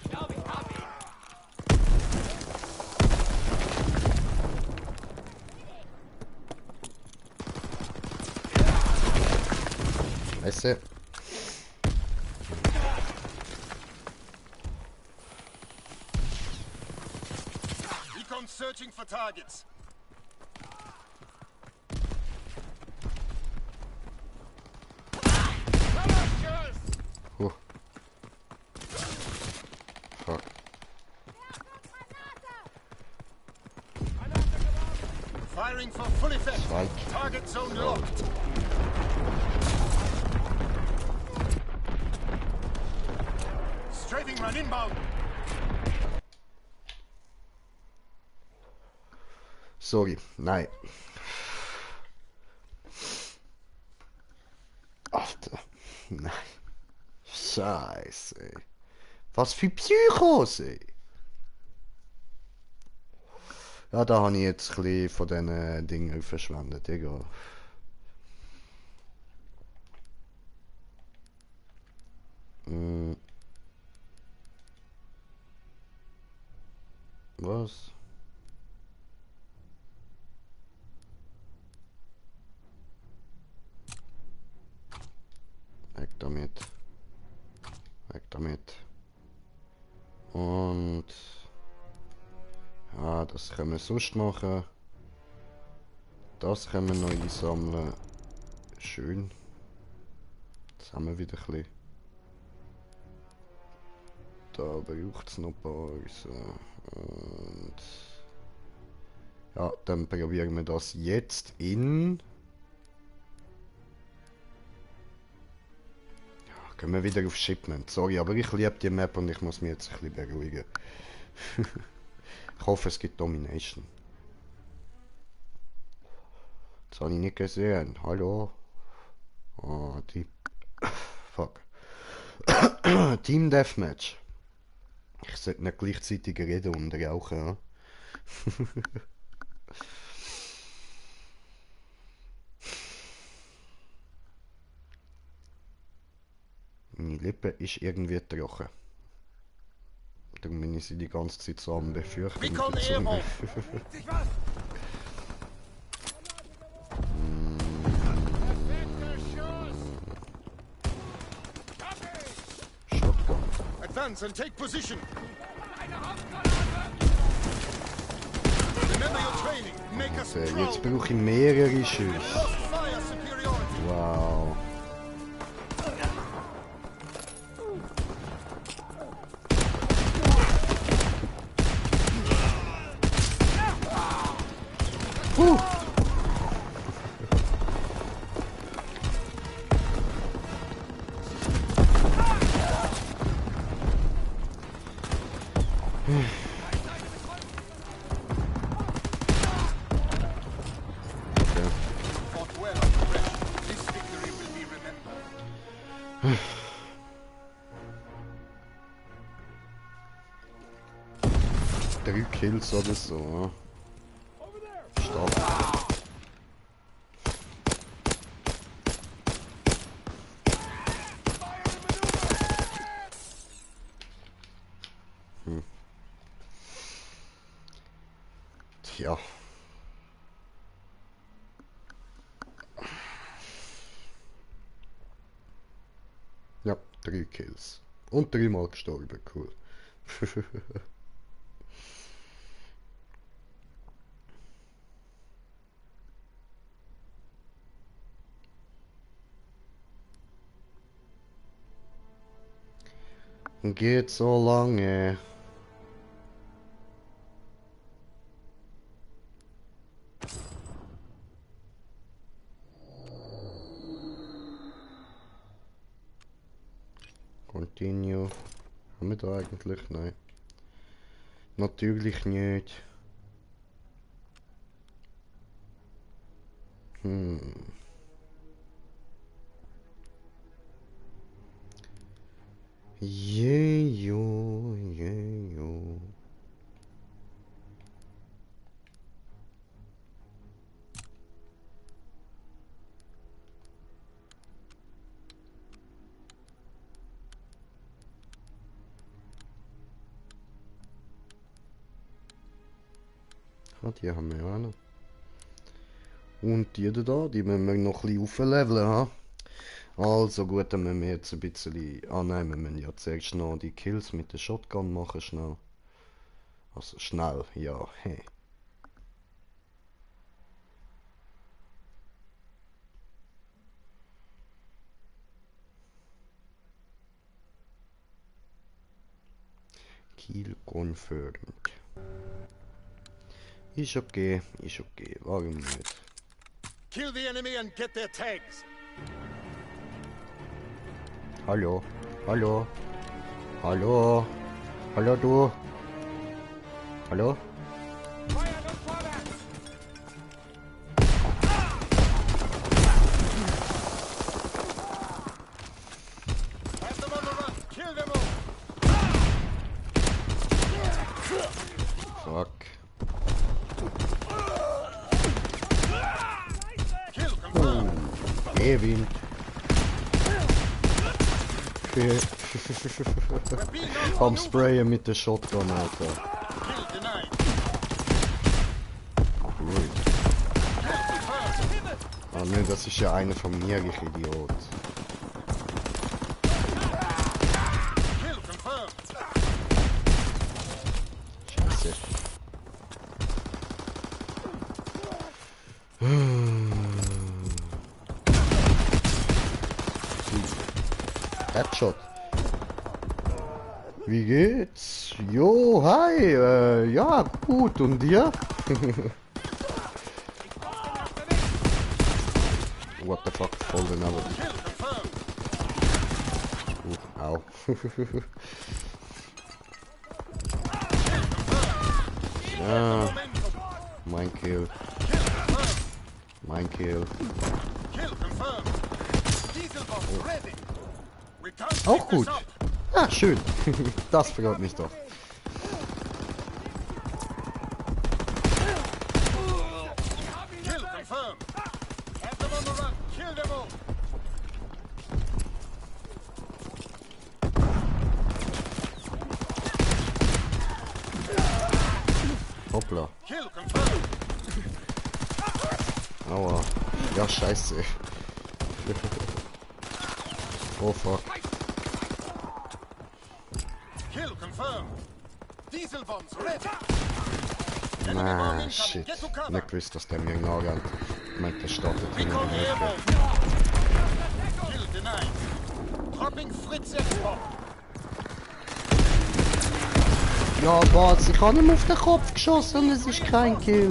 Scheiße.
Recon searching for targets.
Fuck.
Firing for full effect. Target zone locked. Strafing run inbound.
Sorry, nein. Alter, nein. Scheiße. Was für Psychos, ey. Ja, da habe ich jetzt ein bisschen von diesen Dingen verschwendet, egal. Was? Weg damit. Weg damit. Und... ja, das können wir sonst machen. Das können wir noch einsammeln. Schön. Jetzt haben wir wieder ein bisschen. Da braucht es noch ein paar. Und... ja, dann probieren wir das jetzt in... ja, gehen wir wieder auf Shipment. Sorry, aber ich liebe die Map und ich muss mich jetzt ein bisschen beruhigen. Ich hoffe, es gibt Domination. Das habe ich nicht gesehen. Hallo? Oh, die... fuck. Team Deathmatch. Ich sollte nicht gleichzeitig reden und rauchen, ja? Meine Lippe ist irgendwie trocken. Darum bin ich sie die ganze Zeit so am Befürchten. Shotgun.
Advance and take position. Remember your training. Make us
Also,
proud.
jetzt brauche ich mehrere Schüsse. Wow. Drei Kills oder so. Stark. Tja. Ja, 3 Kills. Und 3-mal gestorben, cool. Geht so lange. Continue. Haben wir da eigentlich? Nein. Natürlich nicht. Jejo, jejo. Ah, die haben wir auch noch. Und die da, die müssen wir noch ein bisschen aufleveln, ha? Also gut, dann müssen wir jetzt ein bisschen... Ah nein, wir müssen ja zuerst noch die Kills mit der Shotgun machen, schnell. Also schnell, ja, hey. Kill confirmed. Ist okay, warum nicht?
Kill the enemy and get their tags.
Hallo, hallo, hallo, hallo du. Hallo? Fuck. Wind. Okay. Am Sprayen mit der Shotgun, Alter. Gut. Ah ne, das ist ja einer von mir, ich Idiot. Scheiße. Headshot. Wie geht's? Jo, hi. Ja, gut. Und dir? What the fuck? Voll daneben. Au. Ja. Mein Kill. Mein Kill. Oh. Auch gut. Ah, schön. Das freut mich doch. Hoppla. Aua. Ja, scheiße. Oh fuck. Ah, shit. Nicht gewusst, dass der mir nachgeht. Ich meinte, der startet in der Ecke. Ja, was? Ich habe ihm auf den Kopf geschossen und es ist kein Kill.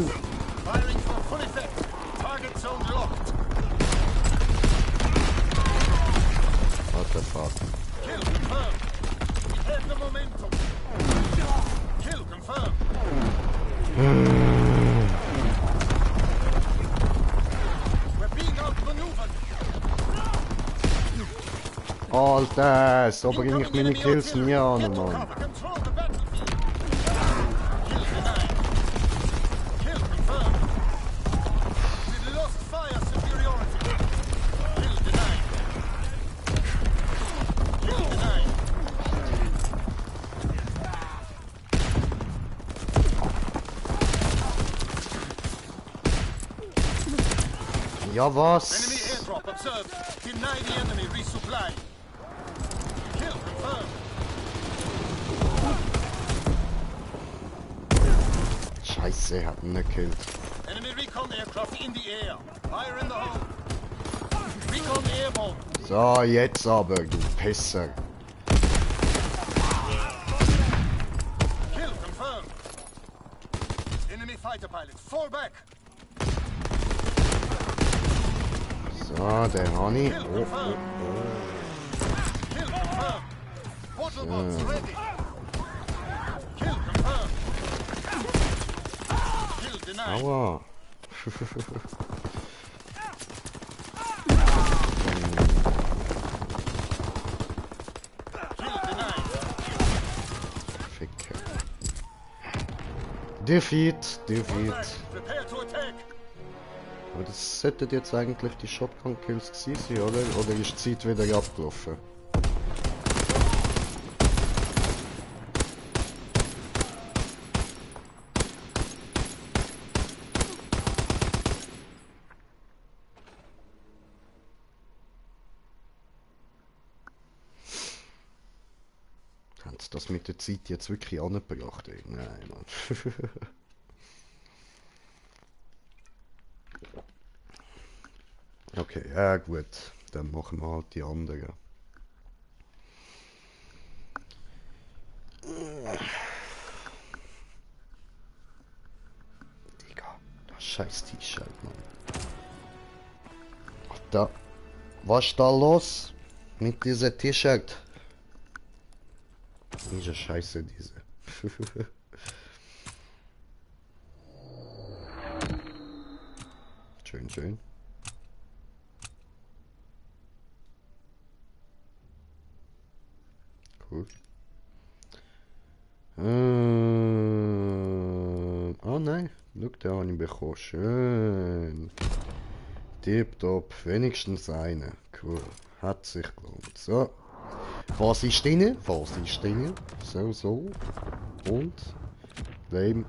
What the fuck? Alter, so bringe ich meine Kills nie an, Mann. Ja, was? Scheiße, hat ihn gekillt. So, jetzt aber, du Pisser. So, der Honey. Oh, oh, oh. So. Aua. Defeat.
Prepare to attack.
Aber das sollten jetzt eigentlich die Shotgun-Kills gewesen sein, oder? Oder ist die Zeit wieder abgelaufen? Haben sie das mit der Zeit jetzt wirklich angebracht? Nein, Mann. Okay, ja gut. Dann machen wir halt die anderen. Digga, das scheiß T-Shirt, Mann. Da. Was ist da los? Mit diesem T-Shirt? Diese Scheiße, diese. Schön. Cool. Oh nein, schau, den habe ich bekommen. Schön. Tipptopp, wenigstens eine. Cool, hat sich gelohnt. So. Was ist drin? So. Und. Lame.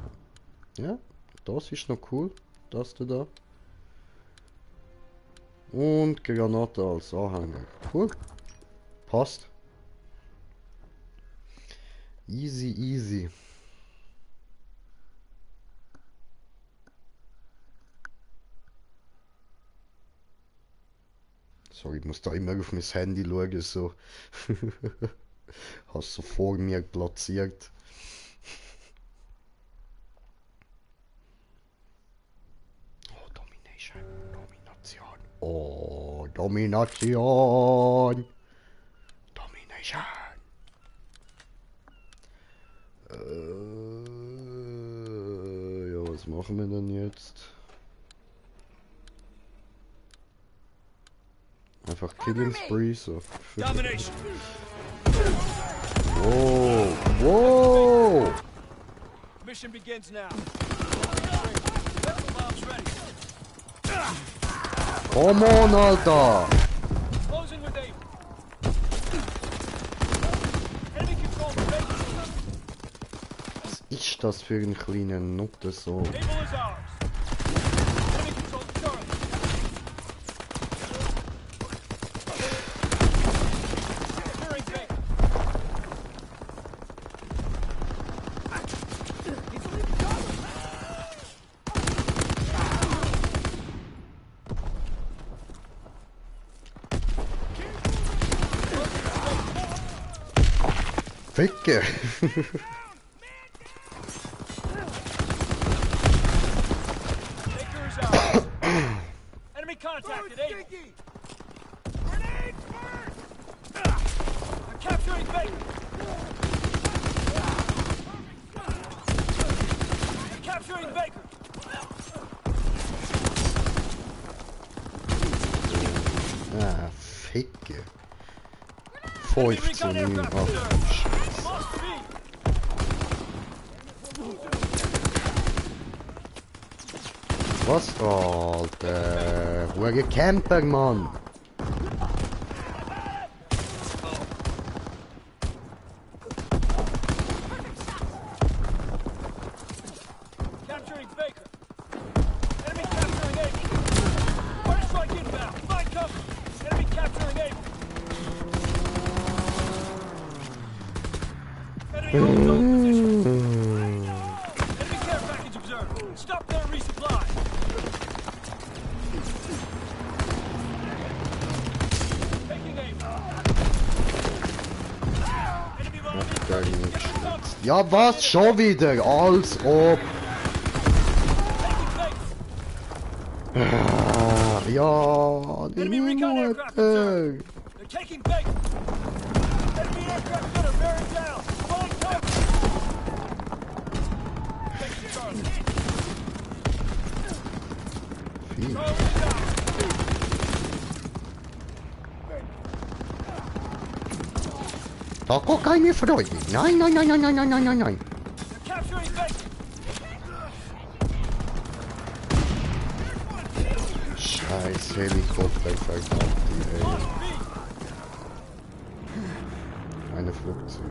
Ja, das ist noch cool. Das da. Und Granate als Anhänger. Cool. Passt. Easy. Sorry, ich muss da immer auf mein Handy schauen, so. Hast so vor mir platziert. Oh, Domination. Oh, Domination. Ja, was machen wir denn jetzt? Einfach Killing Spree, so. Wow!
Mission begins now.
Come on, Alter!
Closing with aim. Enemy control the base.
Was ist das für ein kleiner Nutte so?
Able is ours. Enemy control Charlie. Securing base.
Ficke!
Enemy contacted. I'm capturing Baker. I'm capturing Baker.
Ah, Ficke. 15 Minuten. Oh, was? Alter, hure Camper, Mann.
Capturing Baker. Enemy capturing Abe. First strike inbound. Find cover. Enemy capturing Abe. Enemy holds on position. Enemy care package observed. Stop there and resupply. Taking Abe. Enemy bomb incoming.
Ja, was? Schon wieder? Als ob. Ah, ja, die
Enemy recon aircraft
Minute.
observed. They're taking Baker. Enemy aircraft gunner bearing down. Find cover. Taking Charlie. Charlie down.
Da kommt keine Freude. Nein.
They're capturing Baker.
Nice Helikopter, verdammt, ey. Eine Flugzeug.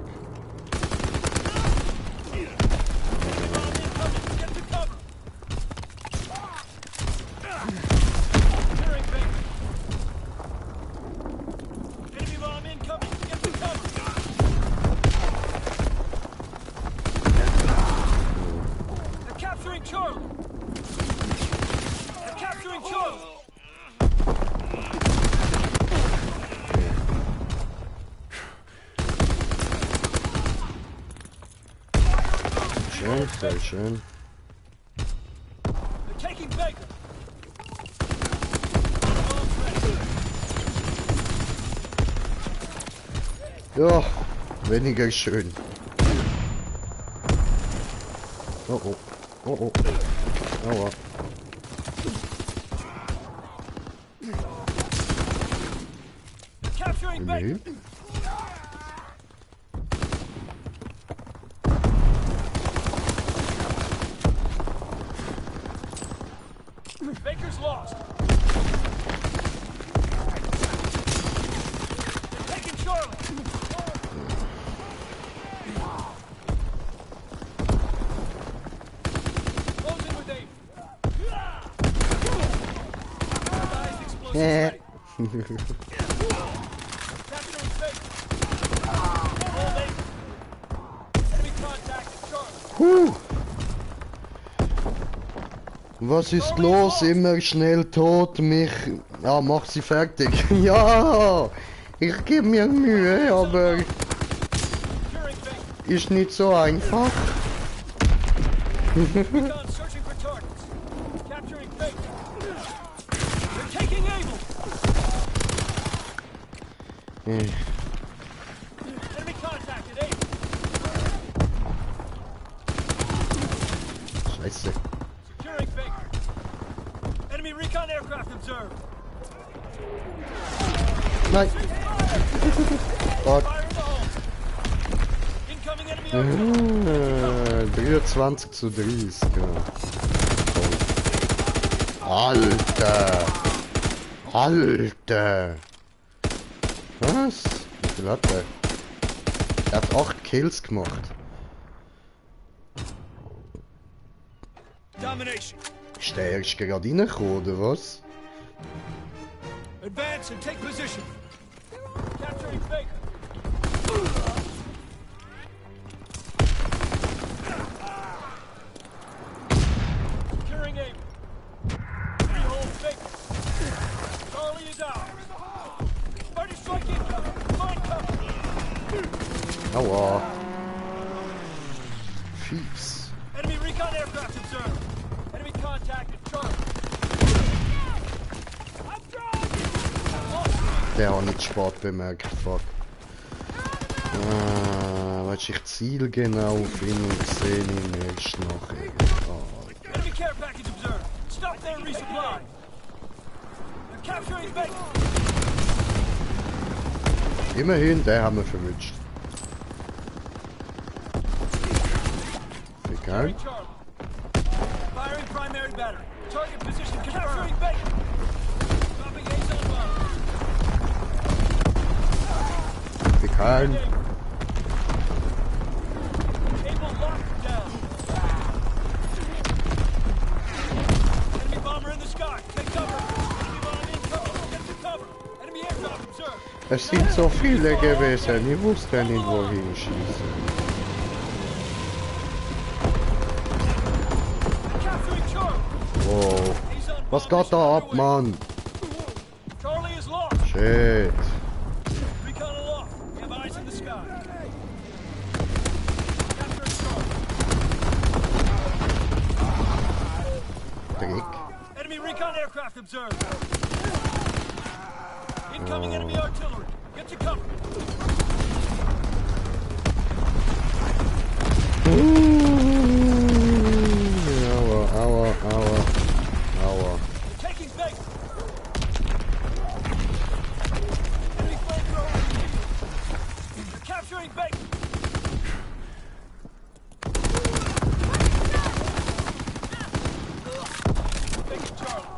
Schön, sehr schön. Ja, weniger schön. Oh oh. Oh oh. Aua. Nee.
Baker's lost. They're taking Charlie. Closing with Abe.
Yeah.
Capturing Baker. Hold Abe. Enemy contact at Charlie.
Was ist los? Immer schnell tot mich. Ja, mach sie fertig. Ja, ich gebe mir Mühe, aber ist nicht so einfach. Scheiße.
Enemy recon aircraft observed.
Nein. Fuck.
Incoming enemy
23:30. Ja. Alter. Alter. Was? Wie viel hat er? Er hat 8 Kills gemacht.
Domination.
Ist der erst gerade reingekommen, oder was?
Advance and take position. Capturing Baker. Securing Abe. Freehold Baker. Charlie is out. Party strike incoming. Find cover.
Aua. Fies.
Enemy recon aircraft observed. Enemy contact at Charlie.
Der hat nicht spät bemerkt, fuck. Weißt du, ich ziel genau auf ihn und sehe ihn erst nachher.
Enemy care package observed. Stop there and resupply. They're capturing Baker.
Immerhin, den haben wir verwünscht. Egal.
Firing primary battery. Target position capturing Baker. Dropping A's on bomb.
Egal.
Cable locked down. Enemy bomber in the sky. Take cover. Enemy bomb incoming. Get to cover. Enemy aircraft observed.
Es sind so viele gewesen, ich wusste nicht wohin schießen. Wow. Was geht da ab, Mann?
Charlie is lost.
Shit.
Recon aloft. We have eyes in the sky.
Dreck.
Enemy recon aircraft observed. Incoming enemy artillery. Get to cover.
Aua.
They're taking Baker. Enemy flamethrower. They're capturing Baker. Baker Charlie.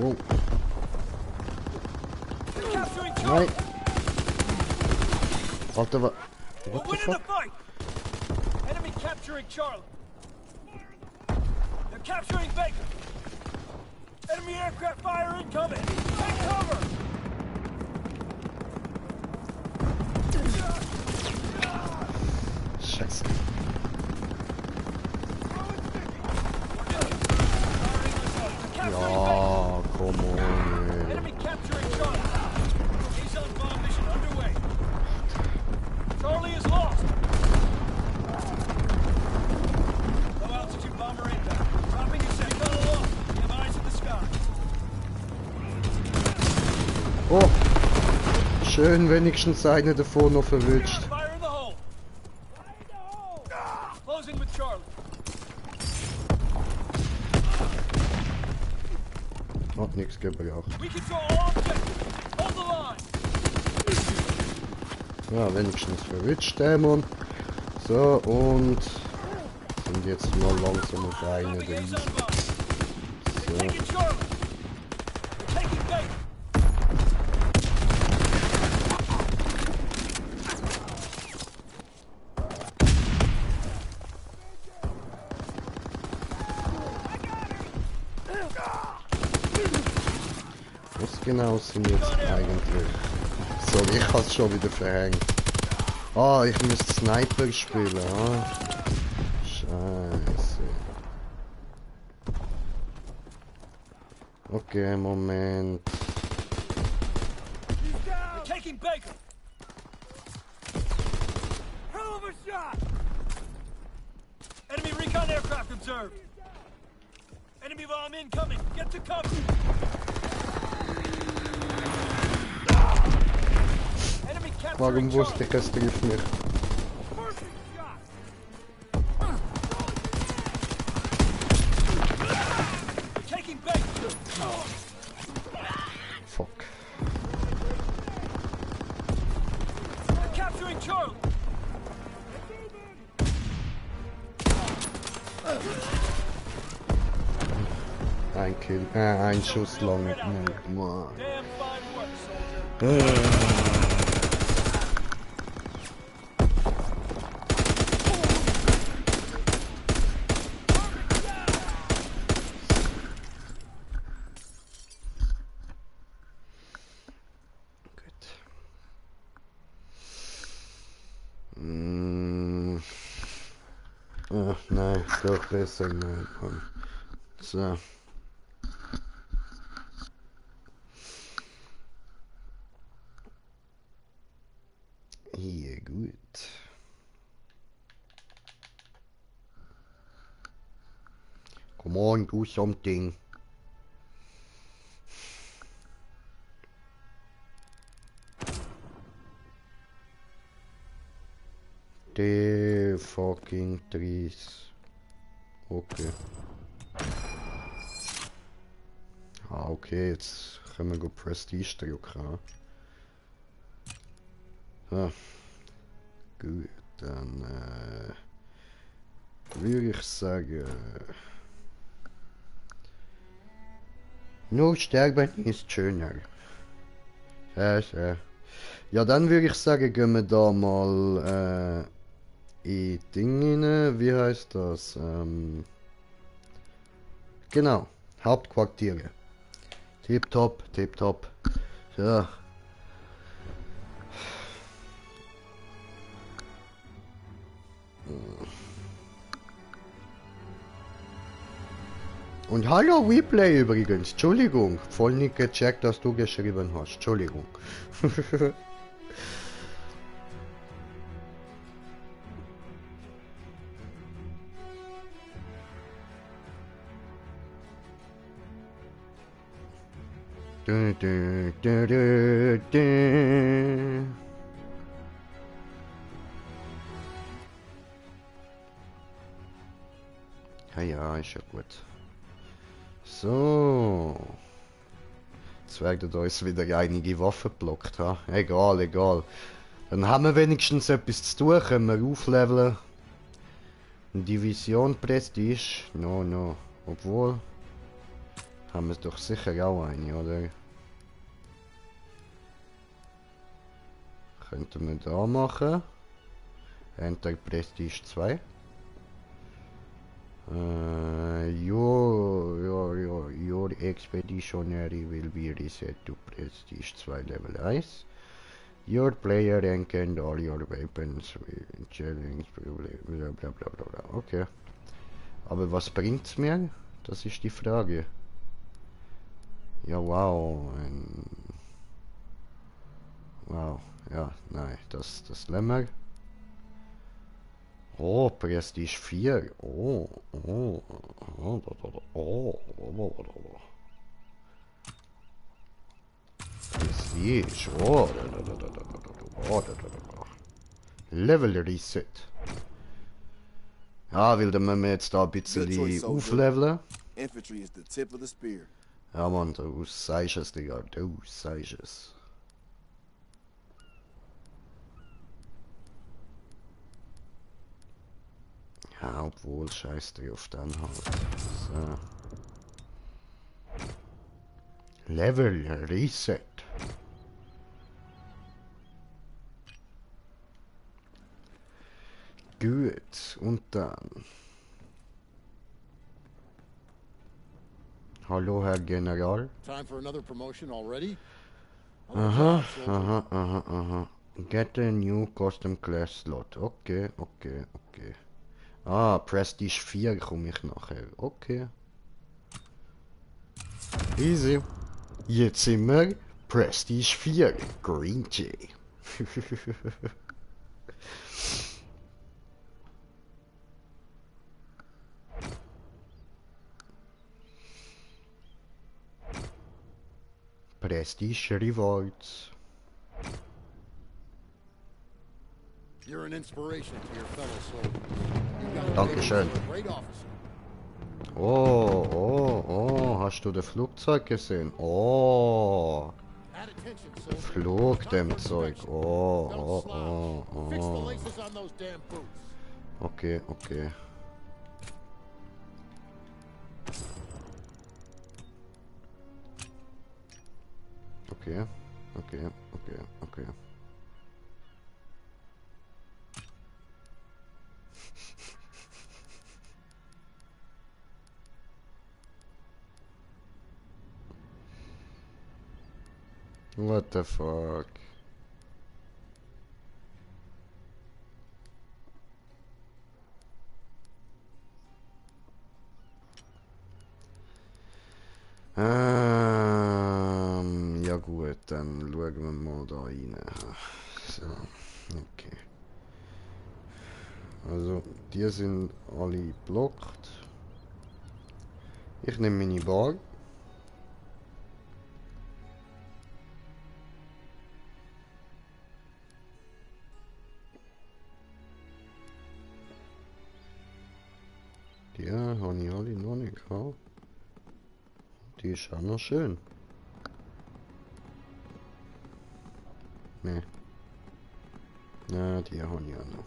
Wow. Nein. Alter, was? What the fuck?
Enemy capturing Charlie. They're capturing Baker. Enemy aircraft fire incoming. Take cover.
Scheiße. Ja, come on.
Enemy capturing Charlie. He's on bomb mission underway. Charlie is lost. Low altitude bomber inbound. Dropping his second aloft. We have eyes in the sky.
Oh. Schön, wenigstens eine davon noch verwünscht.
Fire in the hole. Closing with Charlie.
Hat nichts gebracht.
We control all objectives. Hold the line.
Ja, wenigstens verwünscht der Mann. So, und sind jetzt mal langsam auf eine der So. Was genau sind jetzt eigentlich? Sorry, ich hab's schon wieder verhängt. Ah, ich müsste Sniper spielen, ah. Scheiße. Okay, Moment.
We're taking Baker. Hell of a shot. Enemy recon aircraft observed. Enemy bomb incoming. Get to cover.
Warum wusste ich, es trifft mich? Fuck.
Capturing Charlie.
Ein Kill, ein Schuss lang. Mann. Ach nein, ist doch besser nein. So. Hier, gut. Come on, do something. The fucking trees. Okay. Ah, okay, jetzt können wir go Prestige drücken. Ah. Gut, dann würde ich sagen, nur sterben ist schöner. Ja, dann würde ich sagen, gehen wir da mal in Ding rein. Wie heißt das? Genau, Hauptquartiere. Tipptopp, tipptopp. So. Und hallo Replay übrigens, Entschuldigung, voll nicht gecheckt, dass du geschrieben hast, Entschuldigung. Ja, ist ja gut. So. Jetzt werden uns wieder einige Waffen geblockt, ha? Egal, egal. Dann haben wir wenigstens etwas zu tun, können wir aufleveln. Division Prestige. No. Obwohl. Haben wir doch sicher auch eine, oder? Könnten wir da machen. Enter Prestige 2. Your expeditionary will be reset to Prestige 2 Level 1. Your player rank and all your weapons will challenge bla bla bla bla. Okay. Aber was bringt's mir? Das ist die Frage. Ja, wow. Wow. Ja, nein, das lassen wir. Oh, Prestige 4. Oh. Prestige. Oh. Level Reset. Ja, weil dann müssen wir jetzt da ein bisschen aufleveln.
Infantry is the tip of the spear.
Ja, Mann, du sagst es, Digga. Du sagst es. Ja, obwohl, scheiß drauf, dann halt. So. Level Reset. Gut, und dann. Hallo, Herr General.
Time for another promotion already?
Aha. Get a new custom class slot. Okay. Ah, Prestige 4 komme ich nachher. Okay. Easy. Jetzt sind wir Prestige 4. Green Jay. Prestige Rewards.
You're an inspiration to your fellow soldiers.
Dankeschön. Oh, hast du das Flugzeug gesehen? Oh. Flug dem Zeug. Oh. Okay. What the fuck? Ja gut, dann schauen wir mal da rein. So, okay. Also, die sind alle blockt. Ich nehme meine Bar. Die habe ich alle noch nicht gehabt. Die ist auch noch schön. Ne. Ja, die habe ich auch noch.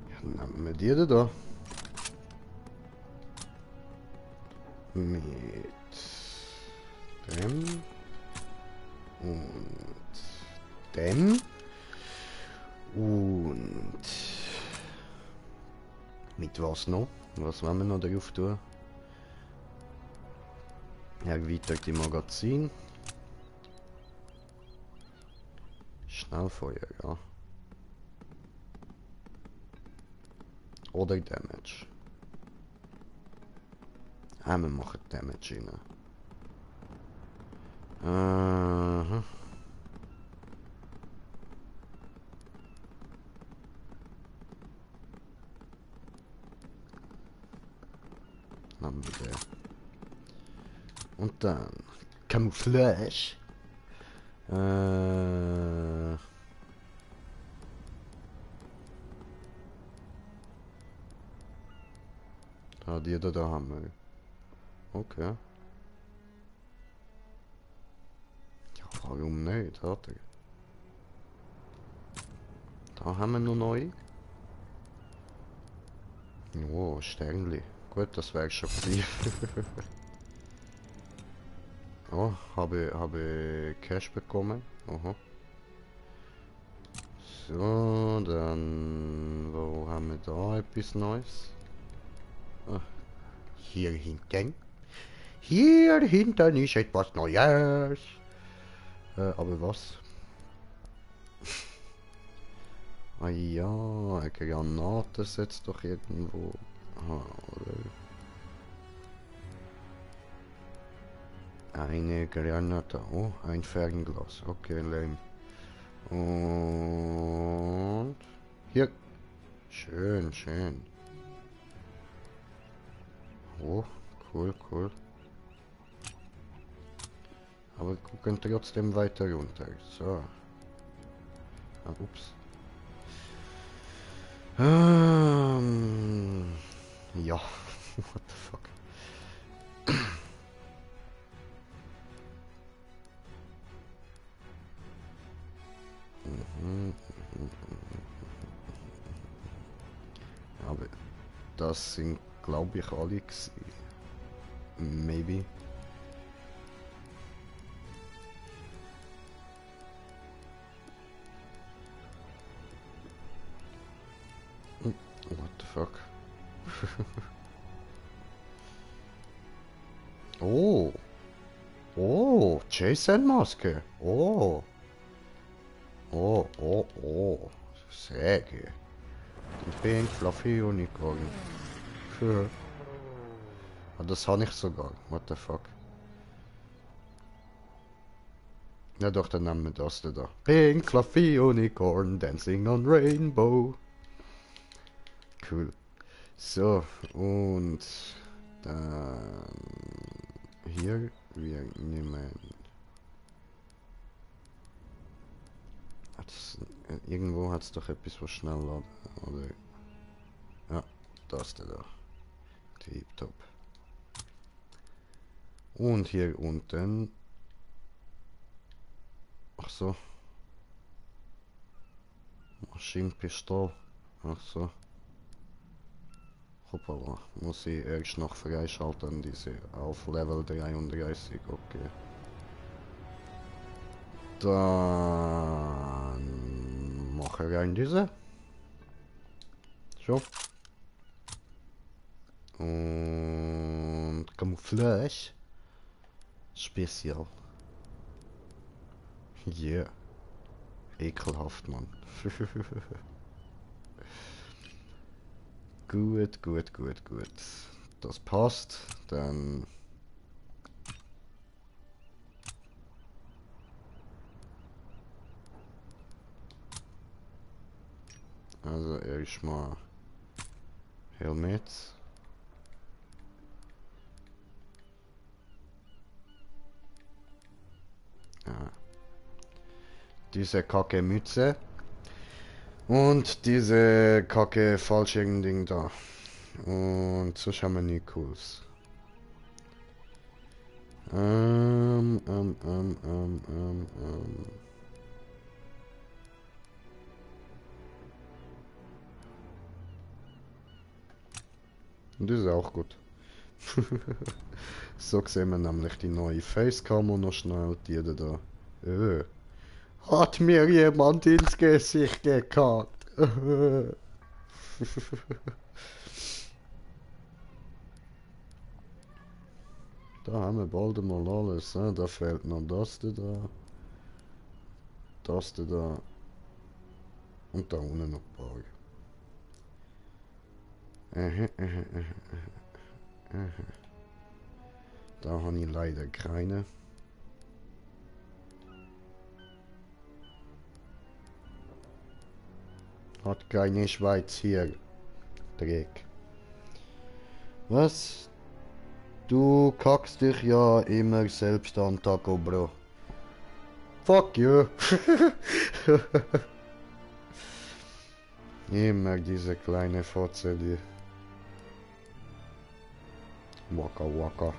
Ja, dann nehmen wir die da. Mit dem und dem und mit was noch? Was wollen wir noch drauf tun? Erweiterte Magazin. Schnellfeuer, ja. Oder Damage. Wir machen Damage rein. Aha. Haben wir den. Und dann Camouflage. Die da haben wir. Okay. Ja, Warum nicht, oder? Da haben wir noch neu. Oh, Sternli. Gut, das wäre schon gewesen. Oh, habe Cash bekommen. Aha. So, dann... Wo haben wir da etwas Neues? Ah, hier hinten. Hier hinten ist etwas Neues. Aber was? Ah ja, eine Granate setzt doch irgendwo. Aha, oder? Eine Granate. Oh, ein Fernglas. Okay, lame. Und hier. Schön, schön. Oh, cool, cool. Aber wir gucken trotzdem weiter runter. So. Ah, ups. Ja. What the fuck. Aber das sind, glaube ich, alle gewesen. Maybe. What the fuck? Oh. Oh, Jason-Maske. Oh. Oh, oh, oh. Säge. Die Pink Fluffy Unicorn. Für. Ah, das habe ich sogar. What the fuck? Ja doch, dann nehmen wir das da. Pink Fluffy Unicorn Dancing on Rainbow. Cool. So, und dann hier wir nehmen irgendwo hat es doch etwas, was schnell laden, oder? Ja, das da. Tipptopp. Und hier unten. Ach so. Maschinenpistole. Ach so. Hoppala. Muss ich erst noch freischalten, diese auf Level 33. Okay. Dann mache rein diese. So. Und Camouflage. Spezial. Yeah. Ekelhaft, Mann. Gut, gut, gut, gut. Das passt. Dann... Also erstmal Helmet. Ja. Diese kacke Mütze. Und diese kacke Fallschirm-Ding da. Und so haben wir nie Cools. Und das ist auch gut. So sehen wir nämlich die neue Facecam noch schnell. Die da. Hat mir jemand ins Gesicht gekackt. Da haben wir bald mal alles. Da fehlt noch das da. Das da. Und da unten noch ein paar. Da habe ich leider keine. Hat keine Schweiz hier. Dreck. Was? Du kackst dich ja immer selbst an, Taco Bro. Fuck you. Immer diese kleine Fotze, die... Waka waka.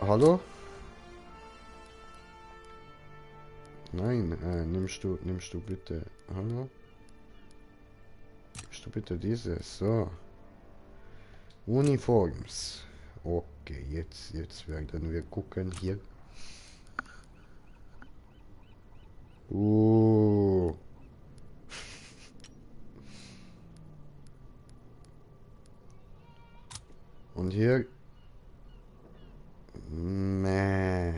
Hallo? Nein, nimmst du bitte... Hallo? Nimmst du bitte diese? So. Uniforms. Okay, jetzt werden wir gucken hier. Und hier... Meh.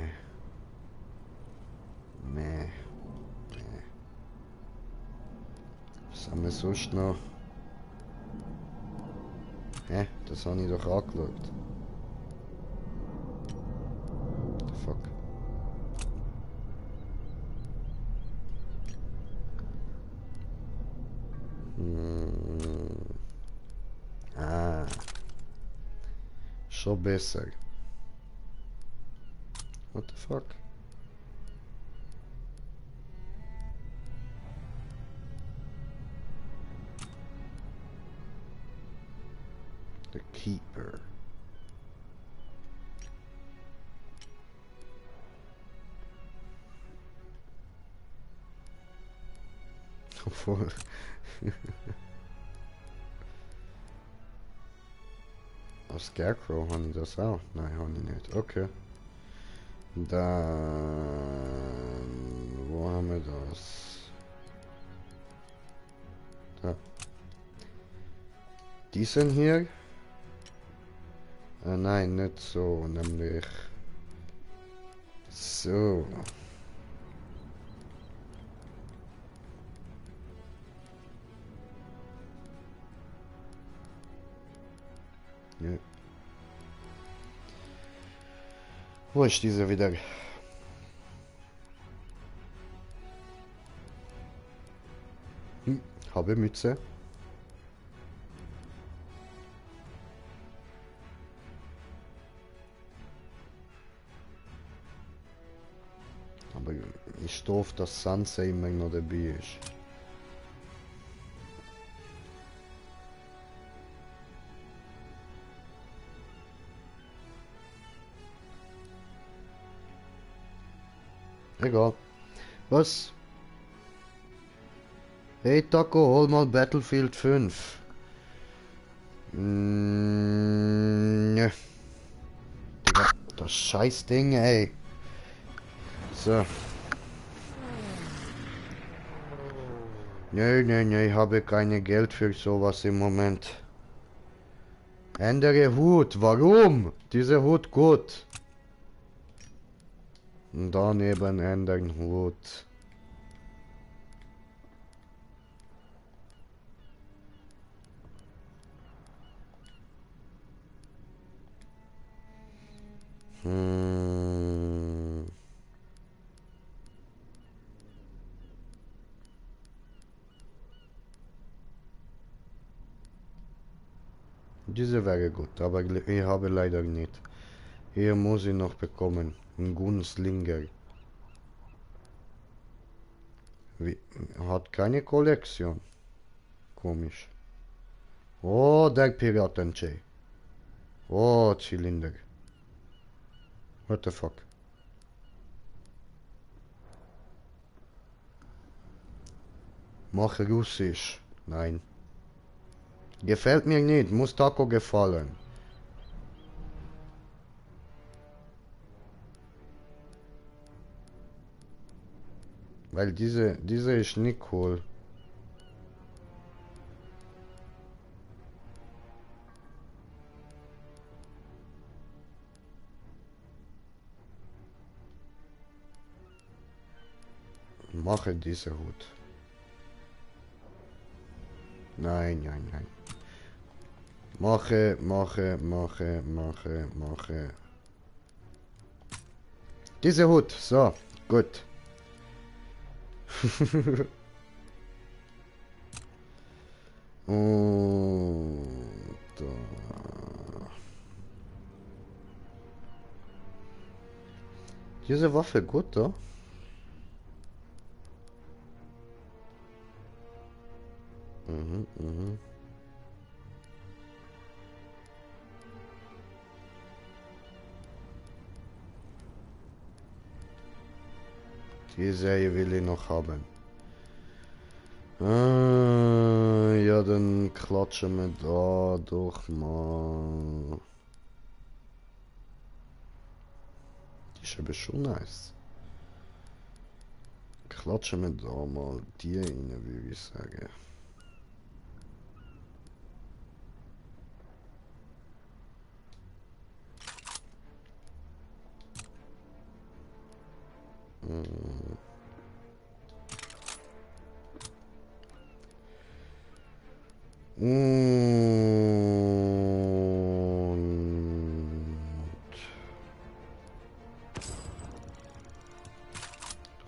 Was haben wir sonst noch? Hä? Das habe ich doch angeschaut. What the fuck? Schon besser. What the fuck? The Keeper. Obwohl. Aus Scarecrow habe ich das auch? Nein, habe ich nicht. Okay. Dann... Wo haben wir das? Da. Diesen hier? Nein, nicht so, nämlich... So. Ja. Wo ist dieser wieder? Habe Mütze. Aber ich doof, dass Sansa immer noch dabei ist. Egal. Was? Hey Taco, hol mal Battlefield 5. Ne. Digga, das scheiß Ding, ey. So. Nee, habe keine Geld für sowas im Moment. Ändere Hut, warum? Dieser Hut gut. Und daneben ändern Hut. Diese wäre gut, aber ich habe leider nicht. Hier muss ich noch bekommen. Ein Gunslinger. Wie, hat keine Kollektion. Komisch. Oh, der Piraten-Jay. Oh, Zylinder. What the fuck? Mach Russisch. Nein. Gefällt mir nicht. Muss Taco gefallen. Weil diese ist nicht cool. Mache diese Hut. Nein. Mache. Diese Hut, so, gut. Und da. Diese Waffe gut, da? Die Serie will ich noch haben. Ja, dann klatschen wir da doch mal. Die ist aber schon nice. Klatschen wir da mal die rein, würde ich sagen.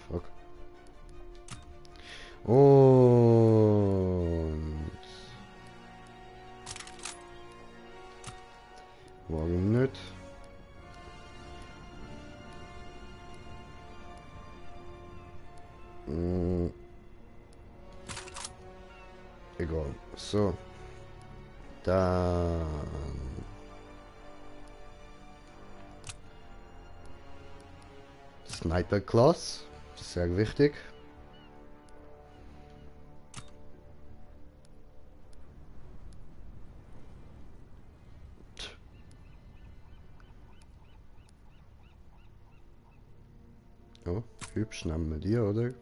Fuck. Warum nicht? Egal. So. Dann. Sniper Class. Sehr wichtig. Oh, hübsch nehmen wir die, oder?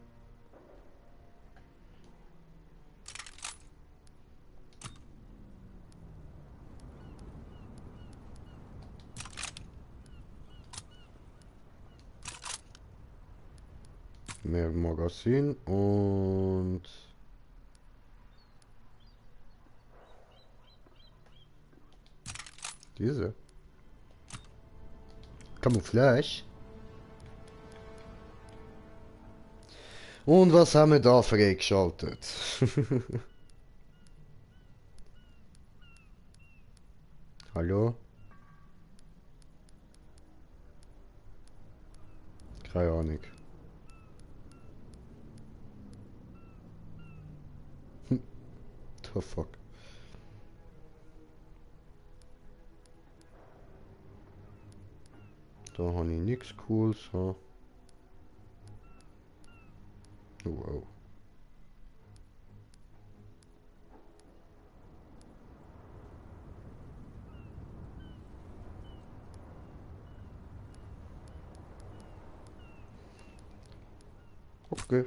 Mehr Magazin und diese Camouflage. Und was haben wir da freigeschaltet? Hallo? Keine Ahnung. The fuck? Da habe ich nichts Cooles. Ha? Wow. Okay.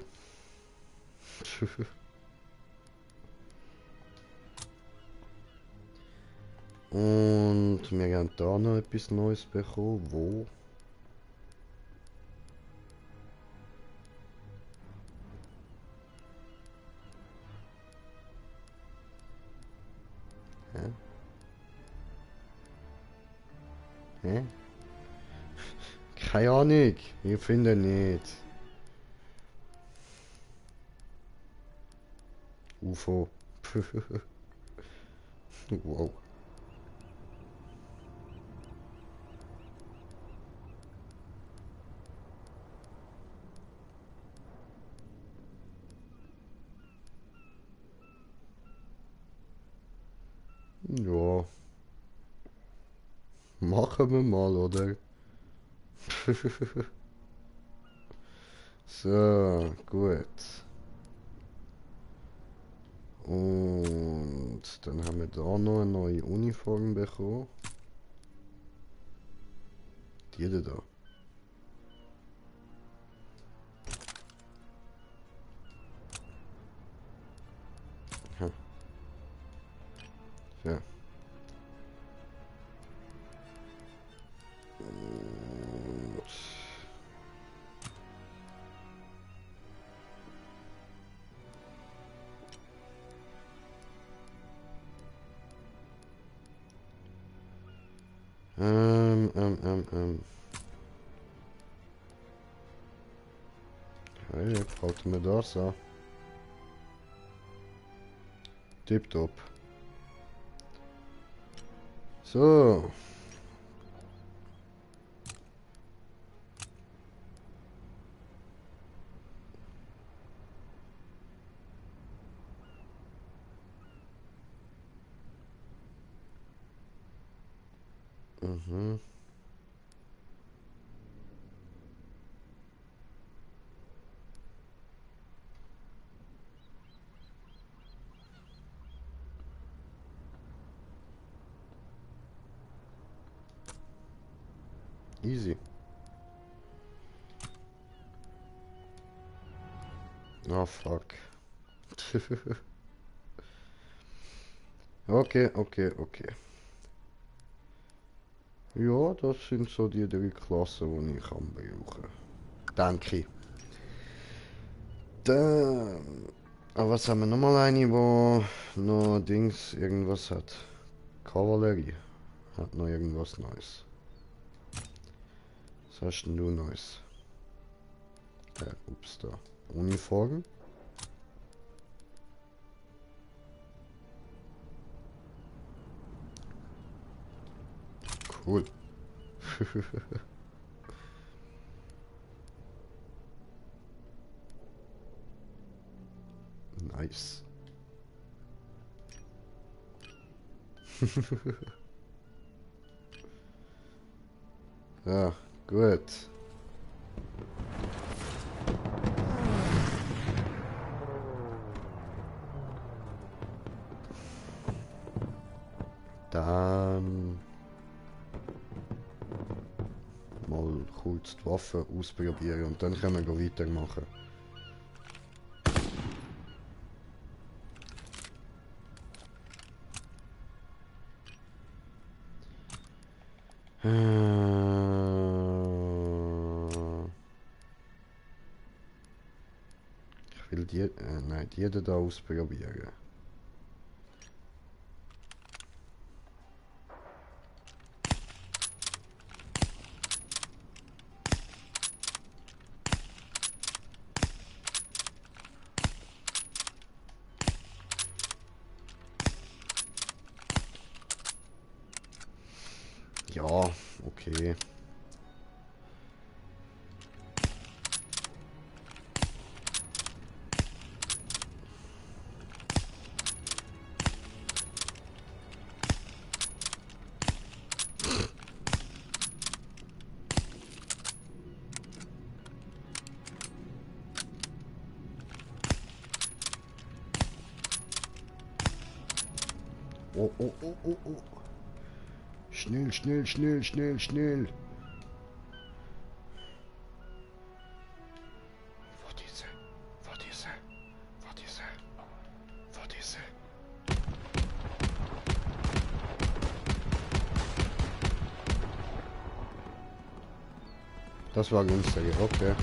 Und wir haben da noch etwas Neues bekommen. Wo? Hä? Hä? Keine Ahnung. Ich finde nicht. UFO. Wow. Ja. Machen wir mal, oder? So, gut. Und dann haben wir da noch eine neue Uniform bekommen. Die da. Hm. Ja. Und Hey, halten wir das an. Tipptopp. So. Mhm. Easy. Oh fuck. Okay. Ja, das sind so die 3 Klassen, die ich kann brauchen. Danke ich. Dann... Aber was haben wir nochmal eine, wo noch Dings irgendwas hat? Kavallerie. Hat noch irgendwas Neues. Was hast denn du Neues? Ups, da. Uniform. Cool. Nice. Ja, gut. Dann mal kurz die Waffe ausprobieren und dann können wir weitermachen. Ich will die, nein, die da ausprobieren. Ja, okay. Oh. Schnell. Wo diese? Das war günstiger, okay.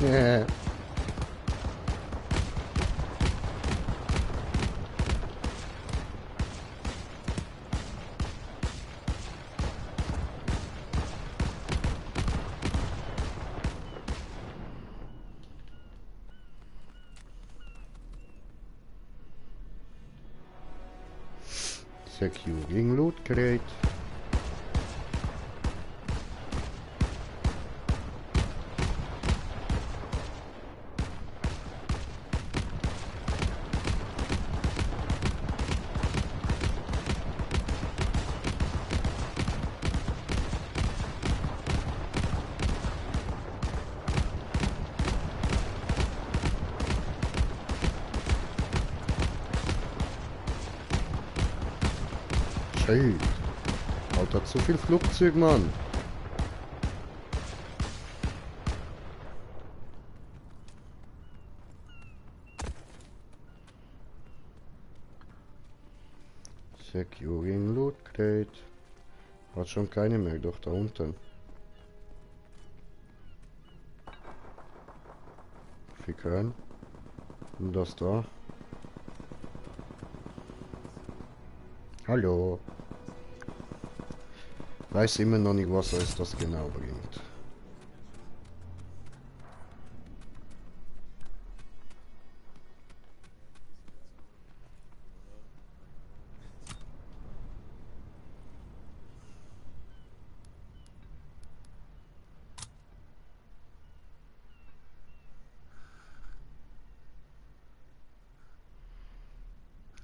Yeah. Securing loot crate. Hey, Alter, zu viel Flugzeug, Mann. Securing Loot Crate. Hat schon keine mehr, doch da unten. Fickern. Und das da. Hallo. Weiß immer noch nicht, was es das genau bringt.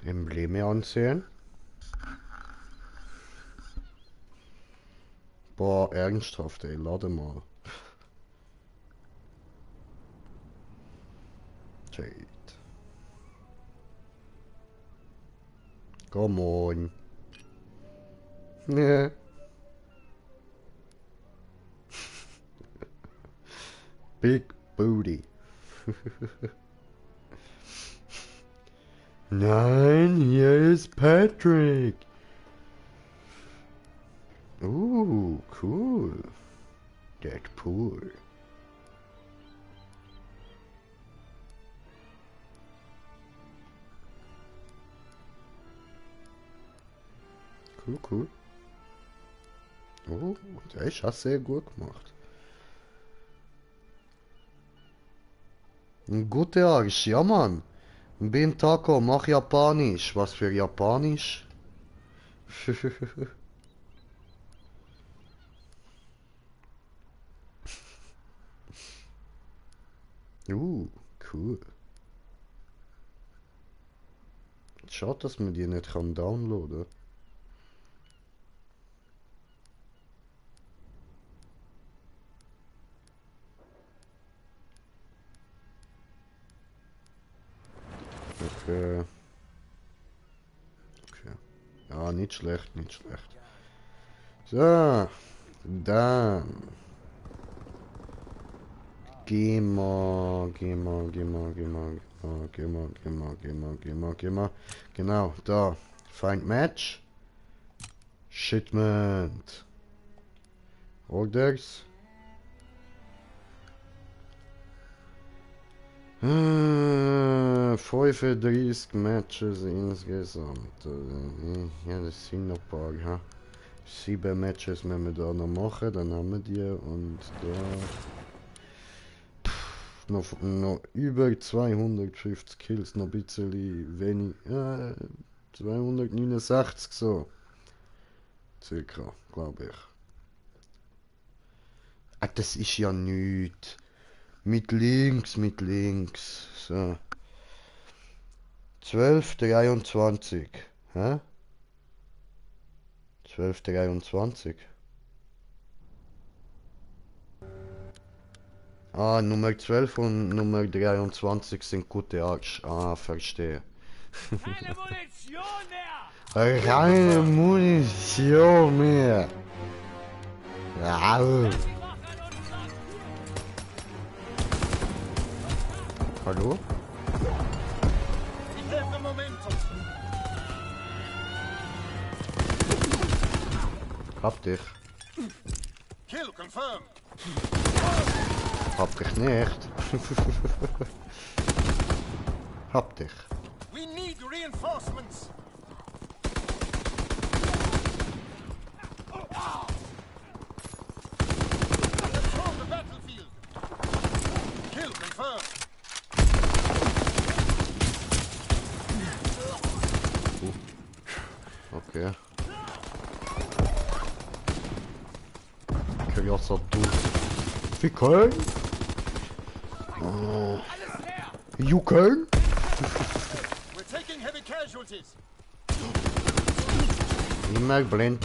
Embleme ansehen. Boah, ernsthaft, ey, lade mal. Jade. Come on. Nee. Big booty. Nein, hier ist Patrick. Cool. Deadpool. Cool. Oh, das hast du sehr gut gemacht. Ein guter Arsch, ja Mann. Bin Taco, mach Japanisch. Was für Japanisch? Cool. Schade, dass man die nicht downloaden kann. Okay. Ja, nicht schlecht. So, dann. Geh mal. Genau, da. Find Match. Shipment. Orders. 35 Matches insgesamt. Ja, das sind noch ein paar. Ja. 7 Matches müssen wir da noch machen, dann haben wir die und da noch über 250 Kills, noch ein bisschen wenig. 269 so. Circa, glaube ich. Ah, das ist ja nichts. Mit links. So. 12:23. Hä? 12:23. Ah, Nummer 12 und Nummer 23 sind gute Arsch. Ah, verstehe. Keine Munition mehr. Hallo? Hab dich.
Kill confirmed.
Hab dich nicht. Hab dich.
We need reinforcements. Control the battlefield. Kill confirmed.
Okay. Krasser Dude. Wie Köln? Oh. You Köln?
We're taking heavy casualties.
Immer blend.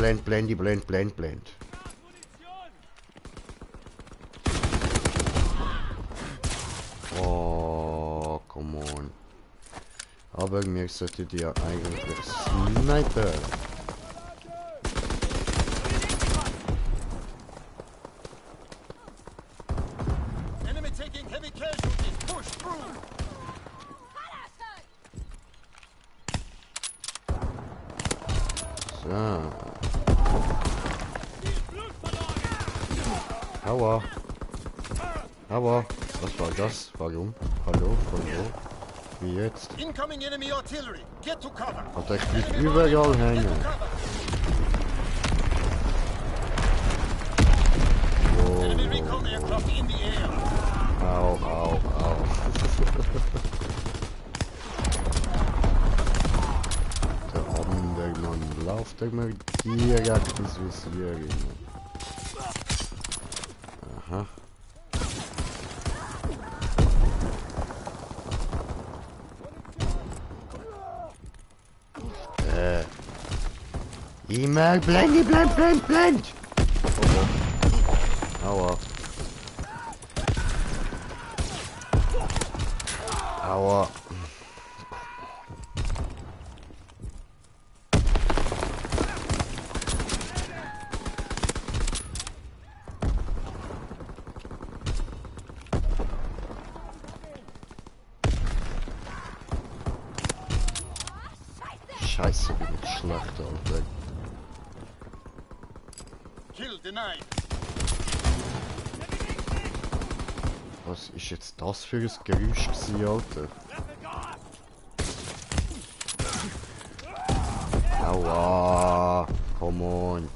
Oh, come on. Aber mir sollte die ja eigentlich sniper.
Enemy taking heavy casualties. Push through.
So. Aua. Was war das? Warum? Hallo? Von wo? Wie jetzt?
Incoming enemy artillery. Get to cover.
Alter, ich blieb überall hängen. Wow.
Enemy recon aircraft in the air.
Au. Der andere Mann läuft mir direkt ins Visier rein. Aha. Immer blend. Aua. Aua. Scheiße, bin ich schlecht, Alter.
Kill denied.
Was ist jetzt das für ein Geräusch gewesen, Alter? Aua, come on.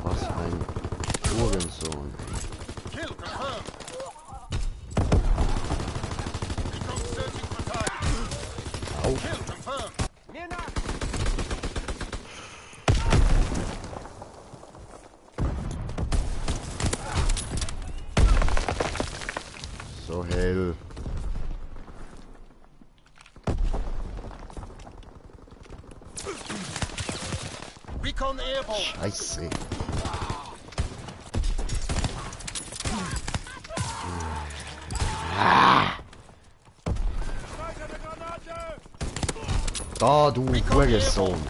Was ein Hurensohn.
Kill confirmed. Recon searching for targets.
Au.
Kill confirmed.
So hell.
Recon airborne.
Scheiße. Da, du Hurensohn.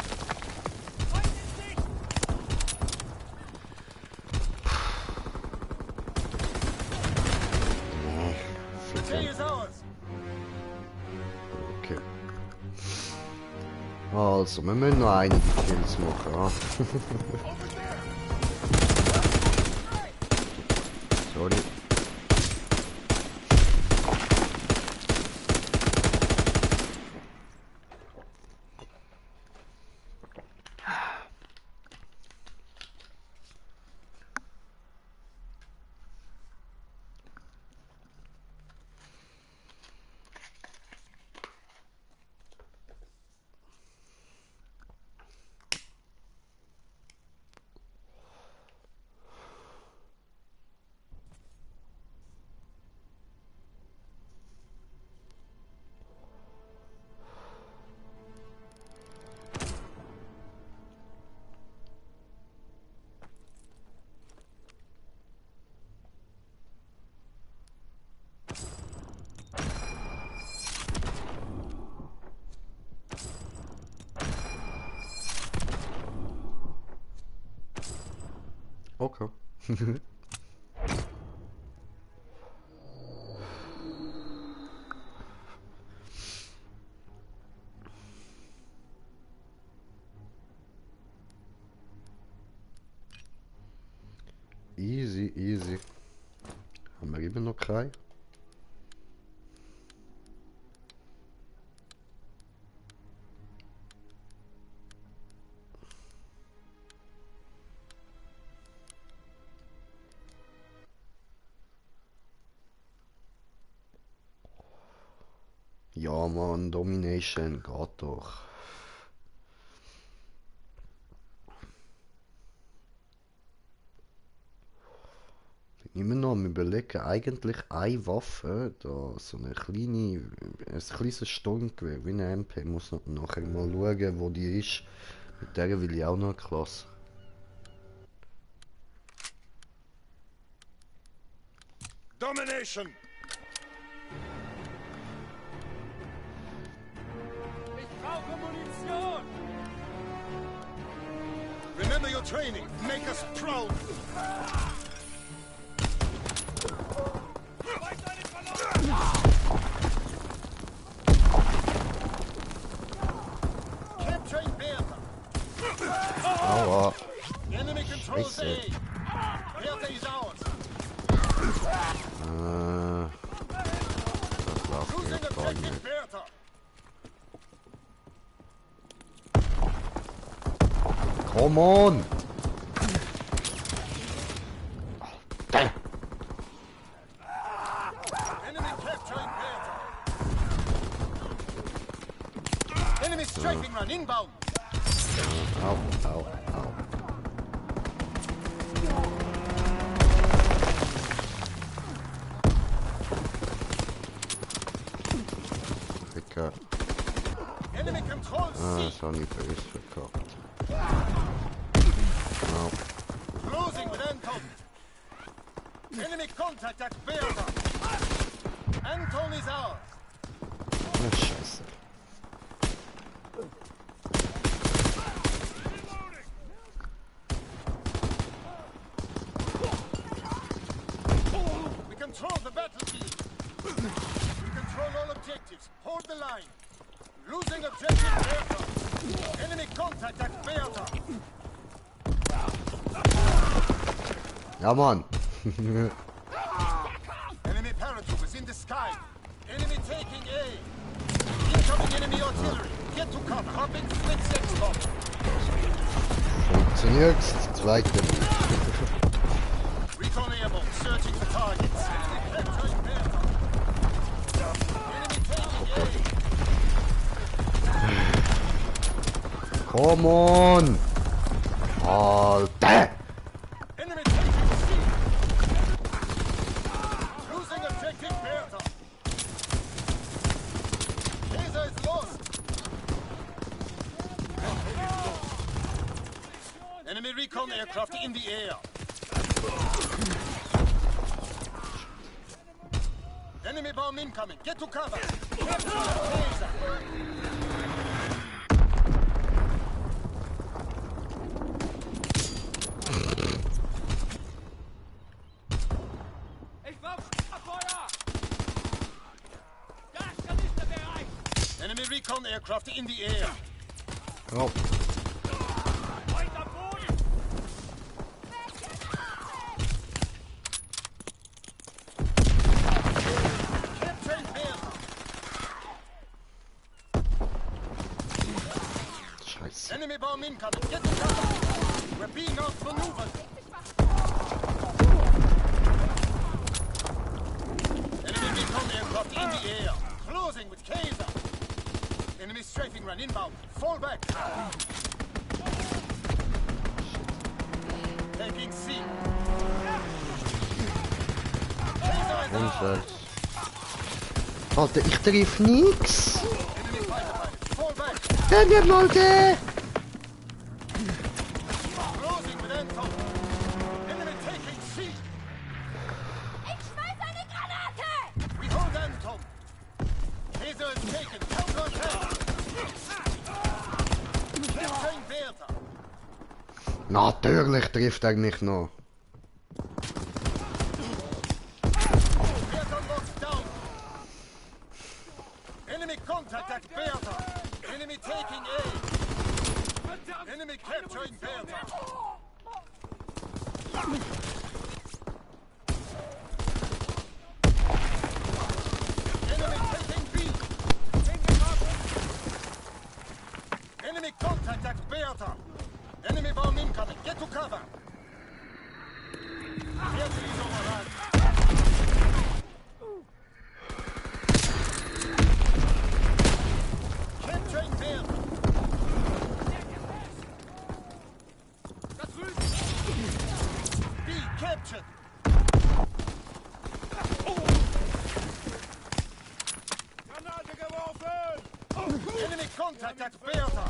Okay. Also, wir müssen noch einige Kills machen. Ja? Sorry. Okay. Easy, easy. Haben wir immer noch keinen? Ja, Mann, Domination geht doch. Ich bin immer noch am Überlegen, eigentlich eine Waffe, da so eine kleine, ein kleines Sturmgewehr, wie eine MP, muss noch nachher mal schauen, wo die ist. Mit der will ich auch noch eine Klasse.
Domination! Remember your training. Make us proud. Capturing Bertha.
Aua.
Enemy controls A.
Scheiße.
Bertha is ours.
Das läuft
Losing
jetzt gar
objective
nicht.
Bertha.
Come on!
Enemy capturing Bertha. Enemy strafing run inbound.
Au, au, au. Verkackt.
Enemy controls C.
Das habe ich böse verkackt. Au.
Closing with Anton. Enemy contact at Bertha. Anton is ours.
Na Scheiße.
We control the battlefield. We control all objectives. Hold the line. Losing objective Bertha. Enemy contact at Bertha.
Ja, Mann.
Enemy paratroopers in the sky. Enemy taking A. Incoming enemy artillery. Get to cover. Hopping split sex bomb.
Funktioniert. Zweite.
Recon airborne searching for targets. Enemy capturing Bertha. Enemy taking A.
Come on. Alter.
Enemy taking C. Losing objective Bertha. Laser is lost. Enemy recon aircraft in the air. Enemy bomb incoming. Get to cover. Capture laser. Enemy recon aircraft in the air.
Oh.
Capturing Bertha.
Scheiße.
Enemy bomb incoming. Get to cover. We're being outmaneuvered. Enemy recon aircraft in the air. Closing with Kaiser. Enemy strafing run inbound. Fall back. Taking C.
Unfall. Alter, ich triff nix.
Enemy fighter pilots. Fall back.
Dann wird Leute.
Closing with Anton. Enemy taking C.
Ich schmeiß eine Granate!
We hold Anton. Kaiser is taken. Counter-attack. Capturing Bertha.
Natürlich trifft er nicht noch.
Bertha locked down. Enemy contact at Bertha. Enemy taking A. Enemy capturing Bertha. Enemy taking B. Enemy contact at Bertha. Enemy bomb incoming. Get to cover. Bertha is overrun. Capturing Bertha. B captured. Enemy contact at Bertha.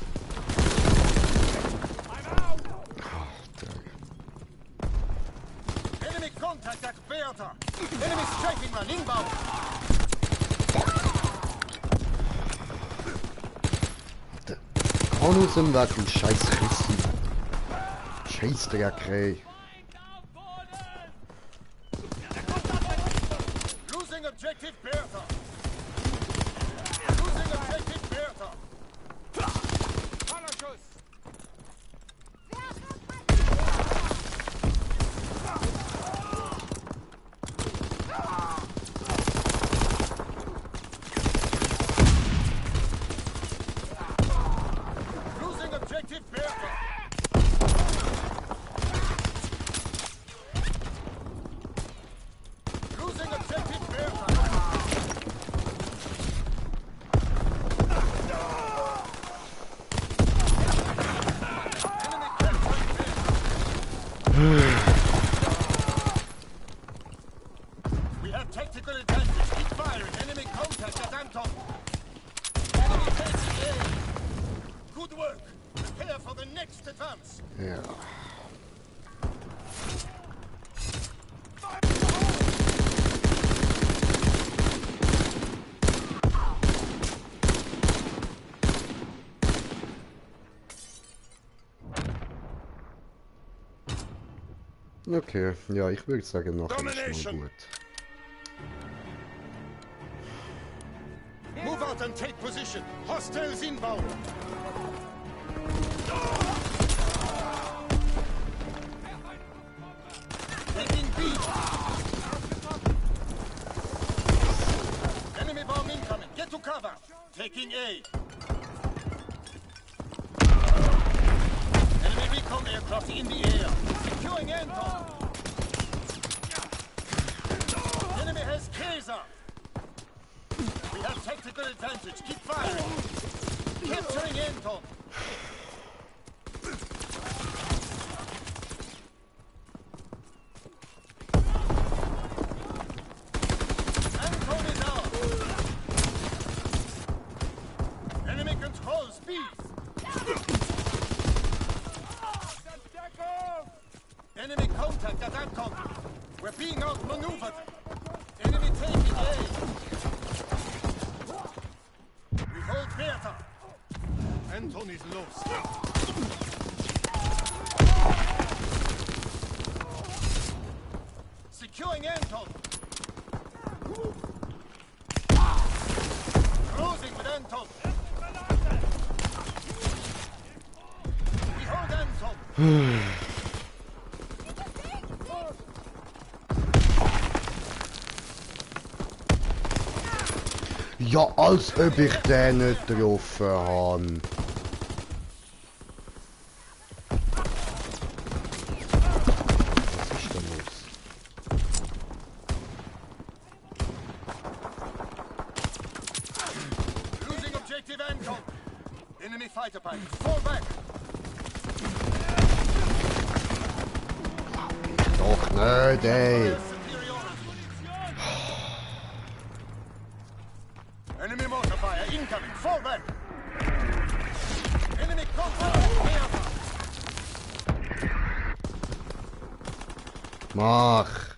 Enemy contact at Bertha. Enemy strafing run inbound.
Kann aus dem Weg, du scheiß Christi. Scheiß der Krei.
Losing objective Bertha. Losing objective Bertha. Fallschuss. Losing objective Bertha. Losing objective Bertha. We have tactical advantage. Keep firing. Enemy contact at Anton. Enemy taking A. Good work. Prepare for the next advance.
Ja. Okay, ja, ich würde sagen, nachher ist mal gut.
Move out and take position. Hostiles inbound. Taking B. Enemy bomb incoming. Get to cover. Taking A. Enemy recon aircraft in the air. Securing Anton. Enemy has Kaiser. We have tactical advantage. Keep firing. Capturing Anton. Anton is out. Enemy controls B. Enemy contact at Anton. We're being outmaneuvered. Enemy taking A. We hold Bertha. Anton is lost. Securing Anton. Closing with Anton. We hold Anton.
Ja, als ob ich den nicht getroffen habe. Was ist denn los?
Losing objective Anton. Enemy fighter pilot. Fall back.
Doch nicht, ey.
Enemy mortar fire incoming. Fall back. Enemy contact.
Mach.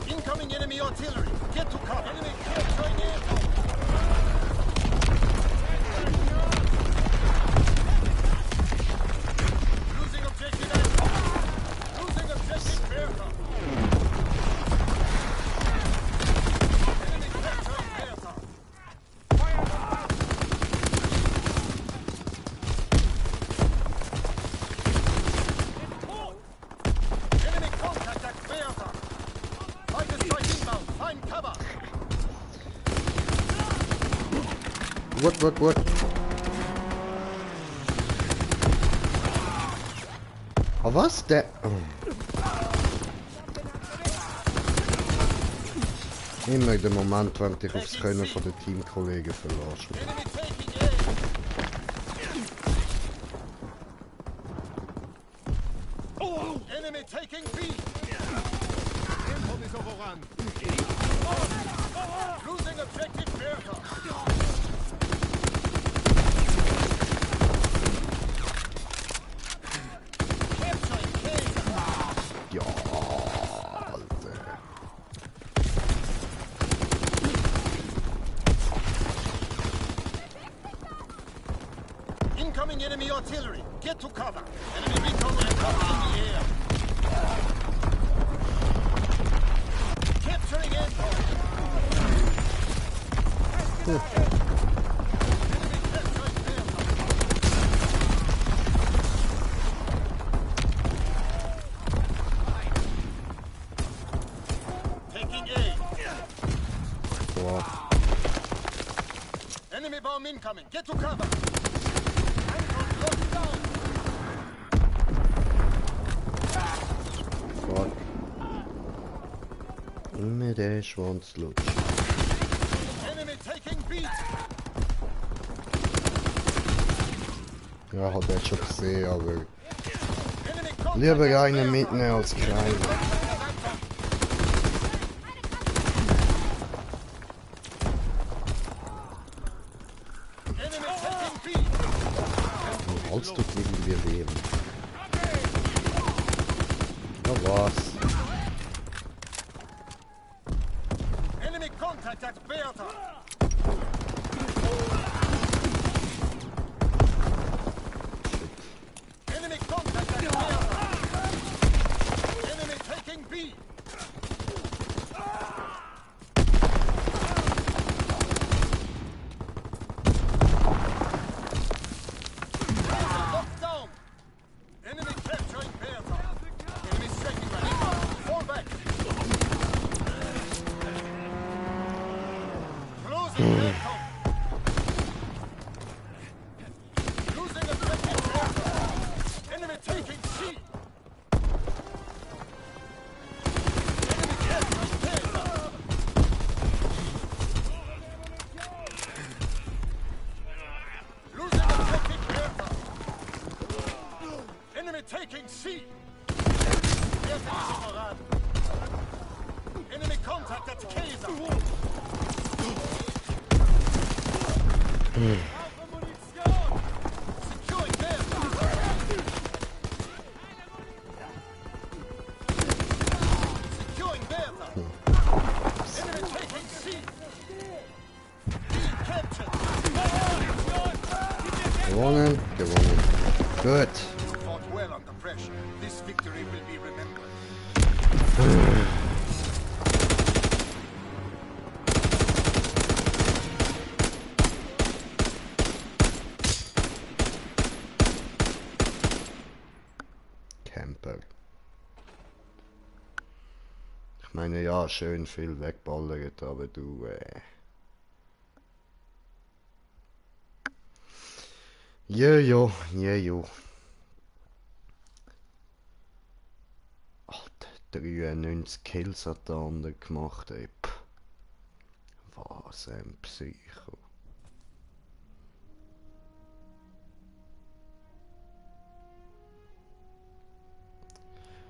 Incoming enemy artillery. Get to cover. Enemy capturing Anton. Losing objective Anton. Losing objective Bertha. Enemy capturing Bertha. Enemy contact at Bertha. Fighter strike inbound. Find cover.
What? Aber was? Der... Oh. Immer der Moment, wenn du dich aufs Können von den Teamkollegen verlässt.
Enemy taking B. Anton is overrun. Losing objective Bertha. Capturing Kaiser.
Ja, Alter.
Incoming enemy artillery. Get to cover. Enemy recon aircraft in the air. Capturing Anton. Enemy capturing Bertha. Taking A.
Boah.
Enemy bomb incoming. Get to cover. Anton locked down.
Fuck. Immer der Schwanz lutscht.
Enemy taking B.
Ja, hat er schon gesehen, aber...
Enemy contact.
Lieber einen mitnehmen als keinen.
Enemy taking B.
Alles tut irgendwie weh. Ja, was?
Enemy contact at Bertha. Enemy contact at Bertha. taking C! Enemy contact at Kaiser! Securing Bertha! Securing Bertha! Enemy taking C! Being captured!
Gewonnen, gewonnen. Gut.
Fought well under pressure. This victory will be remembered.
Camper. Ich meine, ja, schön viel wegballert, aber du, Jojo, jojo. Alter, 93 Kills hat der andere gemacht, ey. Was ein Psycho.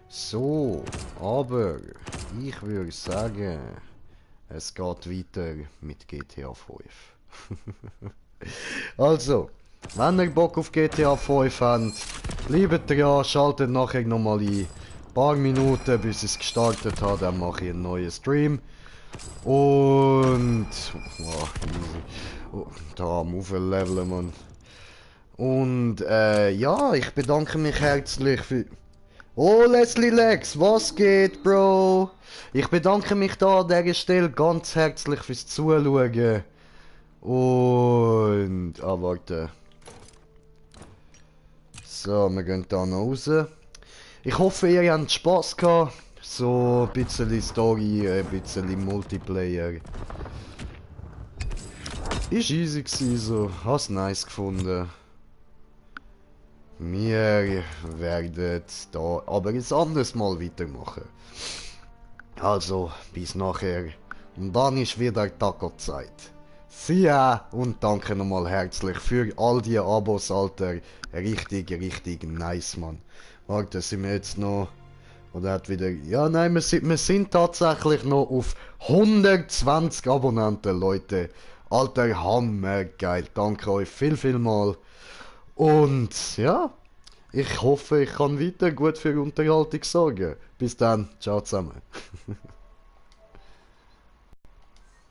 So, aber ich würde sagen, es geht weiter mit GTA 5. Also, wenn ihr Bock auf GTA 5 habt, bleibt dran, schaltet nachher nochmal ein. Paar Minuten, bis es gestartet hat, dann mache ich einen neuen Stream. Und... Oh, easy. Oh, da am Aufleveln, Mann. Und, ja, ich bedanke mich herzlich für... Oh, Leslie Lex, was geht, Bro? Ich bedanke mich da an dieser Stelle ganz herzlich fürs Zuschauen. Und... Ah, warte. So, wir gehen da noch raus. Ich hoffe, ihr habt Spaß gehabt. So ein bisschen Story, ein bisschen Multiplayer. Ist easy gewesen, so. Hast nice gefunden. Wir werden da aber ein anderes Mal weitermachen. Also, bis nachher. Und dann ist wieder Taco-Zeit. See ya und danke nochmal herzlich für all die Abos, Alter. Richtig, richtig nice, Mann. Warte, sind wir jetzt noch... Oder hat wieder... Ja, nein, wir sind tatsächlich noch auf 120 Abonnenten, Leute. Alter, hammergeil. Danke euch viel mal. Und ja, ich hoffe, ich kann weiter gut für Unterhaltung sorgen. Bis dann, ciao zusammen.